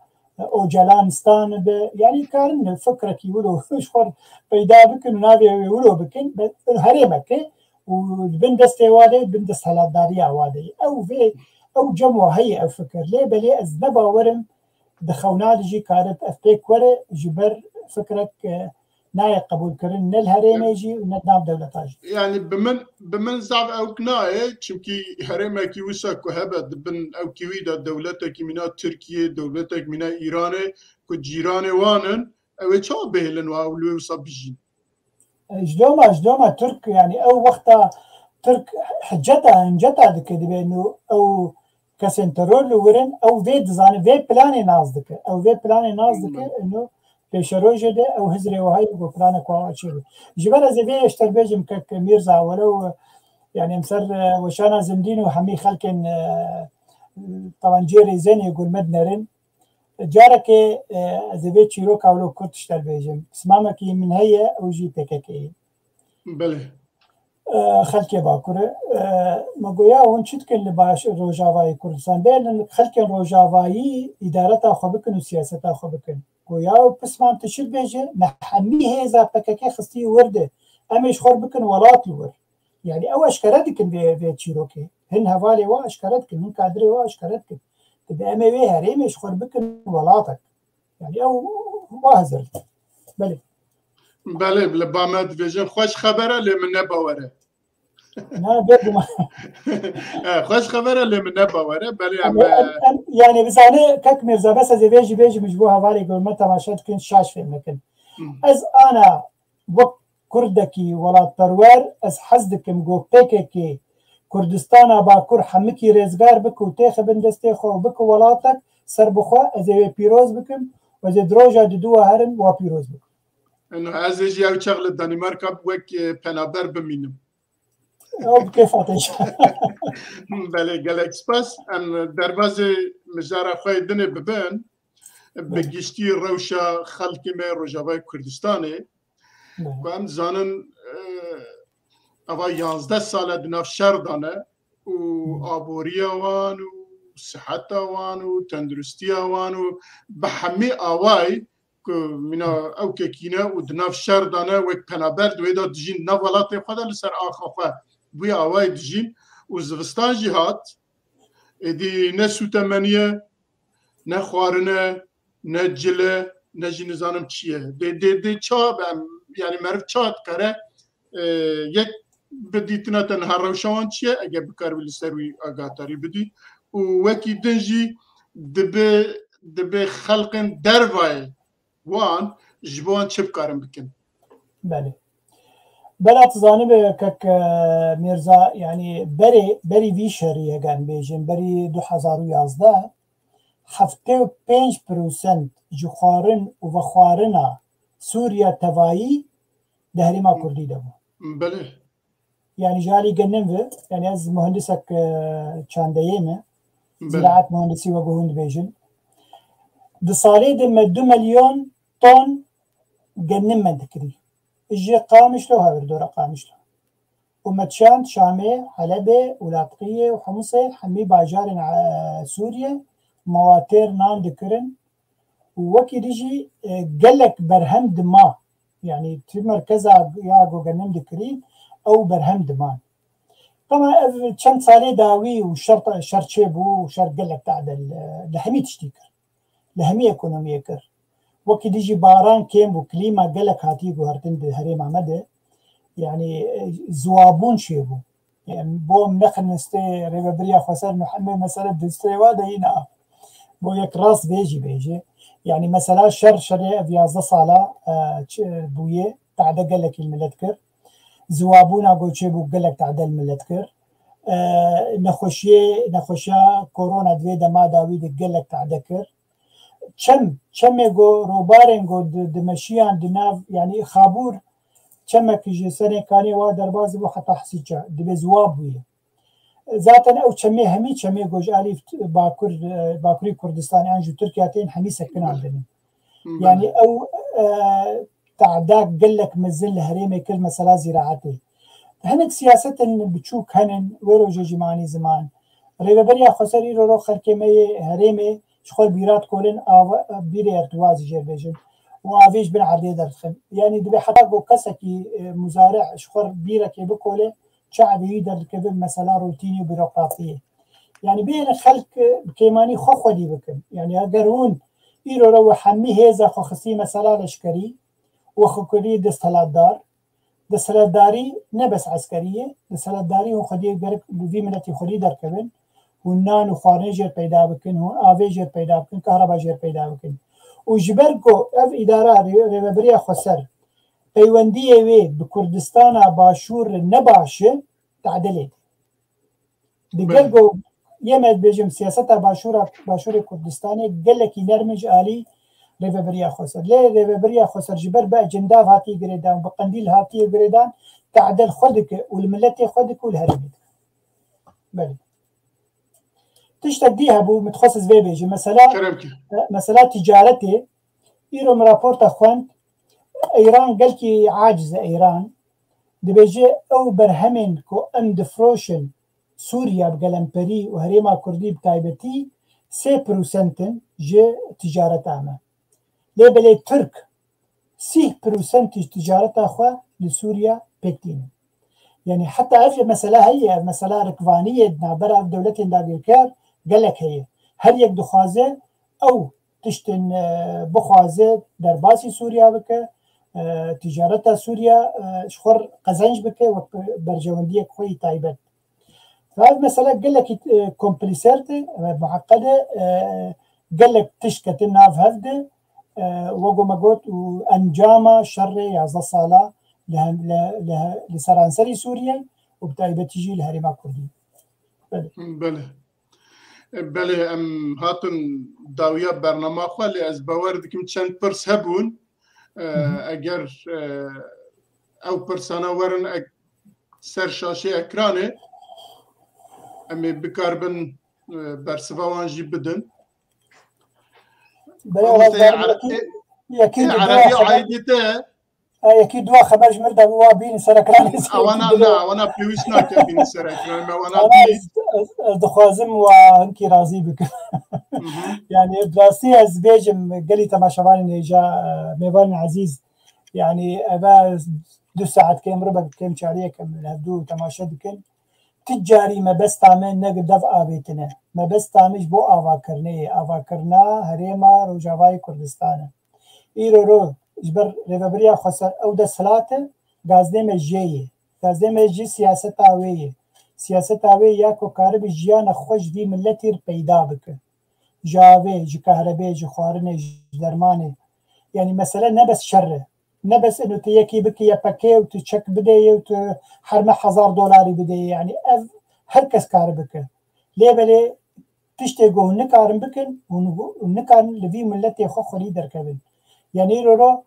Ocelanistan be. Yanî, karin fikrekî wilo ji xwe peyda bikin û navê wê wilo bikin. Be, herêmek e û di bin destê wa de, bin dest helatdariya wa de. Ew vê, ew cem wa heye ew fikir. Lê belê ez ne bawer im di xewna de jî karib ev pêk were, ji ber fikrek, e, nayê qebûlkirin ne li herêmê jî û ne di nav dewleta jî. Yanî bi min, bi min zaf ewk nayê, çimkî herêmekî wisa ku hebe di bin ewkî wî de dewletekî mîna Tirkiyê, dewletek mîna Îranê ku cîranê wan in, ew ê çawa bihêlin û ew li wê wisa bijîn? E, ji doma, ji doma Tirk, yanî ew wexta Tirk hiceta, hinceta dike, dibe nû ew kesên teror li wir in, ew vê dizane, vê planê nas dike. Ew vê planê nas dike, Hmm. ino pêşerojê de ew hizrê wiha ye ku planek wiha çê bû. Ji ber ez ê vê ji te re bêjim kek Mîrza, welew, yanî em ser, e, weşana zindîn û hemî xelkên, e, tevan cê rêzenê gulme dinerin. Carekê, e, ez ê vê çîroka wilo kurt ji te re bêjim. Pismamekî min heye, ew jî P K K ye. Belê. E, xelkê Bakur e. E, me goya hûn çi dikin li baş Rojavayê Kurdistan? Bê li xelkên Rojavayî îdareta xwe bikin û siyaseta xwe bikin. Goya ew pismam tu çi dibêje? Me hemî hêza P K K xistî wir de. Em ê ji xwe re bikin welat li wir. Yanî ew eşkere dikin vê, vê çîrokê. Hin hevalê wa eşkere dikin, hin kadrê wa eşkere dikin. Dibe em ê wê herêmê ji xwe re bikin welatek. Yanî ew wa hizir dikin. Belê. Belê, li ba me dibêjin, xweş xeber e, lê min ne bawer e. Na, bêguman. E, xweş xeber e, lê min ne bawer e. Belê, em, Em, em, em, yanî bizane kek Mîrza, bes ez ê vê jî bêjim, ji bo hevalê ku me temaşe dikin, şaş fêm nekin. Hı. Ez ana wek Kurdekî welatperwer, ez hez dikim ku P K K Kurdistana Bakur hemikî rêzgar bike û têxe bin destê xwe û bike welatek serbixwe, ez ê wê pîroz bikim û ez ê di roja didu wa herim wa pîroz bikim. Eno, ez ê jî ew çax li Danîmarka wek, e, penaber bimînim. Ew bi kêfa te jî. Belê, gelek spas. Em derbazê mijara xwe yê dinê bibin. Bi Belê. giştî rewşa xelkê me Rojavayê Kurdistanê. Belê. Ku em dizanin, e, eva yanzdeh sal e di nav şer de ne û Hmm. aboriya wan û siheta wan û tenduristiya wan û bi hemî awayî ku mîna ew kekîne û di nav şer de ne, wek penaber di wê de dijîn, di nav welatê xwe de li ser axa xwe bi wî awayî dijîn û zivistan jî hat, êdî ne sûtemeniye, ne xwarine, ne cile, ne jî nizanim çi ye. Dê, dê, dê çawa be em, yanî meriv çawa dikare, e, yek bi dîtina te niha rewşa wan çi ye, eger bikaribî li ser wî agadarî bidî û wekî din jî dibe, dibe xelqên dervayê wan ji bo wan çi bikarin bikin? Belê. Bela tu zanibe kek, e, Mîrza, yanî berê, berî vî şerî, heger em bêjin, berî du hezar û yazdeh, heftê û pênc prosent ji xwarin û vexwarina Sûriya tevayî di herêma Kurdî de bû. Belê. Yani ji alî genim ve, yani ez muhendisek, e, çandeyê me. Belê. Ziraat mühendisi wek hûn dibêjin. Di salê de me du milyon ton genim me dikirî. Ji Qamişlo, hevir dora Qamişlo. Û me çand Şamê, Helebê, Ûlatqiyê û Humusê, hemî bajarên, e, Sûriye, mewatêr nan dikirin. Û wekî dî jî, e, gelek berhem dima. Yani tu merkeza ya ku genim dikirî, ew berhem diman. Ama ev çend salê dawî û şer, şer çêbû û şer gelek tadel, e, li hemî tiştî kir. Li hemî ekonomiyê kir. Wekî dî jî baran kêm bû, klîma gelek hatiye guhertin di herêma me de. Yani, e, ziwabûn çêbû. Yani, bo em nexin nistê rêvebiriya xweser Mihemed mesele distê wa de yîna. Bo yek rast vê jî bêje. Yani, mesela şer, şerê ev yazdeh sala, e, çi bûye, tade gelekî li millet kir. Ziwabûna goçê bû gelek tade li millet kir. E, nexweşiyê, nexweşiya korona di vê dema dawî de gelek tade kir. Çem, çemê go, robarên go di, dimeşiyan di nav, yani xabûr, çemek ji serê kanê wa derbas dibû heta Hesîça, dibê ziwab bûye. Zaten ew çemê hemî çemê go ji alî Bakur, e, Bakurî Kurdistanê an ji Tirkiye tên hemî sekinandin. Belê. Yani ew, e, te'da gelek mezin li herêmê kir mesela zîraetê. Hinek siyasetên biçûk henin, wê rojê jî manî ziman. Rêveberiya xweser îro ro xelkê me yê herêmê ji xwe bîra dikolin, ava, bîrê ertûwazî jêr bêjin. Û avê ji bin erdê derdixin. Yani dibe heta ku kesekî, e, muzare ji xwe bîrekê bikole, çavê wî derdikeve mesela rutînî û bîrokratiyê. Yani bêne xelk, e, bi kêmanî xwe xwedî bikin. Yani eger hûn îro re we hemî hêza xwe xistî mesela leşkerî, we xwe kirî desthilatdar, desthilatdarî ne bes eskerî ye, desthilatdarî hûn xwedî gerek li vî miletî xwedî derkevin, hûn nan û xwarinê jêr peyda bikin, hûn avê jêr peyda bikin, kahreba jêr peyda bikin. Û ji ber ku ev îdara rê-, rêvebiriya xweser peywendiyê wê bi Kurdistana Başûr ne baş e, tadilê. Di gel ku yê me dibêjim siyaseta Başûra, Başûrê Kurdistanê gelekî nerm e ji alî Rêvebiriya Xweser. Lê Rêvebiriya Xweser ji ber bi ecendav hatiye girêdan, bi qendîl hatiye girêdan, te'del xwe dike û li miletê xwe dike û li herêmê dike. Belê. Tiştek dî hebû, min dixwest ez vê bêjim. Mesela, Kerem ki. e, mesela ticaretê, îro min raporta xwend, Îran gelkî aciz e, Îran. Dibêje ew berhemên ku em difroşin Sûriya bi gelemperî û herêma Kurdî bi taybetî sê prosent in ji ticareta me. Lê belê Tirk sîh prosent ji ticareta xwe li Sûriya pêk tînin. Yani heta ev jî mesela heye, ev mesela rikvaniyê di navbera ev dewletên dagirker gelek heye. Her yek dixwaze ew tiştên, e, bixwaze derbasî Sûriya bike, e, ticareta Sûriya, e, ji xwe qezenc bike wek berjewendiyek xwe yî taybet. Ev mesele gelekî, e, komplîser e, muheqed e, e, gelek tişt ketin nav hev de, e, wek me got û encama şerê yazdeh sala li hem, li, li, li seranserî Sûriyê û bi taybetî jî li herêma Kurdî. Belê. Belê. Belê, em hatin dawiya bernama xwe, lê ez bawer dikim çend pirs hebûn. E, Hı hı. Eger, e, ew pirsana werin ek-, ser şaşê ekranê, em ê bikaribin, e, bersiva wan jî bidin. Belê, Mamoste, Ewaz, yekî, ê, yekî ê, di Erebiya xeber- aîdî te ye? E, yekî dua xeber ji mir de bû, wa bîn ser ekranê. Ewana na, ewana pêwîst nake bîn ser ekranê. Me wana Ama dît. ez, ez, ez dixwazim wa hinkî razî bikim. Hı hı. Yani, bi rastî ez bêjim, gelî temaşevanên hêja, e, mêvanên ezîz, yani, eve du saet kêm, ribek kêm çariyek em li hevdû temaşe dikin. Ti carî mebesta me ne dev avêtine. Mebesta me ji bo avakirinê ye. Avakirina herêma Rojavayê Kurdistan e. Îro ro ji ber Rêvebiriya Xweser ew desthilat e, gazdê me jê ye. Gazdê me jî siyaseta wê ye. Siyaseta wê ya ku karibe jiyana xwe ji vî miletî re peyda bike. Ji avê, ji kahrebê, ji xwarinê, ji dermanê. Yani mesele ne bes şer e. Ne bes ino tu yekî bikî Y P G û tu çek bideyê û tu her meh hezar dolarî bideyê. Yani ev her kes kare bike. Lê belê tiştê ku hûn nikarin bikin, hûn, hûn nikarin li vî miletê xwe xwelî derkevin. Yani îro ro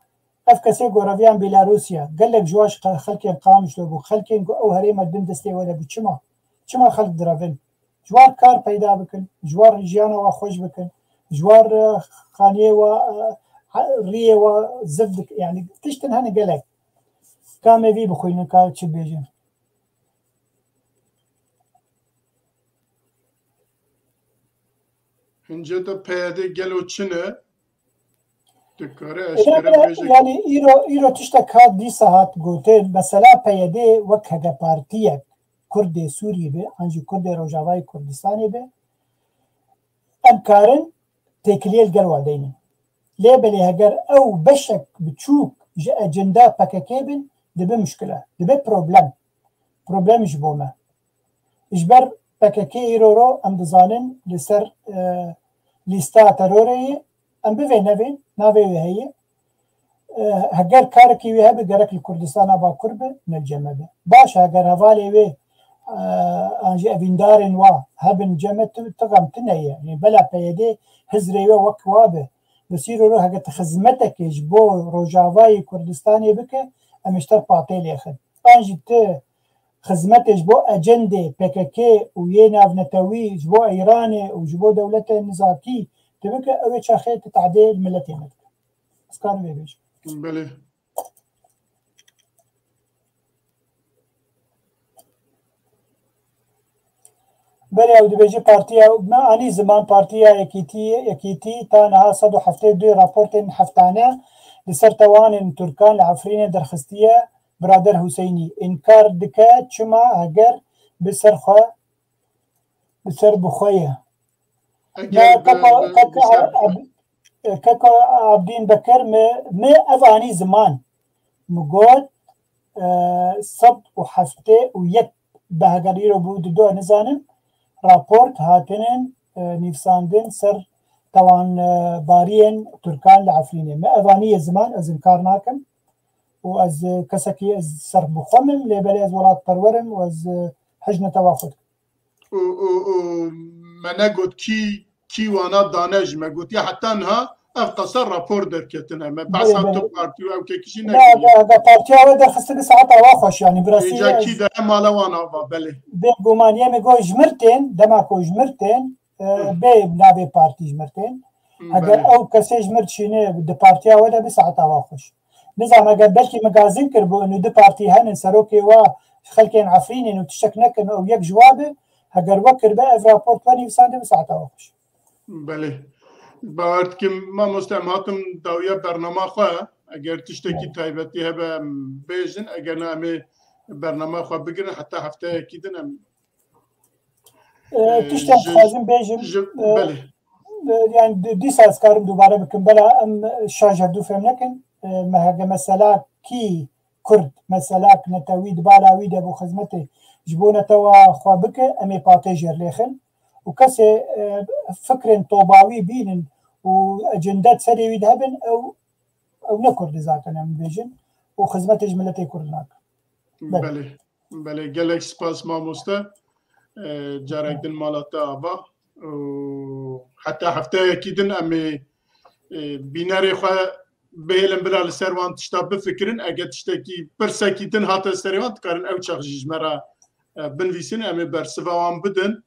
Ev kesê ku reviyan Belarusya, gelek ji wan ji xelkên Qamişlo bû, xelkên ku ew herêma di bin destê we de bû. Çima? Çima xelk direvin? Ji wan kar peyda bikin, ji wan jiyana we xweş bikin, ji wan, e, xaniyê we, e, riyê we ziv dikin. Yani tiştin hene gelek. Ka me vî bixwînin, ka çi bêjin. Hinceta P Y D gelo çi ne? Dikare eşkere bêje. Yani îro, îro tiştek hat dîsa hat gotin. Mesela P Y D wek hege partiyek Kurdê Sûrî be, an jî Kurdê Rojavayê Kurdistanê be, em karin têkiliyê li gel wan deynin. Lê belê heger ew beşek biçûk ji ecenda P K K bin, dibe muşkile, dibe problem. Problem ji bo me. Ji ber P K K îro ro em dizanin li ser, e, lîsta terorê ye, em bivê nevê, navê wê heye. E, heger karekî wê hebe gerek li Kurdistana Bakur be, ne li cem me be. Baş e, heger hevalê wê, e, an jî evîndarên wa hebin cem me, tu, tu xem tune ye. Yanî bela P Y D hizrê wê wek wa be. Bi sîro ro heger tu xizmetekê ji bo Rojavayê Kurdistanê bike, em ji te patê lêxin. An jî tu xizmetê ji bo ecendê P K K û yê navnetewî, ji bo Îranê û ji bo dewletên nizakî tu bike, ew ê çaxê tu tehdê li miletê me dike. Ez karim vê bêjim. Belê. Belê, ew dibêje partiya, me anî ziman, partiya Yekîtî, Yekîtî ta niha sed û heftê û du raportên heftane li ser tawanên Tirkan li Efrînê derxistiye. Birader Huseynî înkar dike, çima heger bi ser xwe, bi ser bi xwe ye. Eger Ya bi, kaka, bi, kaka, bi ser Ab-, kaka Abdîn Bekir, me, me ev anî ziman. Mi got, e, sed û heftê û yek, be heger îro bû dido, nizanim, raport hatinin, e, nivîsandin ser tawanbariyên Tirkan li Efrînê. Me ev anî ye ziman, ez inkar nakim. Û ez, e, kesekî, ez ser bi xwe me, lê belê ez welatperwer im û ez, e, hej netewa xwe dikim. û, û, û me negot kî, kî wana dane ji me. Gotiye heta niha ev qasa rapor derketine. Me Belê, behsa belê. Tu partî û ew kekî jî Ne, nekiriye. Be, be partiya we derxistin saeta wa xweş, yani, bi rastî Êca ez kî de mala wan ava, belê. Bê gumaniyê me got ji mir tên, dema ku ji mir tên, e, Hı. bê navê partî ji mir tên. Hı, Heger belê. ew kesê ji mir dişîne di partiya we de bi saeta wa xweş. Nizam eger belkî min gazin kiribû, û du partî henin, serokê wa xelkên Efrînê û tiştek nekin, ew yek ji wa bi, heger we kiribe, ev raport we nivîsandê bi saeta we xweş. Belê. Bawer dikim, mamoste, em hatin dawiya bernama xwe. Eger tiştekî taybetî hebe, em bêjin, eger ne, em ê bernama xwe bigirin, heta hefteyekî din em, E, e, tiştek ji, dixwazim bêjim, ji, e, belê. e, yani di-, dîsa ez karim dubare bikim, bela em şaş hevdû fêm nekin. E, me hege mesela kî Kurd, mesela netewî di bala wî de bû xizmetê ji bo netewa xwe bike, em ê patê jêr lêxin. Û kesê, e, fikrên tobawî bînin û ecende serê wî de hebin, ew, ew ne Kurd e zaten em bêjin û xizmetê ji miletê Kurd nakin. Belê. Belê. Belê, gelek spas mamoste. E, carek din mala te ava. Û heta hefteyekî din em ê, e, bînerê xwe bihêlin bila li ser wan tişta bifikirin. Eger tiştekî, pirsekî din hate serê wan, dikarin ew çax jî ji me re, e, binivîsin, em ê bersiva wan bidin.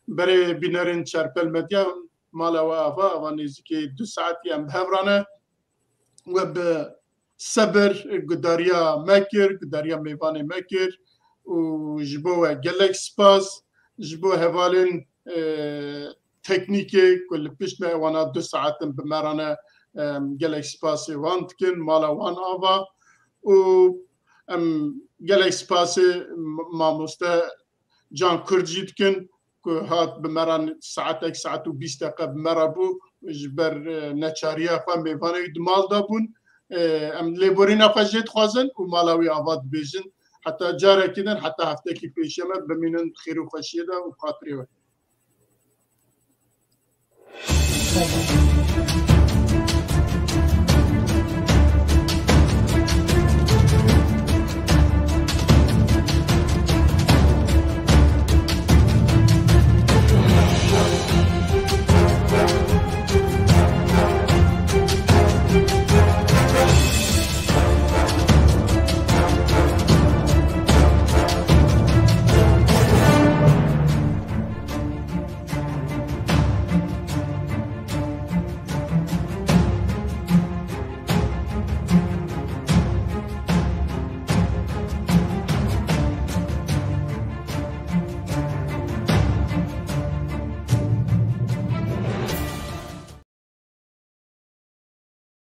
Berê bînerên Çerpel Medya, mala we ava, ava nêzîkî du saetî em bi hev re ne. We bi sebir gudariya me kir, gudariya mêvanê me kir û ji bo we gelek spas. Ji bo hevalên, e, teknîkê ku li pişt me wana du saet in bi me re ne, em gelek spasê wan dikin, mala wan ava û em gelek spasê m-, mamoste Can Kurd jî dikin ku hat bi me re saetek, saet û bîst deqe bi me re bû, ji ber, e, neçariya xwe mêvanek di mal de bûn. E, em lêborîna xwe jê dixwazin û mala wî ava dibêjin. Heta carekî din, heta heftekî pêşiya me bimînin xêr û xweşiyê de û xatirê we.